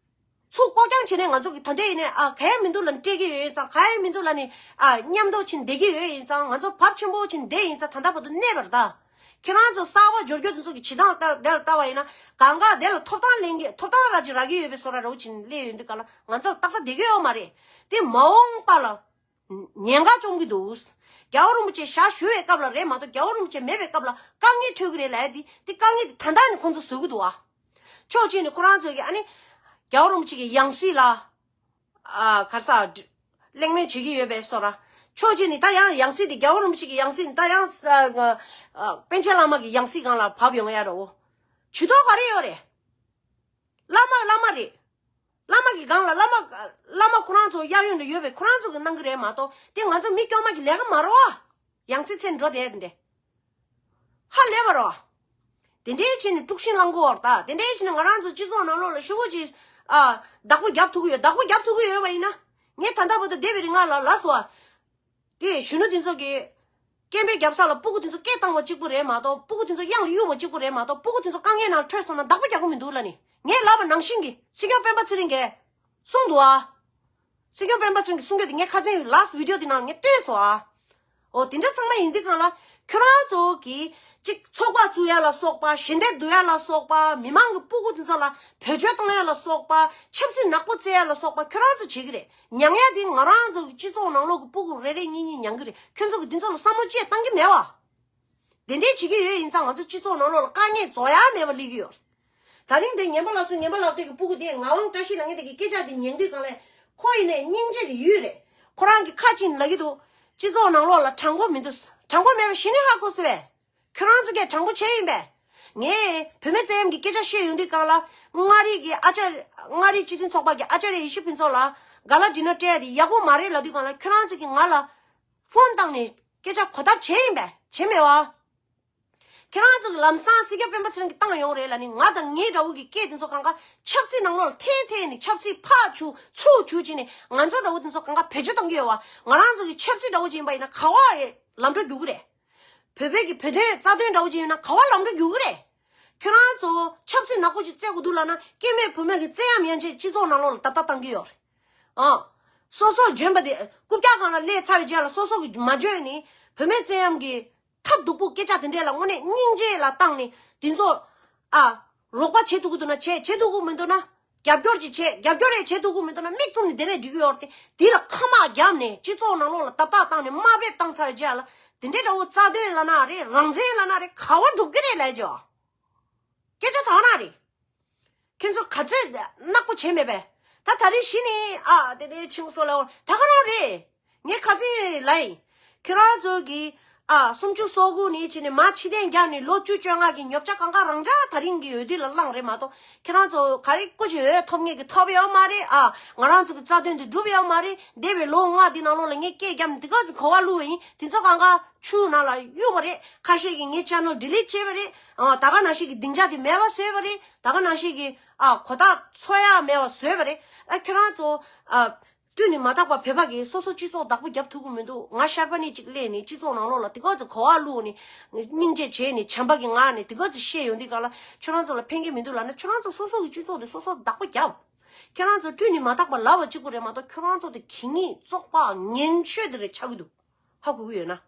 ཚུར་ལྐོག་རྐྱང་བྱས་ནས་ང་ཚོ་གི་ད་ལྟའི་ཡིན་ནའི་ཨ་ག་ཡང་མི་འདུག་ལབ་ནས་སྤྲད་ཀྱི་ཡོད་ཡིན་ཙང་། ག་ཡང་མི་འདུག་ལབ་ནས་ཨ་མཉམ་དུ་ཕྱིན་བསྡད་ཀྱི་ཡོད་ཡིན་ཙང་། ང་ཚོ་བབ་ཆེན་པོ་ཕྱིན་བསྡད་ཡིན་ཙང་ད་ལྟ་བར་དུ་གནས་པ་རེད་ད། ཁྱེད་རང་ཚོ་གསར་པ་འབྱོར་རྒྱུ་དེ་ཚོ་གི་བྱེད་སྟངས་ལྟ་དེ་ལ་ལྟ་བ་ཡིན་ན་གང་ག་དེ་ལ་ཐོབ་ཐང་ལེན་གྱི་ཐོབ་ཐང་ར་ཅིག་རག་གི་ཡོད་པའི་བཟོ་འདྲ་འདྲ་བོ་ཅིག་སླེབས་ཡོང་དུས་ག་ལ་ང་ཚོ་ཏག་ཏག་བསྡད་ཀྱི་ཡོད་མ་རེད། དེ་མ་འོངས་པ་ལ་ཉེན་ཁ་བཅོམ་གྱི་འདུག་རྒྱལ་བ་རིན་པོ་ཆེ་ཞལ་བཞུགས་པའི་སྐབས་ལ་རེད་མ་གཏོགས་རྒྱལ་བ་རིན་པོ་ཆེ་མེད་པའི་སྐབས་ལ་དཀའ་ངལ་འཕྲད་ཀྱི་རེད་ལབ་ཡ་དེ་དེ་དཀའ་ངལ་དེ་ད་ལྟ་ནས་ཁོང་ཚོ་བཟོ་གི་འདུག་ཨ། ཕྱོགས་གཅིག་ནས་ཁོ་རང་ཚོས་ཀྱི་ཨ་ནི་རྒྱལ་བ་རིན་པོ་ཆེ་གི་ཡང་སྲིད་ལ་ཨ་ག་རེ་ཟ་གླེང་མོལ་བྱེད་ཀྱི་ཡོད་པའི་བཟོ་འདྲ། ཕྱོགས་གཅིག་ནས་ད་ཡང་ཡང་སྲིད་དེ་རྒྱལ་བ་རིན་པོ་ཆེ་གི་ཡང་སྲིད་ད་ཡང་ཨ་ཨ་པཎ་ཆེན་བླ་མ་གི་ཡང་སྲིད་སྒང་ལ་བབས་ཡོང་ཡ་འདྲ་བོ། ཇུས་གཏོགས་ག་རེ་ཡོད་རེད། བླ་མ་བླ་མ་རེད། བླ་མ་གི་སྒང་ལ་བླ་མ་བླ་མ་ཁོ་རང་ཚོ་གཡས་གཡོན་དུ་ཡོད་པའི་ཁོ་རང་ཚོ་གི་གནང་གི་རེད་མ་གཏོགས་དེ་ང་ཚོ་མི་དཀྱུས་མ་གི་ལས་ཀ་མ་རེད་བ། ཡང་སྲིད་མཚན་འགྲོ་བསྡད་དེ་འདྲ། ཧ་ལས་པ་རེད་བ། དེ་འདྲའི་བྱས་ནས་དཀྲུག་ཤིང་བསླང་གི་ཡོད་རེད་ད། དེ་འདྲའི་བྱས་ནས་ང་རང་ཚོ་སྤྱི་ཚོགས་ནང་ལོགས་ལ་ཤུགས་པོ་ཅིག་ཨ་བདག་པོ་རྒྱབ་ཐུབ་ཀྱི་ཡོད། བདག་པོ་རྒྱབ་ཐུབ་ཀྱི་ཡོད་པ་ཡིན་ན་ངས་ད་ལྟ་བར་དུ་བསྡད་པའི་རིང་ལ་ལབ་སོང་བ། དེ་གཞོན་ནུ་དེ་ཚོ་གིས་ སྐད་འབོད་རྒྱབ་ས་ལ་སྤུ་གུ་དེ་ཚོ་སྐད་བཏང་བ་གཅིག་པུ་རེད་མ་གཏོགས། སྤུ་གུ་དེ་ཚོ་གཡང་ལ་གཡུག་པ་གཅིག་པུ་རེད་མ་གཏོགས། སྤུ་གུ་དེ་ཚོ་དཀའ་ངལ་ནང་འཕྲོད་སོང་ན་བདག་པོ་རྒྱག་གི་མི་འདུག་ལབ་ནི། ངས་ལབ་པ་ནང་བཞིན་གྱི་སྲིད་སྐྱོང་སྤེན་པ་ཚེ་རིང་གིས་གསུངས་འདུག་ཨ། སྲིད་སྐྱོང་སྤེན་པ་ཚེ་རིང་གིས་གསུང་རྒྱུ་དེ་ངས་ཁ་སང་last video དེ་ནང་ངས་བཏོན་སོང་ཨ། འོ་དེ་འདྲ་ཚང་མ་ཡིན་དུས་སྒང་ལ་ཁྱོད་རང་ཚོ་གིས་གཅིག་ཚོགས་པ་བཙུགས་ཡ་ལ་སོགས་པ། ཞལ་འདེབས་བསྡུ་ཡ་ལ་སོགས་པ། མི་མང་གི་སྤུ་གུ་དེ་ཚོ་ལ་བེད་སྤྱོད་གཏོང་ཡ་ལ་སོགས་པ། ཆབ་སྲིད་ནག་པོ་རྩེ་ཡ་ལ་སོགས་པ་ཁྱོད་རང་ཚོ་བྱེད་ཀྱི་རེད། མྱངས་ཡ་དེ་ང་རང་ཚོ་གི་སྤྱི་ཚོགས་ནང་ལོགས་ཀྱི་སྤུ་གུ་རེ་རེ་གཉིས་གཉིས་མྱངས་ཀྱི་རེད། ཁྱོད་ཚོ་གི་དེ་ཚོ་ལ་བསམ་བློ་ཅིག་བཏང་གི་མེད་བ། དེ་འདྲའི་བྱེད་ཀྱི་ཡོད་ཡིན་ཙང་ང་ཚོ་སྤྱི་ཚོགས་ནང་ལོགས་ལ་དཀའ་ངལ་རྫོགས་ཡ་མེད་པ་སླེབས་ཀྱི་ཡོད་རེད། ད་རིང་དེ་ངན་པ་ལགས་སུ་ངན་པ་ལགས་སྤྲད་ཀྱི་སྤུ་གུ་དེ་ངག་དབང་བཀྲ་ཤིས་ལགས་ངས་དེ་གི་སྐད་ཆ་དེ་ཉན་དུས་སྒང་ལས། ཁོ་ཡིན་ནས་སྙིང་རྗེ་གི་ཡུལ་རེད། ཁོ་རང་གི་ཁ་ཅིག་ལབ་ཀྱི་འདུག་སྤྱི་ཚོགས་ནང་ལོགས་ལ་དྲང་པོ་མི་འདུག་དྲང་པོ་མེད་པ་གཞི་ནས་ཧ་གོ་སོང་བས། ཁྱོད་རང་ཚོ་གས་དྲང་པོ་བྱས་ཡིན་པས། ངས་བུད་མེད་བཙན་གཡེམ་གྱི་སྐད་ཆ་བཤད་ཡོང་དུས་སྒང་ལ། མངའ་རིས་ཀྱི་ཨ་ཅར། མངའ་རིས་སྤྱི་མཐུན་ཚོགས་པ་གི་ཨ་ཅར་ཡེ་ཤེས་ཕུན་ཚོགས་ལ་ག་ལ་འགྲིག་ན་སྤྲད་ཡ་དེ་ཡག་པོ་མ་རེད་ལབ་དུས་སྒང་ལ། ཁྱོད་རང་ཚོ་གིས་ང་ལ་ཕོན་བཏང་ནས་སྐད་ཆ་གོ་ཐབས་བྱས་ཡིན་པས། བྱས་མེད་བ། ཁྱེད་རང་ཚོ་གི་ལམ་སང་སྲིད་སྐྱོང་སྤེན་པ་ཚེ་རིང་གིས་བཏང་ཡོང་རེད་ལབ་ནི། ང་དང་ངའི་འདྲ་བོ་གི་སྐད་དེ་ཚོ་གང་ག་ཆབ་སྲིད་ནང་ལོགས་ལ་ཐེ་ཐེ་ནི་ཆབ་སྲིད་ཕར་བྱུག་ཚུར་བྱུག་བྱས་ནི་ང་ཚོ་འདྲ་བོ་དེ་ཚོ་གང་ག་བེད་སྤྱོད་གཏོང་གི་ཡོད་བ། ང་རང་ཚོ་གི་ཆབ་སྲིད་འདྲ་བོ་ཅིག་ཡིན་པ་ཡིན་ན་ག་བ་ལམ་འགྲོ་རྒྱུག་གི་རེད། བོད་པའི་གི་བོད་དོན་རྩ་དོན་འདྲ་བོ་ཅིག་ཡིན་ན་ག་བ་ལམ་འགྲོ་རྒྱུག་གི་རེད། ཁྱོད་རང་ཚོ་ཆབ་སྲིད་ནག་པོ་ཅིག་རྩེ་དགོས་འདུག་ལབ་ན། སྐྱེ་དམན་བུད་མེད་ཀྱི་བཙན་གཡེམ་ཡན་ཆད་སྤྱི་ཚོགས་ནང་ལོགས་ལ་ཏག་ཏག་བཏང་གི་ཡོད་རེད། ཨང་། སོ་སོ་འཇོན་པ་དེ་རྐུབ་བཀྱག་སྒང་ལ་སླེབས་ཚར་བའི་རྗེས་ལ་སོ་སོ་གི་མ་འཇོན་ནི་བུད་མེད་བཙན་གཡེམ་གི་ཐབས་སྡུག་པོ་སྐད་ཆ་དེ་འདྲས་ལ་དངོས་གནས་སྙིང་རྗེ་ལ་བཏང་ནས་དེ་ཚོ། ཨ། རོགས་པ་བྱེད་ཐུབ་ཀྱི་འདུག་ན་བྱེད། བྱེད་ཐུབ་ཀྱི་མི་འདུག་ན་རྒྱབ་སྐྱོར་ཅིག་བྱེད། རྒྱབ་སྐྱོར་རེ་བྱེད་ཐུབ་ཀྱི་མི་འདུག་ན་མིག་བཙུམ་ནས་དེ་ནས་འགྲིག་གི་ཡོད་རེད་དེ། དེ་ལ་ཁ་དམག་བརྒྱབ་ནས་སྤྱི་ཚོགས་ནང་ལོགས་ལ་ཏག་ཏག་བཏང་ནས་དམའ་འབེབས་བཏང་ཚར་བའི་རྗེས་ལ། དེ་འདྲའི་འདྲ་བོ་རྩ་དོན་ལབ་ན་རེད། རང་བཙན་ལབ་ན་རེད། ག་བ་འགྲུབ་ཀྱི་རེད་ལབ་བྱས། སྐད་ཆ་དག་ན་རེད། ཁྱེད་ཚོ་ག་ཚོད་ནག་པོ་བྱས་མེད་པས། ད་ད་རེས་གཞི་ནས་ཨ་དེ་ནས་ཆིང་སོ་ལ་འོ་ད་ག་རང་རེད། ངས་ཁ་སང་ལབ་ཡིན། ཁྱོད་རང་ཚོ་གི་ཨ་སུམ་ཅུ་སོ་དགུ་ནས་བྱས་ནས་མར་ཕྱི་གཏན་རྒྱག་ནས་ལོ་བཅུ་བཅོ་ལྔ་གི་ཉོ་ཆ་གང་ག་རང་ཅག་ད་རིང་གི་འོས་བསྡུ་ལ་བླངས་རེད་མ་གཏོགས། ཁྱེད་རང་ཚོ་ག་རེ་སྐུ་མཁྱེན་འོས་ཐོབ་མཁན་གི་ཐོབ་ཡོད་མ་རེད། ཨ་ང་རང་ཚོ་གི་རྩ་དོན་དེ་འགྲུབ་ཡོད་མ་རེད། འདས་པའི་ལོ་ལྔ་འདི་ནང་ལོགས་ལ་ངས་སྐད་བརྒྱབ་ནས་དེ་ག་ཚོད་གོ་བ་བླུགས་པ་ཡིན། དེ་ཚོ་གང་ག་ཆུ་ནང་ལ་གཡུགས་པ་རེད། ཁ་ཤས་ཀྱིས་ངའི་channel delete བྱས་པ་རེད། ཨ་ད་ག་ནང་བཞིན་གྱི་སྡིངས་ཆ་དེ་མེད་པ་བཟོས་པ་རེད། ད་ག་ནང་བཞིན་གྱི་ཨ་གོ་རྟགས་འཚོལ་ཡག་མེད་པ་བཟོས་པ་རེད། ཨ་ཁྱོད་རང་ཚོ་ཨ་སྤྲུལ་ནས་མ་དག་པ་བོད་པ་གིས་སོ་སོ་སྤྱི་ཚོགས་བདག་པོ་རྒྱབ་ཐུབ་ཀྱི་མི་འདུག་ང་ཤར་པ་ནི་གཅིག་སླེབས་ནས་སྤྱི་ཚོགས་ནང་ལོགས་ལ་དེ་ག་ཚོད་གོ་བ་བླུགས་ནས་སྙིང་རྗེ་བྱས་ནས་བྱམས་པ་གི་ངང་ནས་དེ་ག་ཚོད་བཤད་ཡོང་དུས་ག་ལ་ཁྱོད་རང་ཚོ་ལ་ཕན་གྱི་མི་འདུག་ལབ་ན། ཁྱོད་རང་ཚོ་སོ་སོ་གི་སྤྱི་ཚོགས་དེ་སོ་སོ་བདག་པོ་རྒྱབ། ཁྱོད་རང་ཚོ་སྤྲུལ་ནས་མ་དག་པ་ལབ་པ་གཅིག་པུ་རེད་མ་གཏོགས། ཁྱོད་རང་ཚོ་དེ་གད་སྙིགས་བཙོག་པ་ངན་ཤོས་དེ་རེད་ཆགས་ཀྱི་འདུག་ཧ་གོ་གི་ཡོད་ན།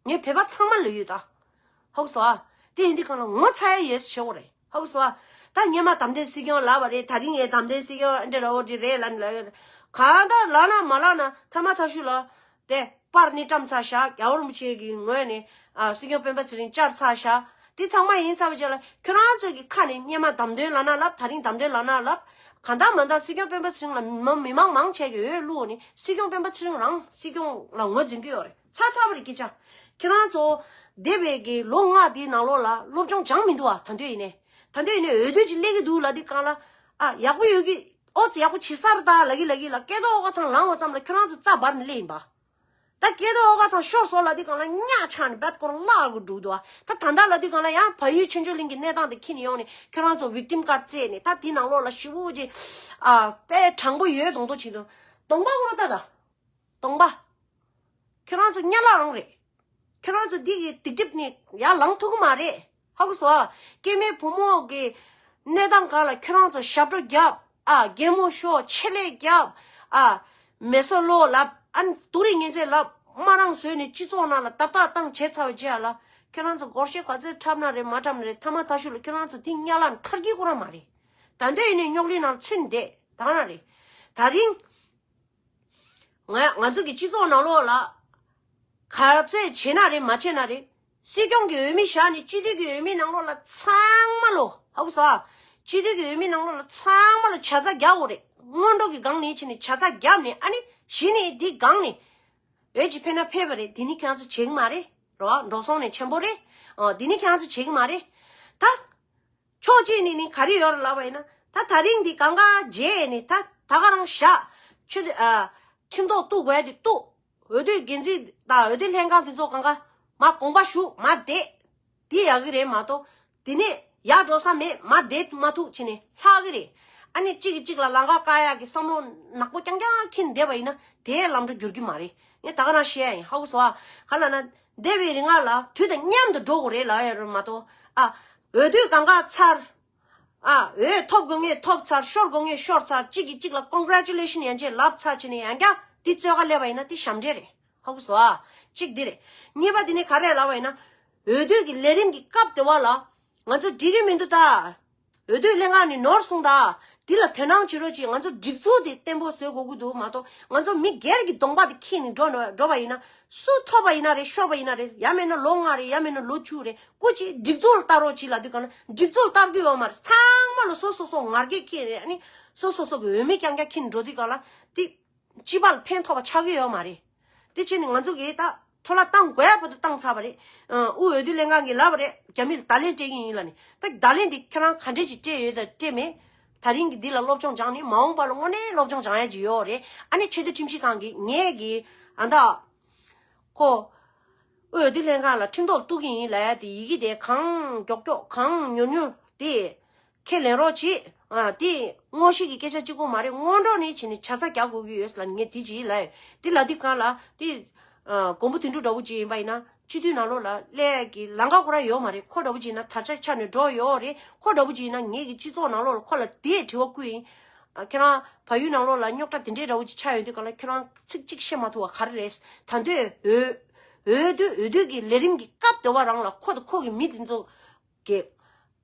ངས་བོད་པ་ཚང་མ་ལ་ཡོད་ད། ཧ་གོ་སོང་ཨ། དེ་ཡིན་དུས་གང་ལ་ངོ་ཚ་ཡ་ཡོད་ཟེར་བྱེད་དགོས་རེད། ཧ་གོ་སོང་ཨ། ད་སྔོན་མ་དམ་དོན་སྲིད་སྐྱོང་ལབ་པ་རེད། ད་རིང་ཡང་དམ་དོན་སྲིད་སྐྱོང་འདི་ར་འོ་འདི་རེད་ལབ་ནས་ལབ་ཡོད་རེད། གང་ལྟར་ལབ་ན་མ་ལབ་ན་ཐ་མ་ཐ་ཤུ་ལ་དེ་པར་ནི་བཀྲམ་ཚར་ཤག་རྒྱལ་བ་རིན་པོ་ཆེ་གི་ངོས་ནས་ཨ་སྲིད་སྐྱོང་སྤེན་པ་ཚེ་རིང་བཅར་ཚར་ཤག་དེ་ཚང་མ་ཡིན་ཚར་བའི་རྗེས་ལ་ཁྱོད་རང་ཚོ་གི་ཁ་ནས་སྔོན་མ་དམ་དོན་ལབ་ན་ལབ། ད་རིང་དམ་དོན་ལབ་ན་ལབ། གང་ལྟར་མ་ལྟར་སྲིད་སྐྱོང་སྤེན་པ་ཚེ་རིང་ལ་མི་མང་མི་མང་མང་ཆེ་གི་འོས་བླུགས་ནས་སྲིད་སྐྱོང་སྤེན་པ་ཚེ་རིང་རང་སྲིད་སྐྱོང་ལ་ངོས་འཛིན་གྱི་ཡོད་རེད། ཚར་ཚར་བ་རེད་སྐད་ཆ། ཁྱེད་རང་ཚོ་འདས་པའི་གི་ལོ་ལྔ་དེའི་ནང་ལོགས་ལ་སློབ་སྦྱོང་སྦྱངས་མི་འདུག་བ། ད་འདོད་ཡིན་ནས། ད་འདོད་ཡིན་ནས་འོས་བསྡུ་ཅིག་སླེབས་ཀྱི་འདུག་ལབ་དུས་གང་ལ། ཨ་ཡག་པོ་ཡོད་ཀྱི། ཨོ་ཙི་ཡག་པོ་བྱེད་ས་རེད་ད་ལབ་ཀྱི་ལབ་ཀྱི་ལ། སྐལ་རྡོར་ཨོ་དཀར་ཚང་ལངས་པ་ཙམ་ལ་ཁྱོད་རང་ཚོ་རྩ་འབར་ནས་སླེབས་ཡིན་པ། ད་སྐལ་རྡོར་ཨོ་དཀར་ཚང་ཤོར་སོང་ལབ་དུས་གང་ལ་གཉའ་ཆག་ནས་བད་སྐོར་བརླག་གི་འགྲོ་འདུག་བ། ད་ད་ལྟ་ལབ་དུས་གང་ལ་ཡང་བལ་ཡུལ་ཆོས་འབྱོར་གླིང་གི་གནས་སྟངས་དེ་ཁྱེར་ནས་ཡོང་ནས་ཁྱོད་རང་ཚོ་victim card བཙལ་ནས་ད་དེ་ནང་ལོགས་ལ་ཞེ་པོ་ཅིག་ཨ་དཔེ་དྲང་པོ་ཡོད་མདོག་མདོག་བྱེད་འདུག་གདོང་པ་ཁོ་རང་ལྟ་ད། གདོང་པ། ཁྱོད་རང་ཚོ་གཉའ་ལག་རང་རེད། ཁྱོད་རང་ཚོ་འདི་གི་སྡིག་སྒྲིབ་ནས་ཡར་ལངས་ཐུབ་ཀྱི་མ་རེད། ཧ་གོ་སོང་ཨ། སྐྱེ་དམན་བུ་མོ་གི་གནས་སྟངས་སྒང་ལ་ཁྱོད་རང་ཚོ་ཞབས་བྲོ་རྒྱབ། ཨ་གད་མོ་ཤོར། ཆེད་ལས་རྒྱབ། ཨ་མེ་སོ་ལོ་ལབ། ཨ་ནི་སྡུག་རུས་ངན་ཚད་ལབ། དམར་རང་བཟོས་ནས་སྤྱི་ཚོགས་ནང་ལ་ཏག་ཏག་བཏང་བྱས་ཚར་བའི་རྗེས་ལ་ཁྱོད་རང་ཚོ་སྒོར་གཞས་ག་ཚོད་འཁྲབ་ན་རེད་མ་འཁྲབ་ན་རེད། ཐ་མ་ཐ་ཤུ་ལ་ཁྱོད་རང་ཚོ་འདི་གཉའ་ལག་ནི་ཁར་གྱི་ཁོ་རང་མ་རེད། ད་འདོད་ཡིན་ནས་རྙོག་གླིང་ནང་ཚུད་བསྡད་ད་ག་རང་རེད། ད་རིང་ང་ང་ཚོ་གི་སྤྱི་ཚོགས་ནང་ལོགས་ལ་ག་ཚོད་བྱེད་ན་རེད་མ་བྱེད་ན་རེད། སྲིད་སྐྱོང་གི་འོས་མི་བཞག་ནས་སྤྱི་འཐུས་ཀྱི་འོས་མི་ནང་ལོགས་ལ་ཚང་མ་ལོ་ཧ་གོ་སོང་ཨ། སྤྱི་འཐུས་ཀྱི་འོས་མི་ནང་ལོགས་ལ་ཚང་མ་ལོ་ཇ་ཚ་རྒྱག་དགོས་རེད། སྔོན་འགྲོ་གི་སྒང་ནས་བྱས་ནས་ཇ་ཚ་བརྒྱབ་ནས་ཨ་ནི་གཞི་ནས་འདི་སྒང་ནས་འོས་ཅིག་ཕེབས་ན་ཕེབས་པ་རེད། དེ་ནི་ཁྱེད་རང་ཚོ་བྱེད་ཀྱི་མ་རེད། རེད་བ། འགྲོ་སོང་ནས་ཆེན་པོ་རེད། ཨ་དེ་ནི་ཁྱེད་རང་ཚོ་བྱེད་ཀྱི་མ་རེད། ད། ཕྱོགས་གཅིག་ནས་ནི་ག་རེ་ཡོད་རེད་ལབ་པ་ཡིན་ན། ད་ད་རིང་འདི་གང་ག་བརྗེད་ནས་ད་ད་ག་རང་བཞག་ཆུ་ཨ་ཁྲིམས་ཐོག་གཏུག་དགོས་ཡ་དེ་གཏུག་འོས་བསྡུ་འགན་འཛིན་དང་འོས་བསྡུ་ལྷན་ཁང་དེ་ཚོ་གང་ག་མ་དགོངས་པ་ཞུ་མ་བསྡད། འདི་ཡག་གི་རེད་མ་གཏོགས། དེ་ནས་ཡར་འགྲོ་ས་མེད་མ་བསྡད་མ་ཐུབ་བྱས་ནས་ལྷག་གི་རེད། ཨ་ནི་གཅིག་གིས་གཅིག་ལ་ལམ་ཁ་བཀག་ཡ་གི་བསམ་བློ་ནག་པོ་རྐྱང་རྐྱང་འཁྱེར་བསྡད་པ་ཡིན་ན་དེའི་ལམ་འགྲོ་འགྱུར་གི་མ་རེད། ངས་ད་ག་རང་བཤད་ཡ་ཡིན། ཧ་གོ་སོང་ཨ། ག་ལབ་ན། འདས་པའི་རིང་ལ་དུས་དང་མཉམ་དུ་འགྲོ་དགོས་རེད་ལབ་ཡ་རེད་མ་གཏོགས། ཨ། འོས་བསྡུ་གང་ག་ཚར། ཨ། འོས་ཐོབ་དགོས་ངེས་ཐོབ་ཚར། ཤོར་དགོས་ངེས་ཤོར་ཚར། གཅིག་གིས་གཅིག་ལ་ཀོང་གྷེ་རེ་ཅུ་ལེ་ཤན་ཡན་ཆད་ལབ་ཚར་བྱས་ནས་ཡང་བསྐྱར་འདི་རྩོད་ག་སླེབས་པ་ཡིན་ན་འདི་ཞབས་འདྲེན་རེད། ཧ་གོ་སོང་ཨ། གཅིག་འདི་རེད། གཉིས་པ་འདི་ནི་ག་རེ་ལབ་པ་ཡིན་ན། འོས་བསྡུ་གི་ལས་རིམ་གྱི་སྐབས་དེ་བ་ལ། ང་ཚོ་འགྲིག་གི་མི་འདུག་ད། འོས་བསྡུ་ལྷན་ཁང་ནས་ནོར་སོང་ད། འདི་ལ་དོ་སྣང་བྱེད་རོགས་གྱིས། ང་ཚོ་སྒྲིག་འཛུགས་དེ་བརྟན་པོ་བཟོ་དགོས་ཀྱི་འདུག་མ་གཏོགས། ང་ཚོ་མི་སྒེར་གྱི་གདོང་པ་དེ་འཁྱེར་ནས་འགྲོ་ན་འགྲོ་བ་ཡིན་ན། སུ་ཐོབ་པ་ཡིན་ན་རེད། ཤོར་བ་ཡིན་ན་རེད། ཡང་མིན་ན་ལོ་ལྔ་རེད། ཡང་མིན་ན་ལོ་བཅུ་རེད། སྐུ་མཁྱེན་སྒྲིག་འཛུགས་ལ་ལྟ་རོགས་གྱིས་ལབ་དུས་གང་ལ་སྒྲིག་འཛུགས་ལ་ལྟ་གི་ཡོད་མ་རེད། ཚང་མ་ལ་སོ་སོ་སོ་ངར་སྐད་འཁྱེར་རེད། ཨ་ནི་སོ་སོ་སོ་གི་འོས་མི་རྐྱང་རྐྱང་འཁྱེར་ནས་འགྲོ་དུས་གང་ལ་དེ། སྤྱི་པ་ལ་ཕན་ཐོགས་པ་ཆགས་ཀྱི་ཡོད་མ་རེད། དེ་བྱས་ནས་ང་ཚོ་གིས་ད་འཕྲོ་བརླག་བཏང་དགོས་ཡ་བར་དུ་བཏང་ཚར་བ་རེད། ཨ། དབུས་འོས་བསྡུ་ལྷན་ཁང་གིས་ལབ་པ་རེད། རྒྱ་མིར་བརྡ་ལན་སྤྲད་ཀྱི་ཡིན་ལབ་ནས། ད་བརྡ་ལན་འདི་ཁྱེད་རང་ག་འདྲས་ཅིག་སྤྲད་ཡོད་དང་སྤྲད་མེད། ད་རིང་གི་འདི་ལ་སློབ་སྦྱོང་སྦྱངས་ནས་མ་འོངས་པ་ལ་དངོས་གནས་སློབ་སྦྱོང་སྦྱང་ཡ་ཅིག་ཡོད་རེད། ཨ་ནི་ཆོས་དད་ཁྲིམས་ཞིབ་ཁང་གིས་ངས་གི་ཨ་ད། ཁོ། འོས་བསྡུ་ལྷན་ཁང་ལ་ཁྲིམས་ཐོག་གཏུག་གི་ཡིན་ལབ་ཡ་དེ་ཡི་གེ་དེ་གང་མགྱོགས་མགྱོགས་གང་མྱུར་མྱུར་དེ། ཁས་ལེན་རོགས་གྱིས། ཨ། དེ་དངོས་གཞི་གི་སྐད་ཆ་གཅིག་པོ་མ་རེད། སྔོན་འགྲོ་ནས་བྱས་ནས་ཆ་ཚང་རྒྱག་དགོས་ཀྱི་ཡོད་ལབ་ངས་དེ་ཅིག་ལབ་ཡོད། དེ་ལབ་དུས་གང་ལ་དེ། ཨ། མགོན་པོ་དོན་གྲུབ་འདྲ་བོ་ཅིག་ཡིན་པ་ཡིན་ན་སྤྱི་འཐུས་ནང་ལོགས་ལ་སླེབས་ཀྱི་ལམ་ཁ་ཁོ་རང་ཡོད་མ་རེད། ཁོ་འདྲ་བོ་ཅིག་ཡིན་ན་དར་ཆ་ཆགས་ནས་འགྲོ་ཡོད་རེད། ཁོ་འདྲ་བོ་ཅིག་ཡིན་ན་ངེད་ཀྱི་སྤྱི་ཚོགས་ནང་ལོགས་ལ་ཁོ་ལ་དེ་དྲི་བ་བསྐུར་ཡིན། ཨ། ཁྱེད་རང་བལ་ཡུལ་ནང་ལོགས་ལ་རྙོག་དྲ་དེ་འདྲའི་འདྲ་བོ་ཅིག་ཆགས་ཡོང་དུས་གང་ལ་ཁྱེད་རང་ཚིག་གཅིག་བཤད་མ་ཐུབ་པ་ག་རེ་རེད། ད་དུང་འོས་འོས་བསྡུ་འོས་བསྡུ་གི་ལས་རིམ་གྱི་སྐབས་དེ་བ་རང་ལ་ཁོ་དང་ཁོ་གི་མི་དེ་ཚོ་གི་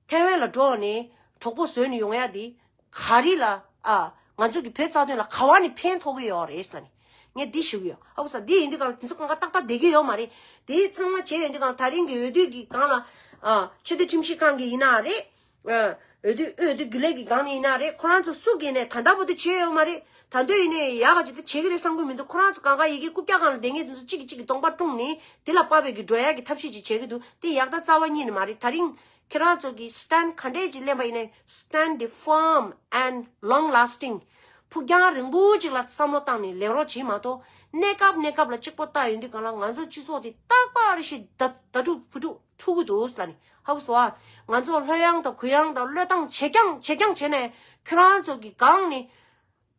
ཐའེ་ཝན་ལ་འགྲོ་ནས་གྲོགས་པོ་བཟོས་ནས་ཡོང་ཡ་དེ་ག་རེ་ལ། ཨ། ང་ཚོ་གི་བོད་རྩ་དོན་ལ་ག་བ་ནས་ཕན་ཐོགས་ཀྱི་ཡོད་རེད་ལབ་ནས་ངས་འདི་ཞུ་གི་ཡོད། ཧ་གོ་སོང་། འདི་ཡིན་དུས་གང་ལ་དེ་ཚོ་གང་ག་ཏག་ཏག་བསྡད་ཀྱི་ཡོད་མ་རེད། དེ་ཚང་མ་བྱས་ཡོང་དུས་གང་ལ་ད་རིང་གི་འོས་བསྡུ་གི་སྒང་ལ། ཨ། ཆོས་དད་ཁྲིམས་ཞིབ་ཁང་གི་ཡིན་ན་རེད། ཨ། འོས་བསྡུ་འོས་བསྡུ་རྒྱུན་ལས་ཀྱི་སྒང་ནས་ཡིན་ན་རེད། ཁོ་རང་ཚོ་སུ་གིས་ནས་ད་ལྟ་བར་དུ་བྱས་ཡོད་མ་རེད། ད་དུང་ཡིན་ནའི་ཡག་ག་ཅིག་ད་བྱེད་ཀྱི་རེད་བསམ་གྱི་མི་འདུག་ཁོ་རང་ཚོ་གང་ག་ཡི་གེ་རྐུབ་བཀྱག་སྒང་ལ་བསྡད་མཁན་དེ་ཚོ་གཅིག་གིས་གཅིག་གི་གདོང་པ་བཀྲུངས་ནས་དེ་ལ་དཔག་པའི་གི་འགྲོ་ཡ་གི་ཐབས་ཤེས་ཅིག་བྱེད་ཀྱི་འདུག་དེ་ཡག་ད་རྩ་བ་ཉིད་ནས་མ་རེད། ད་རིང་ཁྱེད་རང་ཚོ་གི་stand ག་འདྲས་ཅིག་ལེན་པ་ཡིན་ནའི་stand the firm and long lasting ཕུགས་རྒྱང་རིང་པོ་ཅིག་ལ་བསམ་བློ་བཏང་ནས་ལེན་རོགས་བྱེད་མ་གཏོགས། གནས་སྐབས་གནས་སྐབས་ལ་གཅིག་པོ་བལྟ་ཡོང་དུས་གང་ལ་ང་ཚོ་སྤྱི་ཚོགས་དེ་རྟག་པར་ཞིག་ད་ད་དཀྲུག་ཕུ་དཀྲུག་འཁྲུག་གི་འདུག་ལབ་ནས་ཧ་གོ་སོང་ཨ། ང་ཚོ་ལྷོད་ཡངས་དང་གུ་ཡངས་དང་བློས་བཏང་ཇེ་རྐྱང་ཇེ་རྐྱང་བྱས་ནས་ཁྱོད་རང་ཚོ་གི་སྒང་ནས་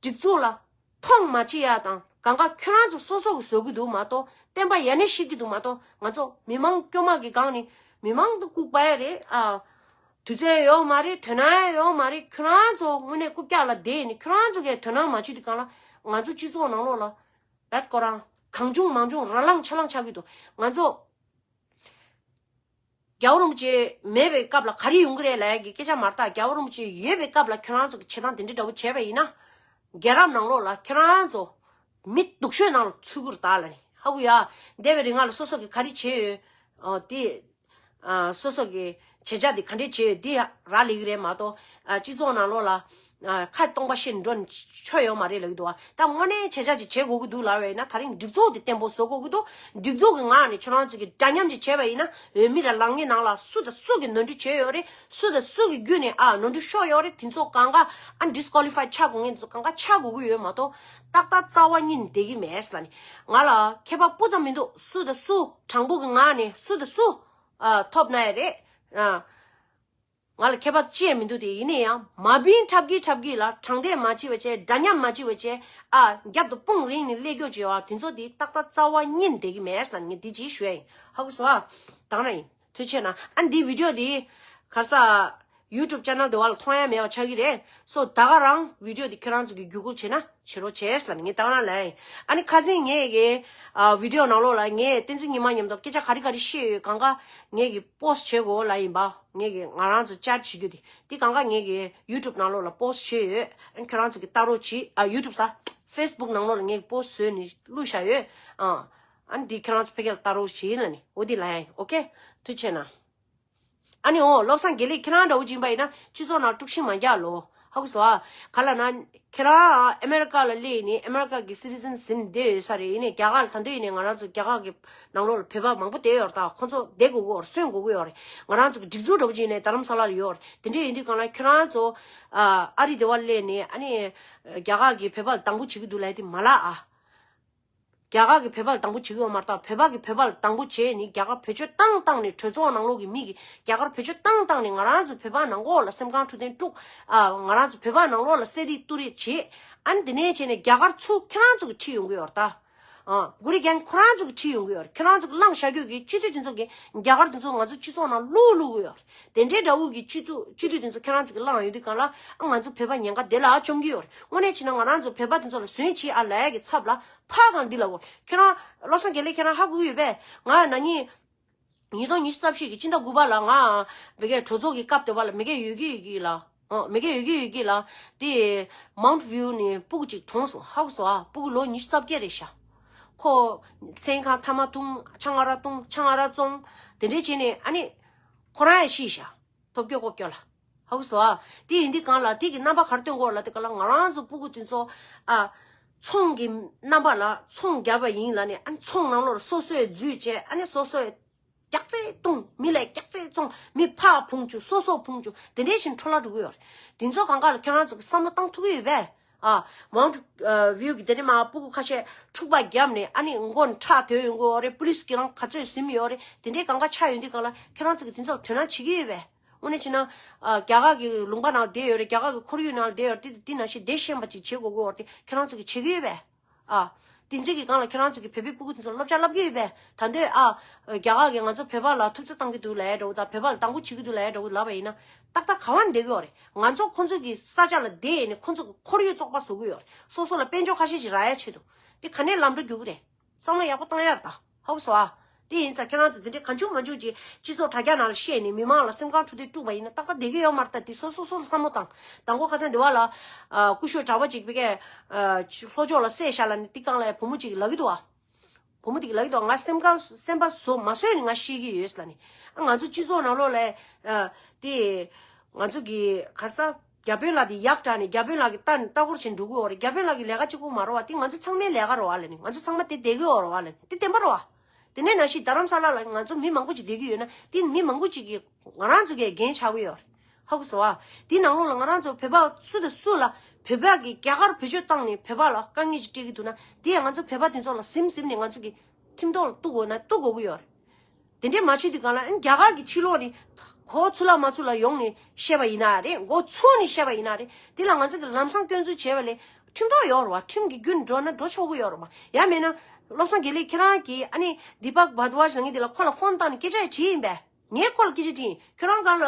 སྒྲིག་འཛུགས་ལ་མཐོང་མ་བྱེད་ཡ་དང་གང་ག་ཁྱོད་རང་ཚོ་སོ་སོ་གི་བཟོ་གི་འདུག་མ་གཏོགས། བསྟན་པ་ཡ་ནས་བཤིག་གི་འདུག་མ་གཏོགས། ང་ཚོ་མི་མང་སྐྱོ་མ་གི་སྒང་ནས་མི་མང་དུ་ལྐུགས་པ་ཡ་རེད་ཨ། དུས་ཚོད་ཡོད་མ་རེད། དོ་སྣང་ཡོད་མ་རེད། ཁྱོད་རང་ཚོ་དངོས་གནས་རྐུབ་བཀྱག་ལ་བསྡད་ནས་ཁྱོད་རང་ཚོ་གས་དོ་སྣང་མ་བྱེད་དུས་གང་ལ་ང་ཚོ་སྤྱི་ཚོགས་ནང་ལོགས་ལ་བད་ཁོ་རང་གང་བྱུང་མང་བྱུང་ར་ལངས་ཆ་ལངས་ཆགས་ཀྱི་འདུག་ང་ཚོ་རྒྱལ་བ་རིན་པོ་ཆེ་མེད་པའི་སྐབས་ལ་ག་རེ་ཡོང་གི་རེད་ལབ་ཡ་གི་སྐད་ཆ་མ་རེད་ད། རྒྱལ་བ་རིན་པོ་ཆེ་ཡོད་པའི་སྐབས་ལ་ཁྱོད་རང་ཚོ་གི་བྱེད་སྟངས་དེ་འདྲ་འདྲ་བོ་བྱས་པ་ཡིན་ན། རྒྱལ་རབས་ནང་ལོགས་ལ་ཁྱོད་རང་ཚོ་མི་སྡུག་ཤོས་ནང་ལ་ཚུད་ཀྱི་རེད་ད་ལབ་ནས་ཧ་གོ་ཡ། འདས་པའི་རིང་ལ་སོ་སོ་གི་ག་རེ་བྱས་ཡོད། ཨོ་དེ། ཨ། སོ་སོ་གི་བྱེད་བྱ་དེ་ག་འདྲས་བྱས་ཡོད་དེ་རག་ལས་ཀྱི་རེད་མ་གཏོགས། ཨ། སྤྱི་ཚོགས་ནང་ལོགས་ལ། ཨ། ཁ་སྟོང་པ་བཤད་འགྲོ་ནས་ཆོ་ཡོད་མ་རེད་ལབ་ཀྱི་འདུག་བ། ད་དངོས་གནས་བྱེད་བྱ་ཅིག་བྱེད་དགོས་ཀྱི་འདུག་ལབ་པ་ཡིན་ན་ད་རིང་སྒྲིག་འཛུགས་དེ་བརྟན་པོ་བཟོ་དགོས་ཀྱི་འདུག་སྒྲིག་འཛུགས་ཀྱི་ངག་ནས་ཁྱོད་རང་ཚོ་གི་འདྲ་མཉམ་ཅིག་བྱས་པ་ཡིན་ན་འོས་མི་ལ་ལངས་མཁན་ནང་ལ་སུ་དང་སུ་གི་ནོར་འཁྲུལ་བྱས་ཡོད་རེད། སུ་དང་སུ་གི་བརྒྱུད་ནས་ཨ་ནོར་འཁྲུལ་ཤོར་ཡོད་རེད། དེ་ཚོ་གང་ག་ཨ་disqualify ཆགས་དགོས་མཁན་དེ་ཚོ་གང་ག་ཆགས་དགོས་ཀྱི་ཡོད་མ་གཏོགས། ཏག་ཏག་རྩ་བ་ཉིད་ནས་བསྡད་ཀྱི་མེད་ལབ་ནས་ང་ལ་ཁྱད་པར་སྤུ་ཙམ་མི་འདུག་སུ་དང་སུ་དྲང་པོ་གི་ངག་ནས་སུ་དང་སུ། ཨ། ཐོབ་ན་ཡ་རེད། ཨ། ང་ལ་ཁྱད་པར་ཅི་ཡང་མི་འདུག་དེ་ཡིན་ན་ཡང་མ་བིན་འཁྲབ་ཀྱི་འཁྲབ་ཀྱི་ལ་དྲང་བདེན་མ་བྱེད་པ་བྱས། འདྲ་མཉམ་མ་བྱེད་པ་བྱས། ཨ། རྒྱབ་ཏུ་དཔུང་རིང་ནས་སླེབས་རྒྱུ་བྱེད་པ་དེ་ཚོ་དེ་ཏག་ཏག་རྩ་བ་ཉིད་བསྡད་ཀྱི་མེད་ལབ་ངས་འདི་ཅིག་ཞུ་ཡ་ཡིན། ཧ་གོ་སོང་ཨ། དང་ན་ཡིན། ཐུགས་རྗེ་ཆེ་གནང་། ཨ། འདི་video འདི་ག་རེ་ཟ། YouTube channel དེ་བ་ལ་མཐོང་ཡ་མེད་པ་ཆགས་ཀྱི་རེད། སོ་ད་ག་རང་video འདི་ཁྱེད་རང་ཚོ་གིས་བརྒྱུད་སྐུལ་བྱེད་ན་བྱེད་རོགས་བྱས་ལབ་ནས་ངས་ད་ག་རང་ལབ་ཡིན། ཨ་ནི་ཁ་སང་ངས་ཀྱི་ཨ་video ནང་ལོགས་ལ་ངས་བསྟན་འཛིན་ཉི་མ་མཉམ་དུ་སྐད་ཆ་ག་རེ་ག་རེ་བཤད་ཡོད་གང་ག་ངས་ཀྱི་post བྱེད་དགོས་ལབ་ཡིན་པ། ངས་ཀྱི་ང་རང་ཚོ་chat བྱེད་རྒྱུ་དེ་དེ་གང་ག་ངས་ཀྱི་YouTube ནང་ལོགས་ལ་post བྱས་ཡོད། ཨ་ནི་ཁྱེད་རང་ཚོ་གིས་ལྟ་རོགས་གྱིས། ཨ། YouTube ཟ། Facebook ནང་ལོགས་ལ་ངས་post བཟོས་ནས་བླུགས་བཞག་ཡོད། ཨ། ཨ་ནི་འདི་ཁྱེད་རང་ཚོ་ཕ་གི་ལ་ལྟ་རོགས་གྱིས་ལབ་ནས་འོ་འདི་ལབ་ཡིན། Okay། ཐུགས་རྗེ་ཆེ་གནང་། ཨ་ནི་འོ་བློ་བཟང་དགེ་ལེགས་ཁྱེད་རང་འདྲ་བོ་ཅིག་ཡིན་པ་ཡིན་ན་སྤྱི་ཚོགས་ནང་དཀྲུག་ཤིང་མ་རྒྱག་ལོ། ཧ་གོ་སོང་ཨ། ག་ལབ་ན་ཁྱེད་རང་ཨ་ཨ་མེ་རི་ཀ་ལ་སླེབས་ནས་ཨ་མེ་རི་ཀ་གི་citizen ཟིན་བསྡད་ཡོད་ས་རེད། ཡིན་ནའི་རྒྱ་གར་ལ་ད་དུང་ཡིན་ནའི་ང་རང་ཚོ་རྒྱ་གར་གི་ནང་ལོགས་ལ་བོད་པ་མང་པོ་བསྡད་ཡོད་རེད། ད་ཁོང་ཚོ་བསྡད་དགོས་ཀྱི་ཡོད་རེད། གསོན་དགོས་ཀྱི་ཡོད་རེད། ང་རང་ཚོ་གི་སྒྲིག་འཛུགས་འདྲ་བོ་ཅིག་ཡིན་ནའི་རྡ་རམ་ས་ལ་ལ་ཡོད་རེད། དེ་འདྲ་ཡིན་དུས་གང་ལ་ཁྱེད་རང་ཚོ་ཨ་ཨ་རི་དེ་བ་སླེབས་ནས་ཨ་ནི་རྒྱ་གར་གི་བོད་པ་ལ་སྡང་པོ་བྱེད་ཀྱི་འདུག་ལབ་ཡ་དེ་མ་ལབ་ཨ། རྒྱ་གར་གྱིས་བོད་པ་ལ་སྡང་པོ་བྱེད་ཀྱི་ཡོད་མ་རེད། ད་བོད་པ་གིས་བོད་པ་ལ་སྡང་པོ་བྱས་ནས་རྒྱ་གར་བེད་སྤྱོད་བཏང་བཏང་ནས་གྲོས་ཚོགས་ནང་ལོགས་ཀྱི་མི་གིས་རྒྱ་གར་བེད་སྤྱོད་བཏང་བཏང་ནས་ང་རང་ཚོ་བོད་པ་ནང་ལོགས་ལ་སེམས་ཁམས་འཕྲོད་བསྟེན་དཀྲུགས། ཨ། ང་རང་ཚོ་བོད་པ་ནང་ལོགས་ལ་བསད་རྡེག་གཏོར་རེས་བྱེད། ཨ་ནི་དེ་ནས་བྱས་ནས་རྒྱ་གར་ཚུར་ཁྱེད་རང་ཚོ་གིས་ཁྲིད་ཡོང་གི་ཡོད་རེད་ད། ཨ། གུ་རི་གན་ཁོ་རང་ཚོ་གིས་ཁྲིད་ཡོང་གི་ཡོད་རེད། ཁྱེད་རང་ཚོ་གིས་བླངས་བཞག་རྒྱུ་གི་སྤྱི་འཐུས་དེ་ཚོ་གིས་རྒྱ་གར་དེ་ཚོ་ང་ཚོ་སྤྱི་ཚོགས་ནང་བླུག་བླུག་གི་ཡོད་རེད། དེ་འདྲའི་འདྲ་བོ་གི་སྤྱི་འཐུས་སྤྱི་འཐུས་དེ་ཚོ་ཁྱེད་རང་ཚོ་གིས་བླངས་ཡོང་དུས་གང་ལ། ཨ། ང་ཚོ་བོད་པ་ཉེན་ཁ་དེ་ལ་བཅོམ་གི་ཡོད་རེད། དངོས་གནས་བྱས་ན་ང་རང་ཚོ་བོད་པ་དེ་ཚོ་ལ་ཟོན་བྱེད་ཨ་ལ་ཡ་གི་ཚབ་ལ་ཕར་གང་འདི་ལ་འོ། ཁྱེད་རང་བློ་བཟང་དགེ་ལེགས་ཁྱེད་རང་ཧ་གོ་གི་ཡོད་པས། ང་ན་ནིང་ཉིས་སྟོང་ཉི་ཤུ་རྩ་བཞི་གི་སྤྱི་ཟླ་དགུ་པ་ལ་ང་མི་སྒེར་གྲོས་ཚོགས་ཀྱི་སྐབས་དེ་བ་ལ་མི་སྒེར་ཡོད་ཀྱི་ཡོད་ཀྱི་ལ། ཨོ། མི་སྒེར་ཡོད་ཀྱི་ཡོད་ཀྱི་ལ། དེ་མའུན་ཊི་ཝིའུ་ནས་སྤུ་གུ་གཅིག་གྲོངས་སོང་། ཧ་གོ་སོང་ཨ། སྤུ་གུ་ལོ་ཉི་ཤུ་རྩ་བརྒྱད་རེད་ཤག་ཁོ་མཚན་གང་ཐ་མག་འཐུང་། ཆང་ཨ་རག་འཐུང་། ཆང་ཨ་རག་བཙོང་། དེ་འདྲས་བྱས་ནས་ཨ་ནི་ཁོ་རང་ཡང་ཤི་ཤག་ཐོབ་སྐྱོ་ཀོབ་སྐྱོ་ལ། ཧ་གོ་སོང་ཨ། དེ་ཡིན་དུས་གང་ལ་དེ་གི་རྣམ་པ་ག་རེ་སྟོན་གོ་ལ། དེ་ག་ལ་ང་རང་ཚོ་སྤུ་གུ་དེ་ཚོ་ཨ། ཚོང་གི་རྣམ་པ་ལ་ཚོང་བརྒྱབ་པ་ཡིན་ལ་ནི། ཨ་ནི་ཚོང་ནང་ལོགས་ལ་སོ་སོས་འཛུལ་བྱས། ཨ་ནི་སོ་སོས་རྒྱག་རྩེ་བཏུང་། མི་ལ་རྒྱག་རྩེ་བཙོང་། མི་ཕར་ཕུང་བཅུག། སོ་སོ་ཕུང་བཅུག། དེ་འདྲས་བྱས་ནས་འཕྲོ་བརླག་འགྲོ་གི་ཡོད་རེད། དེ་ཚོ་གང་ག་ལ་ཁྱེད་རང་ཚོ་གི་བསམ་བློ་བཏང་ཐུབ་ཀྱི་ཡོད་པས། ཨ། མའུན་ཊི་ཝིའུ་གི་དེ་ནས་མ་སྤུ་གུ་ཁ་ཤས་འཁྲུག་པ་བརྒྱབ་ནས་ཨ་ནི་མགོ་ནས་ཁྲག་ཐོན་ཡོང་གི་ཡོད་རེད། པུ་ལིས་ཀྱིས་རང་ག་ཚོད་ཟིན་ཡོད་རེད། དེ་འདྲས་གང་ག་ཆགས་ཡོང་དུས་གང་ལ་ཁྱེད་རང་ཚོ་གི་དེ་ཚོ་ལ་དོ་སྣང་བྱེད་ཀྱི་ཡོད་པས། དངོས་གནས་བྱས་ན། ཨ། རྒྱ་གར་གྱི་ལུང་པ་ནང་བསྡད་ཡོད་རེད། རྒྱ་གར་གྱི་ཁོར་ཡུག་ནང་བསྡད་ཡོད་རེད། དེ་དེ་ནང་བཞིན་བསྡད་ཤེས་པ་ཅིག་བྱེད་དགོས་ཀྱི་ཡོད་རེད། དེ་ཁྱེད་རང་ཚོ་གིས་བྱེད་ཀྱི་ཡོད་པས། ཨ། དེ་ཚོ་གི་སྒང་ལ་ཁྱེད་རང་ཚོ་གིས་བོད་པའི་སྤུ་གུ་དེ་ཚོ་སློབ་གྲྭ་བསླབ་ཀྱི་ཡོད་པས། ད་འདོད་ཨ། རྒྱ་གར་གྱིས་ང་ཚོ་བོད་པ་ལ་ཐུབ་ཚོད་བཏང་གི་འདུག་ལབ་ཡ་འདྲ་བོ་དང་། བོད་པ་ལ་སྡང་པོ་བྱེད་ཀྱི་འདུག་ལབ་ཡ་འདྲ་བོ་ལབ་པ་ཡིན་ན། ཏག་ཏག་ག་བ་ནས་བསྡད་ཀྱི་ཡོད་རེད། ང་ཚོ་ཁོ་ཚོ་གི་ས་ཆ་ལ་བསྡད་ནས་ཁོ་ཚོ་གི་ཁོར་ཡུག་བཙོག་པ་བཟོ་གི་ཡོད་རེད། སོ་སོ་ལ་དཔལ་འབྱོར་ཁ་ཤས་ཤིག་རག་ཡ་ཆེད་དུ། དེ་ག་ནས་ལམ་འགྲོ་རྒྱུག་གི་རེད། བསམ་བློ་ཡག་པོ་བཏང་ཡ་རེད་ད། ཧ་གོ་སོང་ཨ། དེ་ཡིན་ཙང་ཁྱེད་རང་ཚོ་དེ་འདྲའི་གང་བྱུང་མང་བྱུང་ཅིག་སྤྱི་ཚོགས་དྲ་རྒྱ་ནང་ལ་བཤད་ནས་མི་མང་ལ་སེམས་ཁམས་འཁྲུག་དེ་དཀྲུགས་པ་ཡིན་ན་ཏག་ཏག་བསྡད་ཀྱི་ཡོད་མ་རེད་ད། དེ་སོ་སོ་སོ་ལ་བསམ་བློ་བཏང་། དང་པོ་ཁ་སང་དེ་བ་ལ། ཨ། སྐུ་ཞབས་གྲྭ་པ་ཅིག་བི་ཀའི། ཨ། ལྷོ་ཕྱོགས་ལ་བསད་བཞག་ལབ་ནས་དེ་སྒང་ལ་བུ་མོ་ཅིག་ལབ་ཀྱི་འདུག་ཨ། བུ་མོ་དེ་གིས་ལབ་ཀྱི་འདུག་ང་སེམས་ཁམས་སེམས་པ་བཟོ་མ་བཟོས་ནས་ང་ཤི་གི་ཡོད་ལབ་ནས། ཨ། ང་ཚོ་སྤྱི་ཚོགས་ནང་ལོགས་ལ། ཨ། དེ་ང་ཚོ་གི་ག་རེ་ཟ། བརྒྱ་དཔོན་ལགས་དེ་ཡག་དྲགས་ནས་བརྒྱ་དཔོན་ལགས་ཀྱི་ལྟ་ལྟ་སྐོར་བྱས་འགྲོ་གི་ཡོད་རེད། བརྒྱ་དཔོན་ལགས་ཀྱི་ལས་ཀ་གཅིག་པོ་མ་རེད་བ། དེ་ང་ཚོ་ཚང་མའི་ལས་ཀ་རེད་བ་ལབ་ནས། ང་ཚོ་ཚང་མ་དེ་བསྡད་ཀྱི་ཡོད་རེད་བ་ལབ་ནས། དེ་བདེན་པ་རེད་བ། དེ་ནས་ནང་བཞིན་རྡ་རམ་ས་ལ་ལ་ང་ཚོ་མི་མང་པོ་ཅིག་བསྡད་ཀྱི་ཡོད་ན། དེ་མི་མང་པོ་ཅིག་གིས་ང་རང་ཚོ་གི་འགན་ཆགས་ཀྱི་ཡོད་རེད། ཧ་གོ་སོང་ཨ། དེའི་ནང་ལོགས་ལ་ང་རང་ཚོ་བོད་པ་སུ་དང་སུ་ལ་བོད་པ་གིས་རྒྱ་གར་བེད་སྤྱོད་བཏང་ནས་བོད་པ་ལ་དཀའ་ངལ་ཅིག་སྤྲད་ཀྱི་འདུག་ན། དེ་ཡང་ང་ཚོ་བོད་པ་དེ་ཚོ་ལ་ཟིམ་ཟིམ་ནས་ང་ཚོ་གི་ཁྲིམས་ཐོག་ལ་གཏུག་དགོས་ན་གཏུག་དགོས་ཀྱི་ཡོད་རེད། དེ་འདྲས་མ་བྱེད་དུས་གང་ལ་ཨ་ནི་རྒྱ་གར་གྱི་ཕྱི་ལོགས་ནས་མགོ་ཚོས་ལ་མ་ཚོས་ལ་ཡོང་ནས་བཤད་པ་ཡིན་ན་རེད། མགོ་ཚོས་ནས་བཤད་པ་ཡིན་ན་རེད། དེ་ལ་ང་ཚོ་གི་ལམ་སང་སྐྱོན་འཛུགས་བྱས་པ་ལས་ཁྲིམས་ཐོག་ཡོད་རེད་བ། ཁྲིམས་ཀྱི་བརྒྱུད་འགྲོ་ན་འགྲོ་ཆོག་གི་ཡོད་རེད་བ། ཡང་མིན་ན་བློ་བཟང་དགེ་ལེགས་ཁྱེད་རང་གིས་ཨ་ནི་དི་པག་བྷར་དི་ཝཱཇ་ལབ་མཁན་དེ་ལ་ཁོ་ལ་ཕོན་བཏང་ནས་སྐད་ཆ་ཡང་དྲིས་ཡིན་པས། ངས་ཁོ་ལ་སྐད་ཆ་དྲིས་ཡིན། ཁྱོད་རང་སྒང་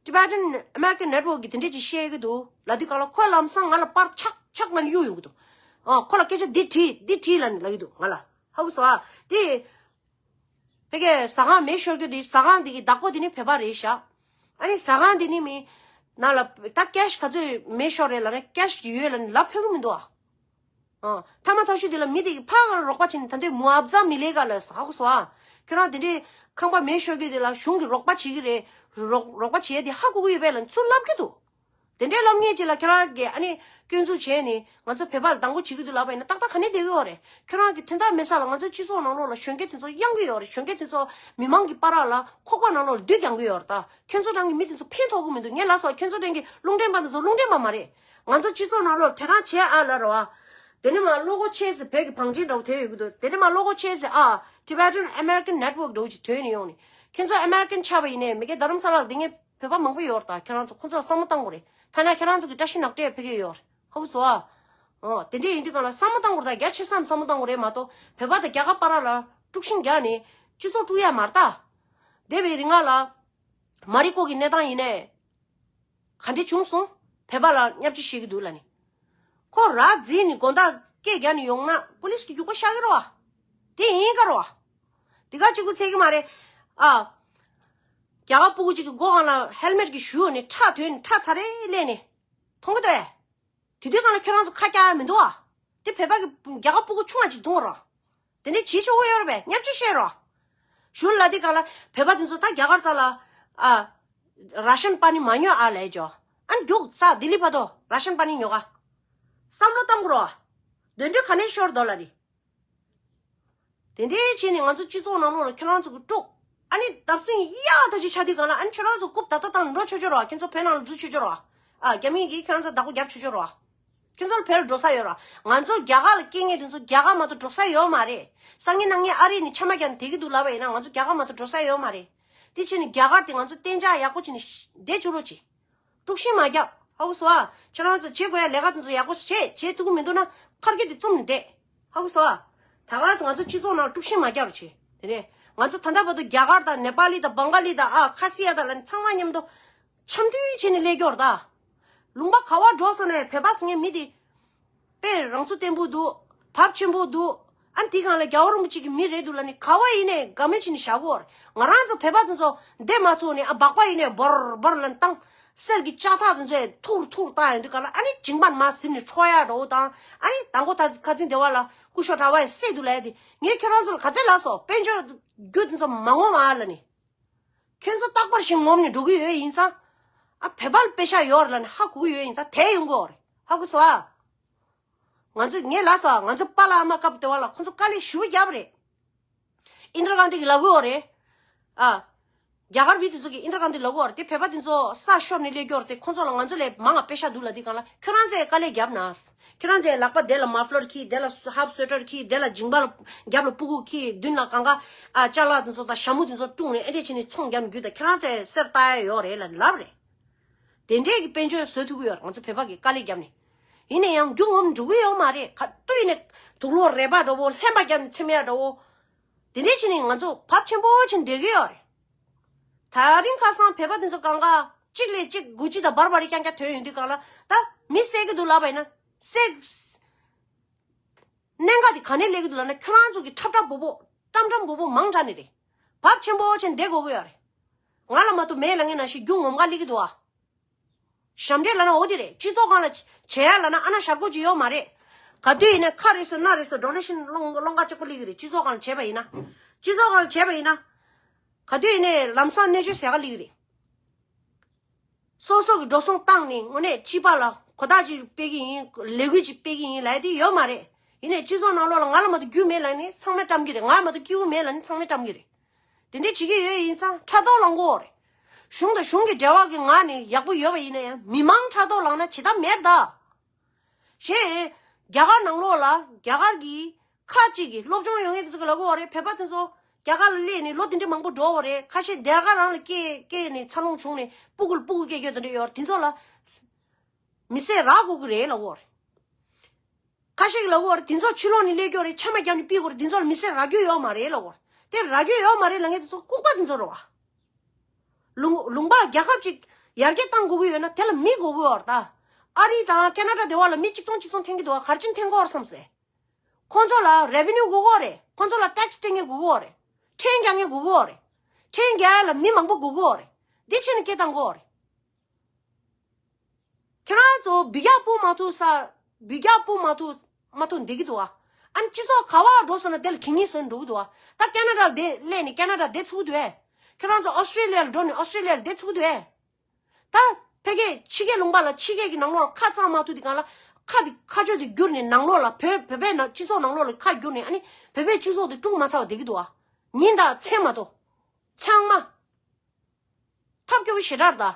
ལ་Tibetan American Network གི་དེ་འདྲས་ཅིག་བཤད་ཀྱི་འདུག་ལབ་དུས་སྒང་ལ་ཁོས་ལམ་སང་ང་ལ་པར་ཆག་ཆག་ལབ་ནས་གཡུག་ཡོང་གི་འདུག་ཨ། ཁོ་ལ་སྐད་ཆ་འདི་དྲིས་འདི་དྲིས་ལབ་ནས་ལབ་ཀྱི་འདུག་ང་ལ། ཧ་གོ་སོང་ཨ། དེ་ཕ་གིའི་ཟ་ཁང་མེ་ཤོར་རྒྱུ་དེ། ཟ་ཁང་དེ་གི་བདག་པོ་དེ་ནི་བོད་པ་རེད་ཤག་ཨ་ནི་ཟ་ཁང་དེ་ནི་མི་ནང་ལ་ད་ཀེཤ་ག་ཚོད་མེ་ཤོར་རེད་ལབ་ན་ཀེཤ་ཡོད་ལབ་ནས་ལབ་ཕོད་ཀྱི་མི་འདུག་ཨ། ཨ། ཐ་མ་ཐག་ཆོད་དེ་ལ་མི་དེ་གིས་ཕར་རོགས་པ་བྱས་ནས་ད་དུང་མུ་ཨབ་ཛ་མི་ལེ་ག་ལ་ཧ་གོ་སོང་ཨ། ཁྱོད་རང་དེ་འདྲའི་ཁང་པ་མེ་ཤོར་རྒྱུ་དེ་ལ་གཞུང་གིས་རོགས་པ་བྱེད་ཀྱི་རེད། རོགས་རོགས་པ་བྱེད་ཡ་དེ་ཧ་གོ་གི་ཡོད་པས་ལབ་ཚུར་ལབ་ཀྱི་འདུག་དེ་འདྲའི་ལབ་མཁན་ཅིག་ལ་ཁྱོད་རང་གིས་ཨ་ནི་སྐྱོན་འཛུགས་བྱས་ནས་ང་ཚོ་བོད་པ་ལ་སྡང་པོ་བྱེད་ཀྱི་འདུག་ལབ་པ་ཡིན་ན་ཏག་ཏག་ག་ནས་བསྡད་ཀྱི་ཡོད་རེད། ཁྱོད་རང་གི་དོན་དག་མེད་ས་ལ་ང་ཚོ་སྤྱི་ཚོགས་ནང་ལོགས་ལ་གཞོན་སྐྱེས་དེ་ཚོ་གཡང་གི་ཡོད་རེད། གཞོན་སྐྱེས་དེ་ཚོ་མི་མང་གི་བར་ལ་ཁོག་པ་ནང་ལོགས་ལ་བདུད་རྒྱག་གི་ཡོད་རེད། ད་ཁྱོད་ཚོ་རང་གི་མི་དེ་ཚོ་ཕན་ཐོགས་ཀྱི་མི་འདུག་ངས་ལབ་སོང་། ཁྱོད་ཚོ་རང་གི་རླུང་འཕྲིན་པ་དེ་ཚོ་རླུང་འཕྲིན་པ་མ་རེད། ང་ཚོ་སྤྱི་ཚོགས་ནང་ལོགས་དེ་རང་བྱས་ཨ་ལབ་རོགས་ཨ། དེ་ནས་མ་བློ་སྒོ་ཕྱེས་ཟེར་བོད་ཀྱི་བང་ཆེན་འདྲ་བོ་དེ་ཡོད་ཀྱི་འདུག་དེ་ནས་མ་བློ་སྒོ་ཕྱེས་ཟེར་ཨ། Tibetan American Network འདྲ་བོ་ཅིག་ཐོན་ནས་ཡོང་ནས། ཁྱོད་ཚོ་ཨ་མེ་རི་ཀན་ཆགས་པ་ཡིན་ནའི་མི་སྒེར་རྡ་རམ་ས་ལ་ལ་བསྡད་མཁན་བོད་པ་མང་པོ་ཡོད་རེད། ད་ཁྱེད་རང་ཚོ་ཁོ་ཚོ་ལ་བསམ་བློ་བཏང་དགོས་རེད། ཐ་ན་ཁྱེད་རང་ཚོ་གི་བཀྲ་ཤིས་ནག་ཏྲེ་ཕ་གི་ཡོད་རེད། ཧ་གོ་སོང་ཨ། ཨོ། དེ་འདྲས་ཡིན་དུས་གང་ལ་བསམ་བློ་བཏང་དགོས་རེད། ད་རྒྱ་ཆེ་ས་ནས་བསམ་བློ་བཏང་དགོས་རེད་མ་གཏོགས། བོད་པ་དང་རྒྱ་གར་བར་ལ་དཀྲུག་ཤིང་རྒྱག་ནས་སྤྱི་ཚོགས་དཀྲུག་ཡ་མ་རེད་ད། འདས་པའི་རིང་ལ་མ་རི་ཀོ་གི་གནས་སྟངས་ཡིན་ནའི་ག་འདྲས་བྱུང་སོང་། བོད་པ་ལ་བརྙས་བཅོས་བྱེད་ཀྱི་འདུག་ལབ་ནས། ཁོ་ར་འཛིན་ནས་དགོང་དག་སྐད་རྒྱག་ནས་ཡོང་ན་པུ་ལིས་ཀྱིས་རྒྱུག་པ་བཤགས་ཀྱི་རེད་བ། དེ་ཡིན་ག་རེད་བ། དེ་ག་གཅིག་པུ་ཚད་ཀྱི་མ་རེད། ཨ། རྒྱ་གར་སྤུ་གུ་གཅིག་གི་མགོ་སྒང་ལ་ཧེལ་མེད་ཀྱི་གཞུ་ནས་ཁྲག་ཐོན་ནས་ཁྲག་ཚ་རེ་ལས་ནས། མཐོང་གི་འདུག་ཨེ། དེ་དུས་སྒང་ལ་ཁྱོད་རང་ཚོ་ཁ་རྒྱག་ཡ་མི་འདུག་ཨ། དེ་བོད་པ་གི་རྒྱ་གར་སྤུ་གུ་ཆུང་བ་ཅིག་བརྡུངས་རོགས། དེ་འདྲའི་བྱེད་ཆོག་གི་ཡོད་རེད་པས། བརྙས་བཅོས་བཤད་རོགས། གཞུ་ལ་དེ་སྒང་ལ་བོད་པ་དེ་ཚོ་ད་རྒྱ་གར་རྩ་ལ། ཨ། ར་ཤན་པ་ནི་མ་ཉོ་ཨ་ལས་ཇོ། ཨ་ནི་རྒྱུགས་ས་ལྡི་ལི་བར་དུ་ར་ཤན་པ་ནི་ཉོ་ག་བསམ་བློ་བཏང་དགོས་རོགས། འདོན་འདོད་ག་ནས་ཤོར་དོ་ལ་རེད། དེ་འདྲའི་བྱས་ནས་ང་ཚོ་སྤྱི་ཚོགས་ནང་ལོགས་ལ་ཁྱོད་རང་ཚོ་གི་དཀྲུག་ཨ་ནི་བརྡབ་གསིག་གཡག་ད་ཅིག་ཆགས་དུས་སྒང་ལ། ཨ་ནི་ཁྱོད་རང་ཚོ་རྐུབ་ད་ལྟ་བཏང་འགྲོ་ཆོག་ཆོག་རོགས། ཁྱོད་ཚོ་བོད་ནང་ལ་འཛུལ་ཆོག་ཆོག་རོགས། ཨ། རྒྱ་མི་གིས་ཁྱོད་རང་ཚོ་བདག་པོ་རྒྱབ་ཆོག་ཆོག་རོགས། ཁྱོད་ཚོ་ལ་བོད་ལ་འགྲོ་ས་ཡོད་རོགས། ང་ཚོ་རྒྱ་གར་ལ་སྐྱེས་མཁན་དེ་ཚོ་རྒྱ་གར་མ་གཏོགས་འགྲོ་ས་ཡོད་མ་རེད། སང་ཉིན་གནངས་ཉིན་ཨ་རི་ནས་ཆ་མ་རྒྱག་ནས་བསྡད་ཀྱི་འདུག་ལབ་པ་ཡིན་ན་ང་ཚོ་རྒྱ་གར་མ་གཏོགས་འགྲོ་ས་ཡོད་མ་རེད། དེ་བྱས་ནས་རྒྱ་གར་དེ་ང་ཚོ་གཏན་འཇགས་ཡག་པོ་བྱས་ནས་བསྡད་བཅུག་རོགས་གྱིས། དཀྲུག་ཤིང་མ་རྒྱབ། ཧ་གོ་སོང་ཨ། ཁྱེད་རང་ཚོ་བྱེད་དགོས་ཡ་ལས་ཀ་དེ་ཚོ་ཡག་པོ་བྱེད། བྱེད་ཐུབ་ཀྱི་མི་འདུག་ན་ཁར་གི་དེ་བཙུམ་ནས་བསྡད། ཧ་གོ་སོང་ཨ། ད་ག་ང་ཚོ་སྤྱི་ཚོགས་ནང་དཀྲུག་ཤིང་མ་རྒྱག་རོགས་བྱེད། དེ་ནས་ང་ཚོ་ད་ལྟ་བར་དུ་རྒྱ་གར་དང་ནེ་པ་ལི་དང་བང་ག་ལི་དང་ཨ་ཁ་སི་ཡ་དང་ལ་ནི་ཚང་མ་མཉམ་དུ་འཆམ་མཐུན་བྱས་ནས་སླེབས་ཀྱི་ཡོད་རེད་ད། ལུང་པ་ག་བ་འགྲོ་སོང་ནས་བོད་པ་ཟེར་མཁན་མི་དེ་དཔེ་རང་ཚུགས་བརྟན་པོ་འདུག་བབ་ཆེན་པོ་འདུག་ཨ་ནི་དེ་སྒང་ལ་རྒྱལ་བ་རིན་པོ་ཆེ་གི་མི་རེད་འདུག་ལ་ནི་ག་བ་ཡིན་ནས་དགའ་མོས་བྱས་ནས་བཞག་གི་ཡོད་རེད། ང་རང་ཚོ་བོད་པ་དེ་ཚོ་འདེམས་མ་ཚུགས་ནས་ཨ་སྦག་པ་ཡིན་ནས་འབོར་འབོར་ལ་བཏང་། གསེར་གྱི་ལྕགས་ཐག་དེ་ཚོས་ཐུར་ཐུར་བཏང་ཡོང་དུས་སྒང་ལ་ཨ་ནི་མཇིང་པ་མར་ཟིམ་ནས་འཕྲོག་ཡག་འདྲ་བོ་དང་ཨ་ནི་དང་པོ་ད་ཁ་འཛིན་སྡེ་བ་ལ་སྐུ་ཞབས་གྲྭ་པ་ཡིས་བསད་འདུག་ལབ་ཡ་དེ་ངས་ཁྱེད་རང་ཚོ་ལ་ག་ཚོད་ལབ་སོང་། དཔལ་འབྱོར་རྒྱུ་དེ་ཚོ་མ་ངོམ་ཨ་ལབ་ནས། ཁྱོད་ཚོ་རྟག་པར་ཞིག་ངོམ་ནས་འགྲོ་གི་ཡོད་ཡིན་ཙང་། ཨ་བོད་པ་ལ་པེ་ཤ་ཡོད་རེད་ལབ་ནས་ཧ་གོ་གི་ཡོད་ཡིན་ཙང་དེ་ཡོང་གི་ཡོད་རེད། ཧ་གོ་སོང་ཨ། ང་ཚོ་ངས་ལབ་སོང་ང་ཚོ་པཱ་ལགས་ཨ་མ་སྐབས་དེ་བ་ལ་ཁོ་ཚོ་དཀའ་ལས་ཞེ་པོ་བརྒྱབ་པ་རེད། ཨིན་དྲ་གྷན་དྷི་གིས་ལབ་གི་ཡོད་རེད། ཨ། རྒྱ་གར་མི་དེ་ཚོ་གིས་ཨིན་དྲ་གྷན་དྷི་ལབ་གི་ཡོད་རེད་དེ་བོད་པ་དེ་ཚོ་ས་ཤོར་ནས་སླེབས་ཀྱི་ཡོད་རེད་དེ་ཁོ་ཚོ་ལ་ང་ཚོ་ལས་མང་ང་པེ་ཤ་འདུག་ལབ་དུས་སྒང་ལ་ཁྱོད་རང་ཚོས་དཀའ་ལས་བརྒྱབ་ན། ཁྱོད་རང་ཚོས་ལག་པ་དེ་ལ་མ་ཕ་ལར་འཁྱེར་དེ་ལ་ཧབ་སུ་ཝེ་ཊར་འཁྱེར་དེ་ལ་མཇིང་པ་ལ་རྒྱབ་ལ་སྤུ་གུ་འཁྱེར་མདུན་ལ་གང་ག་ཨ་ཅ་ལག་དེ་ཚོ་དང་ཞྭ་མོ་དེ་ཚོ་བཀྲུངས་ནས་ཨེ་འདྲས་བྱས་ནས་ཚོང་བརྒྱབ་ནས་རྒྱུ་དང་ཁྱོད་རང་ཚོས་གསེར་བཏགས་ཡ་ཡོད་རེད་ལབ་ལབ་རེད། དེ་འདྲས་ཀྱི་དཔལ་འབྱོར་བཟོ་ཐུབ་ཀྱི་ཡོད་རེད། ང་ཚོ་བོད་པ་གིས་དཀའ་ལས་བརྒྱབ་ནས། ཡིན་ན་ཡང་རྒྱུ་ངོམ་འགྲོ་གི་ཡོད་མ་རེད། ག་དུས་ནས་དུག་ལོག་རལ་པ་འདྲ་བོ་ལྷན་པ་བརྒྱབ་ནས་འཚེམ་ཡ་འདྲ་བོ། དེ་འདྲས་བྱས་ནས་ང་ཚོ་བབ་ཆེན་པོ་ཕྱིན་བསྡད་ཀྱི་ཡོད་རེད། དེ་རིང་ཁ་སང་བོད་པ་དེ་ཚོ་གང་ག་གཅིག་ལས་གཅིག་དགུ་ཅི་དང་བར་བར་རི་རྐྱང་རྐྱང་ཐོན་ཡོང་དུས་སྒང་ལ་ད་མི་བསད་ཀྱི་འདུག་ལབ་པ་ཡིན་ན་བསད། གནད་འགག་དེ་ག་ནས་སླེབས་ཀྱི་འདུག་ལབ་ན་ཁྱོད་རང་ཚོ་གི་འཁྲབ་འཁྲབ་འབོ་བོ་བཀྲམ་བཀྲམ་འབོ་བོ་མང་དྲགས་ནས་རེད། བབ་ཆེན་པོ་ཕྱིན་བསྡད་དགོས་ཀྱི་ཡོད་རེད། ང་ལ་མ་གཏོགས་མེད་ལབ་མཁན་ནང་བཞིན་རྒྱུ་ངོམ་ག་སླེབས་ཀྱི་འདུག་ཨ། ཞབས་འདྲེན་ལབ་ན་འོ་དེ་རེད། སྤྱི་ཚོགས་སྒང་ལ་བྱེད་ཡ་ལབ་ན་ཨ་ན་ཞར་གོ་ཅིག་ཡོད་མ་རེད། ག་དུས་ཡིན་ནའི་ཁ་རེ་སོ་སྣ་རེ་སོ་ཌོ་ནེ་ཤན་སློང་སློང་ག་གཅིག་པོ་སླེབས་ཀྱི་རེད། སྤྱི་ཚོགས་སྒང་ལ་བྱས་པ་ཡིན་ན། སྤྱི་ཚོགས་སྒང་ལ་བྱས་པ་ཡིན་ན། ག་དུས་ཡིན་ནའི་ལམ་སང་གནས་ཚུལ་ཟེར་ག་སླེབས་ཀྱི་རེད། སོ་སོ་གི་འགྲོ་སོང་བཏང་ནས་དངོས་གནས་སྤྱི་པ་ལ་གོ་རྟོགས་ཅིག་སྤེལ་གྱི་ཡིན། ལས་འགུལ་ཅིག་སྤེལ་གྱི་ཡིན་ལབ་ཡ་དེ་ཡོད་མ་རེད། ཡིན་ནའི་སྤྱི་ཚོགས་ནང་ལོགས་ལ་ང་ལ་མ་གཏོགས་རྒྱུ་མེད་ལབ་ནས་ཚང་མས་བཀྲམ་གྱི་རེད། ང་ལ་མ་གཏོགས་སྐྱིད་པོ་མེད་ལབ་ནས་ཚང་མས་བཀྲམ་གྱི་རེད། དེ་འདྲས་བྱེད་ཀྱི་ཡོད་ཡིན་ཙང་ཕྲག་དོག་ལངས་དགོས་རེད། གཞུང་དང་གཞུང་གི་འབྲེལ་བ་གི་ངང་ནས་ཡག་པོ་ཡོད་པ་ཡིན་ན་ཡང་མི་མང་ཕྲག་དོག་ལངས་ན་བྱེད་ཐབས་མེད་ད། གཞན། རྒྱ་གར་ནང་ལོགས་ལ་རྒྱ་གར་གྱི་ཁག་ཅིག་གི་སློབ་སྦྱོང་ཡོད་མཁན་དེ་ཚོ་གི་ལབ་གི་ཡོད་རེད། བོད་པ་དེ་ཚོ་རྒྱ་གར་ལ་སླེབས་ནས་ལོ་དེ་འདྲས་མང་པོ་འགྲོ་བ་རེད། ཁ་ཤས་སྡེར་ཁ་རང་ལ་སྐྱེས་སྐྱེས་ནས་འཚར་ལོངས་བྱུང་ནས་སྤུ་གུ་ལ་སྤུ་གུ་སྐྱེ་རྒྱུ་དེ་འདྲས་ཡོད་རེད། དེ་ཚོ་ལ་མི་བསད་རག་དགོས་ཀྱི་རེད་ལབ་གི་ཡོད་རེད། ཁ་ཤས་ཀྱིས་ལབ་ཀྱི་ཡོད་རེད། དེ་ཚོ་ཕྱི་ལོགས་ནས་སླེབས་ཀྱི་ཡོད་རེད། ཆམ་པ་བརྒྱབ་ནས་ཕུད་དགོས་རེད། དེ་ཚོ་ལ་མི་བསད་རག་རྒྱུ་ཡོད་མ་རེད་ལབ་ཀྱི་ཡོད་རེད། དེ་རག་རྒྱུ་ཡོད་མ་རེད་ལབ་མཁན་དེ་ཚོ་ལྐུགས་པ་དེ་ཚོ་རེད་བ། ལུང་ལུང་པ་རྒྱལ་ཁབ་ཅིག་ཡར་རྒྱས་གཏང་དགོས་ཀྱི་ཡོད་ན་དེ་ལ་མི་དགོས་ཀྱི་ཡོད་རེད་ད། ཨ་རི་དང་ཁེ་ན་ཌ་དེ་བ་ལ་མི་གཅིག་སྟོང་གཅིག་སྟོང་འཐེན་གྱི་འདུག་བ། ག་རེ་བྱས་ནས་འཐེན་གྱི་ཡོད་རེད་བསམ་སོང་། ཁོང་ཚོ་ལ་རེ་ཝེ་ནིའུ་དགོས་ཀྱི་ཡོད་རེད། ཁོང་ཚོ་ལ་ཊེག་སི་སྤྲད་མཁན་དགོས་ཀྱི་ཡོད་རེད། ཁྲལ་རྒྱག་མཁན་དགོས་ཀྱི་ཡོད་རེད། ཁྲལ་རྒྱག་ཡ་ལ་མི་མང་པོ་དགོས་ཀྱི་ཡོད་རེད། འདི་བྱས་ནས་སྐད་བཏང་དགོས་ཀྱི་ཡོད་རེད། ཁྱེད་རང་ཚོ་འབུད་རྒྱག་སྤུ་མ་ཐུག་ས། འབུད་རྒྱག་སྤུ་མ་ཐུག་མ་ཐུག་འདི་གི་འདུག་ཨ། ཨ་ནི་སྤྱི་ཚོགས་ག་བ་འགྲོ་སོང་ན་དེ་ལ་གད་སྙིགས་བཟོས་འགྲོ་གི་འདུག་ཨ། ད་ཁེ་ན་ཌ་ལ་བསྡད་སླེབས་ནས་ཁེ་ན་ཌ་བསྡད་ཚུགས་འདུག་ཨེ། ཁྱེད་རང་ཚོ་ཨོ་སི་ཀྲི་ལི་ཡ་ལ་འགྲོ་ནས་ཨོ་སི་ཀྲི་ལི་ཡ་ལ་བསྡད་ཚུགས་འདུག་ཨེ། ད་ཕ་གིའི་ཕྱི་རྒྱལ་ལུང་པ་ལ་ཕྱི་རྒྱལ་གྱི་ནང་ལོགས་ལ་ཁ་གཙང་མ་ཐུག་དེ་གང་ལ་ཁ་དེ་ཁ་ཆོ་དེ་བསྒྱུར་ནས་ནང་ལོགས་ལ་བོད་བོད་པའི་ནང་སྤྱི་ཚོགས་ནང་ལོགས་ལ་ཁ་བསྒྱུར་ནས་ཨ་ནི་བོད་པའི་སྤྱི་ཚོགས་དེ་དཀྲུག་མ་ཚར་བ་བསྡད་ཀྱི་འདུག་ཨ། ཉིན་དང་མཚན་མ་གཏོགས། ཚང་མ། ཐབས་སྐྱོ་པོ་ཞེ་དྲག་རེད་ད།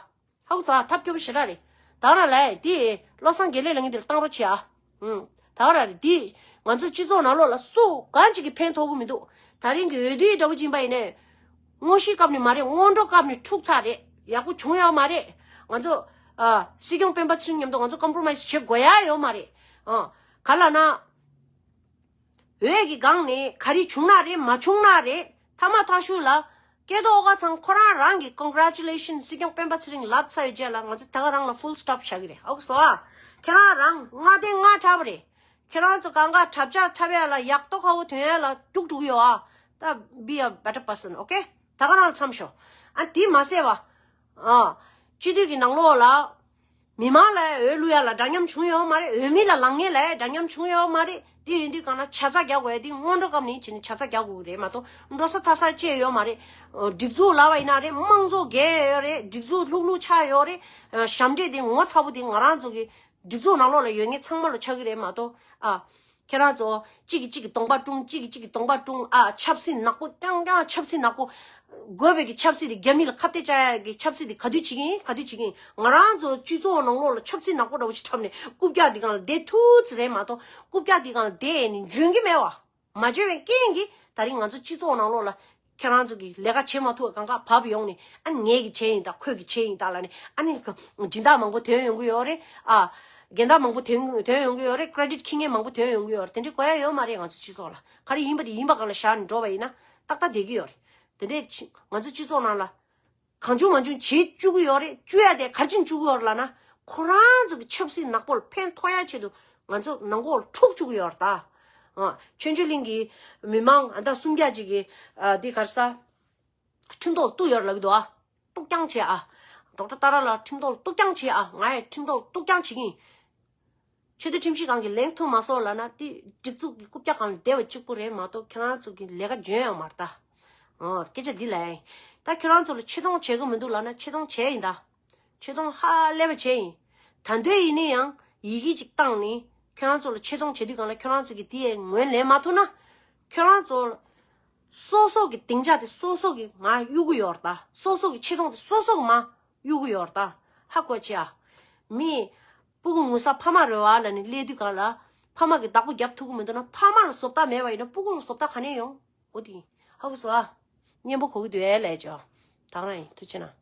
ཧ་གོ་སོང་ཨ། ཐབས་སྐྱོ་པོ་ཞེ་དྲག་རེད། ད་ག་རང་ལས་དེ་བློ་བཟང་དགེ་ལེགས་ལབ་མཁན་དེ་ལ་བཏང་རོགས་བྱེད་ཨ། ཨུམ། ད་ག་རང་རེད་དེ། ང་ཚོ་སྤྱི་ཚོགས་ནང་ལོགས་ལ་སུ་གང་ཅིག་གིས་ཕན་ཐོགས་ཀྱི་མི་འདུག་ད་རིང་གི་འོས་བསྡུའི་འདྲ་པོ་ཅིག་ཡིན་པ་ཡིན་ནའི། དངོས་གཞིའི་སྐབས་ནས་མ་རེད། སྔོན་འགྲོ་སྐབས་ནས་འཁྲུག་ཚར་རེད། ཡག་པོ་བྱུང་ཡོད་མ་རེད། ང་ཚོ། ཨ། སྲིད་སྐྱོང་སྤེན་པ་ཚེ་རིང་མཉམ་དུ་ང་ཚོ་ཀོམ་པོ་རོ་མའེ་སི་བྱེད་དགོས་ཡ་ཡོད་མ་རེད། ཨ། ག་ལབ་ན། འོས་ཀྱི་སྒང་ནས་ག་རེ་བྱུང་ན་རེད། མ་བྱུང་ན་རེད། ཐ་མ་ཐག་ཤུལ་ལ་སྐལ་རྡོར་ཨོ་དཀར་ཚང་ཁོ་རང་རང་གི་congratulation སྲིད་སྐྱོང་སྤེན་པ་ཚེ་རིང་ལབ་ཚར་བའི་རྗེས་ལ་ང་ཚོ་ད་ག་རང་ལ་full stop བྱ་གི་རེད། ཨོ་སོ་ཨ། ཁྱེད་རང་རང་ལྔ་ལྡན་ལྔ་འཁྲབ་པ་རེད། ཁྱེད་རང་ཚོ་གང་ག་འཁྲབ་ཆ་འཁྲབ་ཡ་ལ་ཡག་ཏོག་ཁ་བོ་ཐོན་ཡ་ལ་རྒྱུགས་འགྲོ་གི་ཡོད་ཨ། ད་be a better person, okay? ད་ག་རང་མཚམས་ཞོག་ཨ། དེ་མ་ཟད་བ། ཨ། སྤྱི་འཐུས་ཀྱི་ནང་ལོགས་ལ། མི་མང་ལ་འོས་བླུག་ཡ་ལ་འདྲ་མཉམ་བྱུང་ཡོད་མ་རེད། འོས་མི་ལ་ལངས་མཁན་ལ་འདྲ་མཉམ་བྱུང་ཡོད་མ་རེད། དེ་ཡིན་དུས་གང་ན་ཆ་ཚང་རྒྱག་དགོས་ཡ་དེ་སྔོན་འགྲོ་སྐབས་ནས་བྱས་ནས་ཆ་ཚང་རྒྱག་དགོས་ཀྱི་རེད་མ་གཏོགས་འགྲོ་ས་ཐ་ས་བཅད་ཡོད་མ་རེད། སྒྲིག་འཛུགས་ལབ་པ་ཡིན་ན་རེད། དམངས་གཙོ་རྒྱལ་ཡོད་རེད། སྒྲིག་འཛུགས་ལྷུག་ལྷུག་ཆགས་ཡོད་རེད། ཞབས་འདྲེན་དེ་ངོ་ཚ་པོ་དེ་ང་རང་ཚོ་གི་སྒྲིག་འཛུགས་ནང་ལོགས་ལ་ཡོད་མཁན་ཚང་མ་ལ་ཆགས་ཀྱི་རེད་མ་གཏོགས་ཨ། ཁྱེད་རང་ཚོ་གཅིག་གིས་གཅིག་གི་གདོང་པ་བཀྲུང་། གཅིག་གིས་གཅིག་གི་གདོང་པ་བཀྲུང་ཨ། ཆབ་སྲིད་ནག་པོ་རྐྱང་རྐྱང་ཆབ་སྲིད་ནག་པོ། དགོས་པའི་གི་ཆབ་སྲིད་དེ་རྒྱ་མི་ལ་ཁ་གཏད་བཅག་ཡ་གི་ཆབ་སྲིད་དེ་ག་དུས་བྱེད་ཀྱི་ཡིན། ག་དུས་བྱེད་ཀྱི་ཡིན། ང་རང་ཚོ་སྤྱི་ཚོགས་ནང་ལོགས་ལ་ཆབ་སྲིད་ནག་པོ་འདྲ་བོ་ཞིག་འཁྲབ་ནས་རྐུབ་བཀྱག་འདི་སྒང་ལ་བསྡད་ཐུབ་ཙམ་རེད་མ་གཏོགས་རྐུབ་བཀྱག་འདི་སྒང་ལ་བསྡད་ནས་འཇོན་གྱི་མེད་བ། མ་འཇོན་པའི་རྐྱེན་གྱིས་ད་རིང་ང་ཚོ་སྤྱི་ཚོགས་ནང་ལོགས་ལ་ཁྱེད་རང་ཚོ་གི་ལས་ཀ་བྱེད་མ་ཐུབ་པ་གང་ག་བབས་ཡོང་ནས་ཨ་ནི་ངས་གི་བྱས་ཡིན་ད་ཁོས་གི་བྱས་ཡིན་ད་ལབ་ནས་ཨ་ནི་སྦྱིན་བདག་མང་པོ་ཐོན་ཡོང་གི་ཡོད་རེད་ཨ། འགལ་ཟླ་མང་པོ་ཐོན་ཐོན་ཡོང་གི་ཡོད་རེད། ཀེ་རེ་ཌིཊ་འཁྱེར་མཁན་མང་པོ་ཐོན་ཡོང་གི་ཡོད་རེད། དེ་འདྲའི་དགོས་ཡ་ཡོད་མ་རེད། ང་ཚོ་སྤྱི་ཚོགས་ལ་ག་རེ་ཡིན་པ་དེ་ཡིན་པ་སྒང་ལ་བཞག་ནས་འགྲོ་བ་ཡིན་ན་ཏག་ཏག་བསྡད་ཀྱི་ཡོད་རེད། དེ་འདྲའི་ཕྱི་ང་ཚོ་སྤྱི་ཚོགས་ནང་ལ་གང་བྱུང་མང་བྱུང་བྱེད་བཅུག་གི་ཡོད་རེད། བཅུག་ཡ་དེ་ག་རེ་བྱས་བཅུག་གི་ཡོད་རེད་ལབ་ན། ཁོ་རང་ཚོ་གི་ཆབ་སྲིད་ནག་པོ་ལ་ཕན་ཐོགས་ཡ་ཆེད་དུ་ང་ཚོ་ནང་ཁོག་ལ་འཁྲུག་བཅུག་གི་ཡོད་རེད་ད། ཨ། ཆོས་འབྱོར་གླིང་གི་མི་མང་ཨ་ད་སུམ་བརྒྱ་ཅིག་གིས་ཨ་འདི་ག་རེ་ཟ། ཁྲིམས་ཐོག་ལ་གཏུགས་ཡོད་རེད་ལབ་ཀྱི་འདུག་ཨ། གཏུགས་རྐྱང་བྱེད་ཨ། ཌོག་ཊར་ཏཱ་ར་ལ་ཁྲིམས་ཐོག་ལ་གཏུགས་རྐྱང་བྱེད་ཨ། ང་ཡང་ཁྲིམས་ཐོག་ལ་གཏུགས་རྐྱང་བྱེད་ཀྱི་ཡིན། ཆོས་དད་ཁྲིམས་ཞིབ་ཁང་གིས་ལན་ཐུབ་མ་སོང་ལབ་ན་དེ་སྒྲིག་འཛུགས་ཀྱི་རྐུབ་བཀྱག་སྒང་ལ་བསྡད་པ་གཅིག་པུ་རེད་མ་གཏོགས་ཁྱེད་རང་ཚོ་གི་ལས་ཀ་འཇོན་ཡོད་མ་རེད་ད། ཨོ་སྐད་ཆ་འདི་ལབ་ཡིན། ད་ཁྱེད་རང་ཚོ་ལ་ཆེ་མཐོང་བྱེད་ཀྱི་མི་འདུག་ལབ་ན་ཆེ་མཐོང་བྱས་ཡིན་ད། ཆེ་མཐོང་ཧ་ལས་པ་བྱས་ཡིན། ད་དུང་ཡིན་ན་ཡང་ཡི་གེ་ཅིག་བཏང་ནས་ཁྱེད་རང་ཚོ་ལ་ཆེ་མཐོང་བྱེད་དུས་སྒང་ལ་ཁྱེད་རང་ཚོ་གིས་དེ་ཡའི་ངོས་ལེན་མ་ཐུབ་ན། ཁྱེད་རང་ཚོ་སོ་སོ་གི་སྡིངས་ཆ་དེ་སོ་སོ་གི་མར་གཡུག་གི་ཡོད་རེད་ད། སོ་སོ་གི་ཆེ་མཐོང་དེ་སོ་སོ་གི་མར་གཡུག་གི་ཡོད་རེད་ད། ཧ་གོ་ཆེ་ཨ། མི་སྤུ་གུ་ངུ་ས་ཕ་མ་རེད་བ་ལབ་ནས་སླེབས་དུས་སྒང་ལ་ཕ་མ་གི་བདག་པོ་རྒྱབ་ཐུབ་ཀྱི་མི་འདུག་ན། ཕ་མ་ལ་བཟོ་ལྟ་མེད་པ་ཡིན་ན་སྤུ་གུ་ལ་བཟོ་ལྟ་ག་ནས་ཡོང་། འོ་དེ་ཧ་གོ་སོང་ཨ། སྙན་པོ་གོ་གི་འདུག་ཨེ་ལས་ཅོ། ད་ག་རང་ཡིན། ཐུགས་རྗེ་གནང་།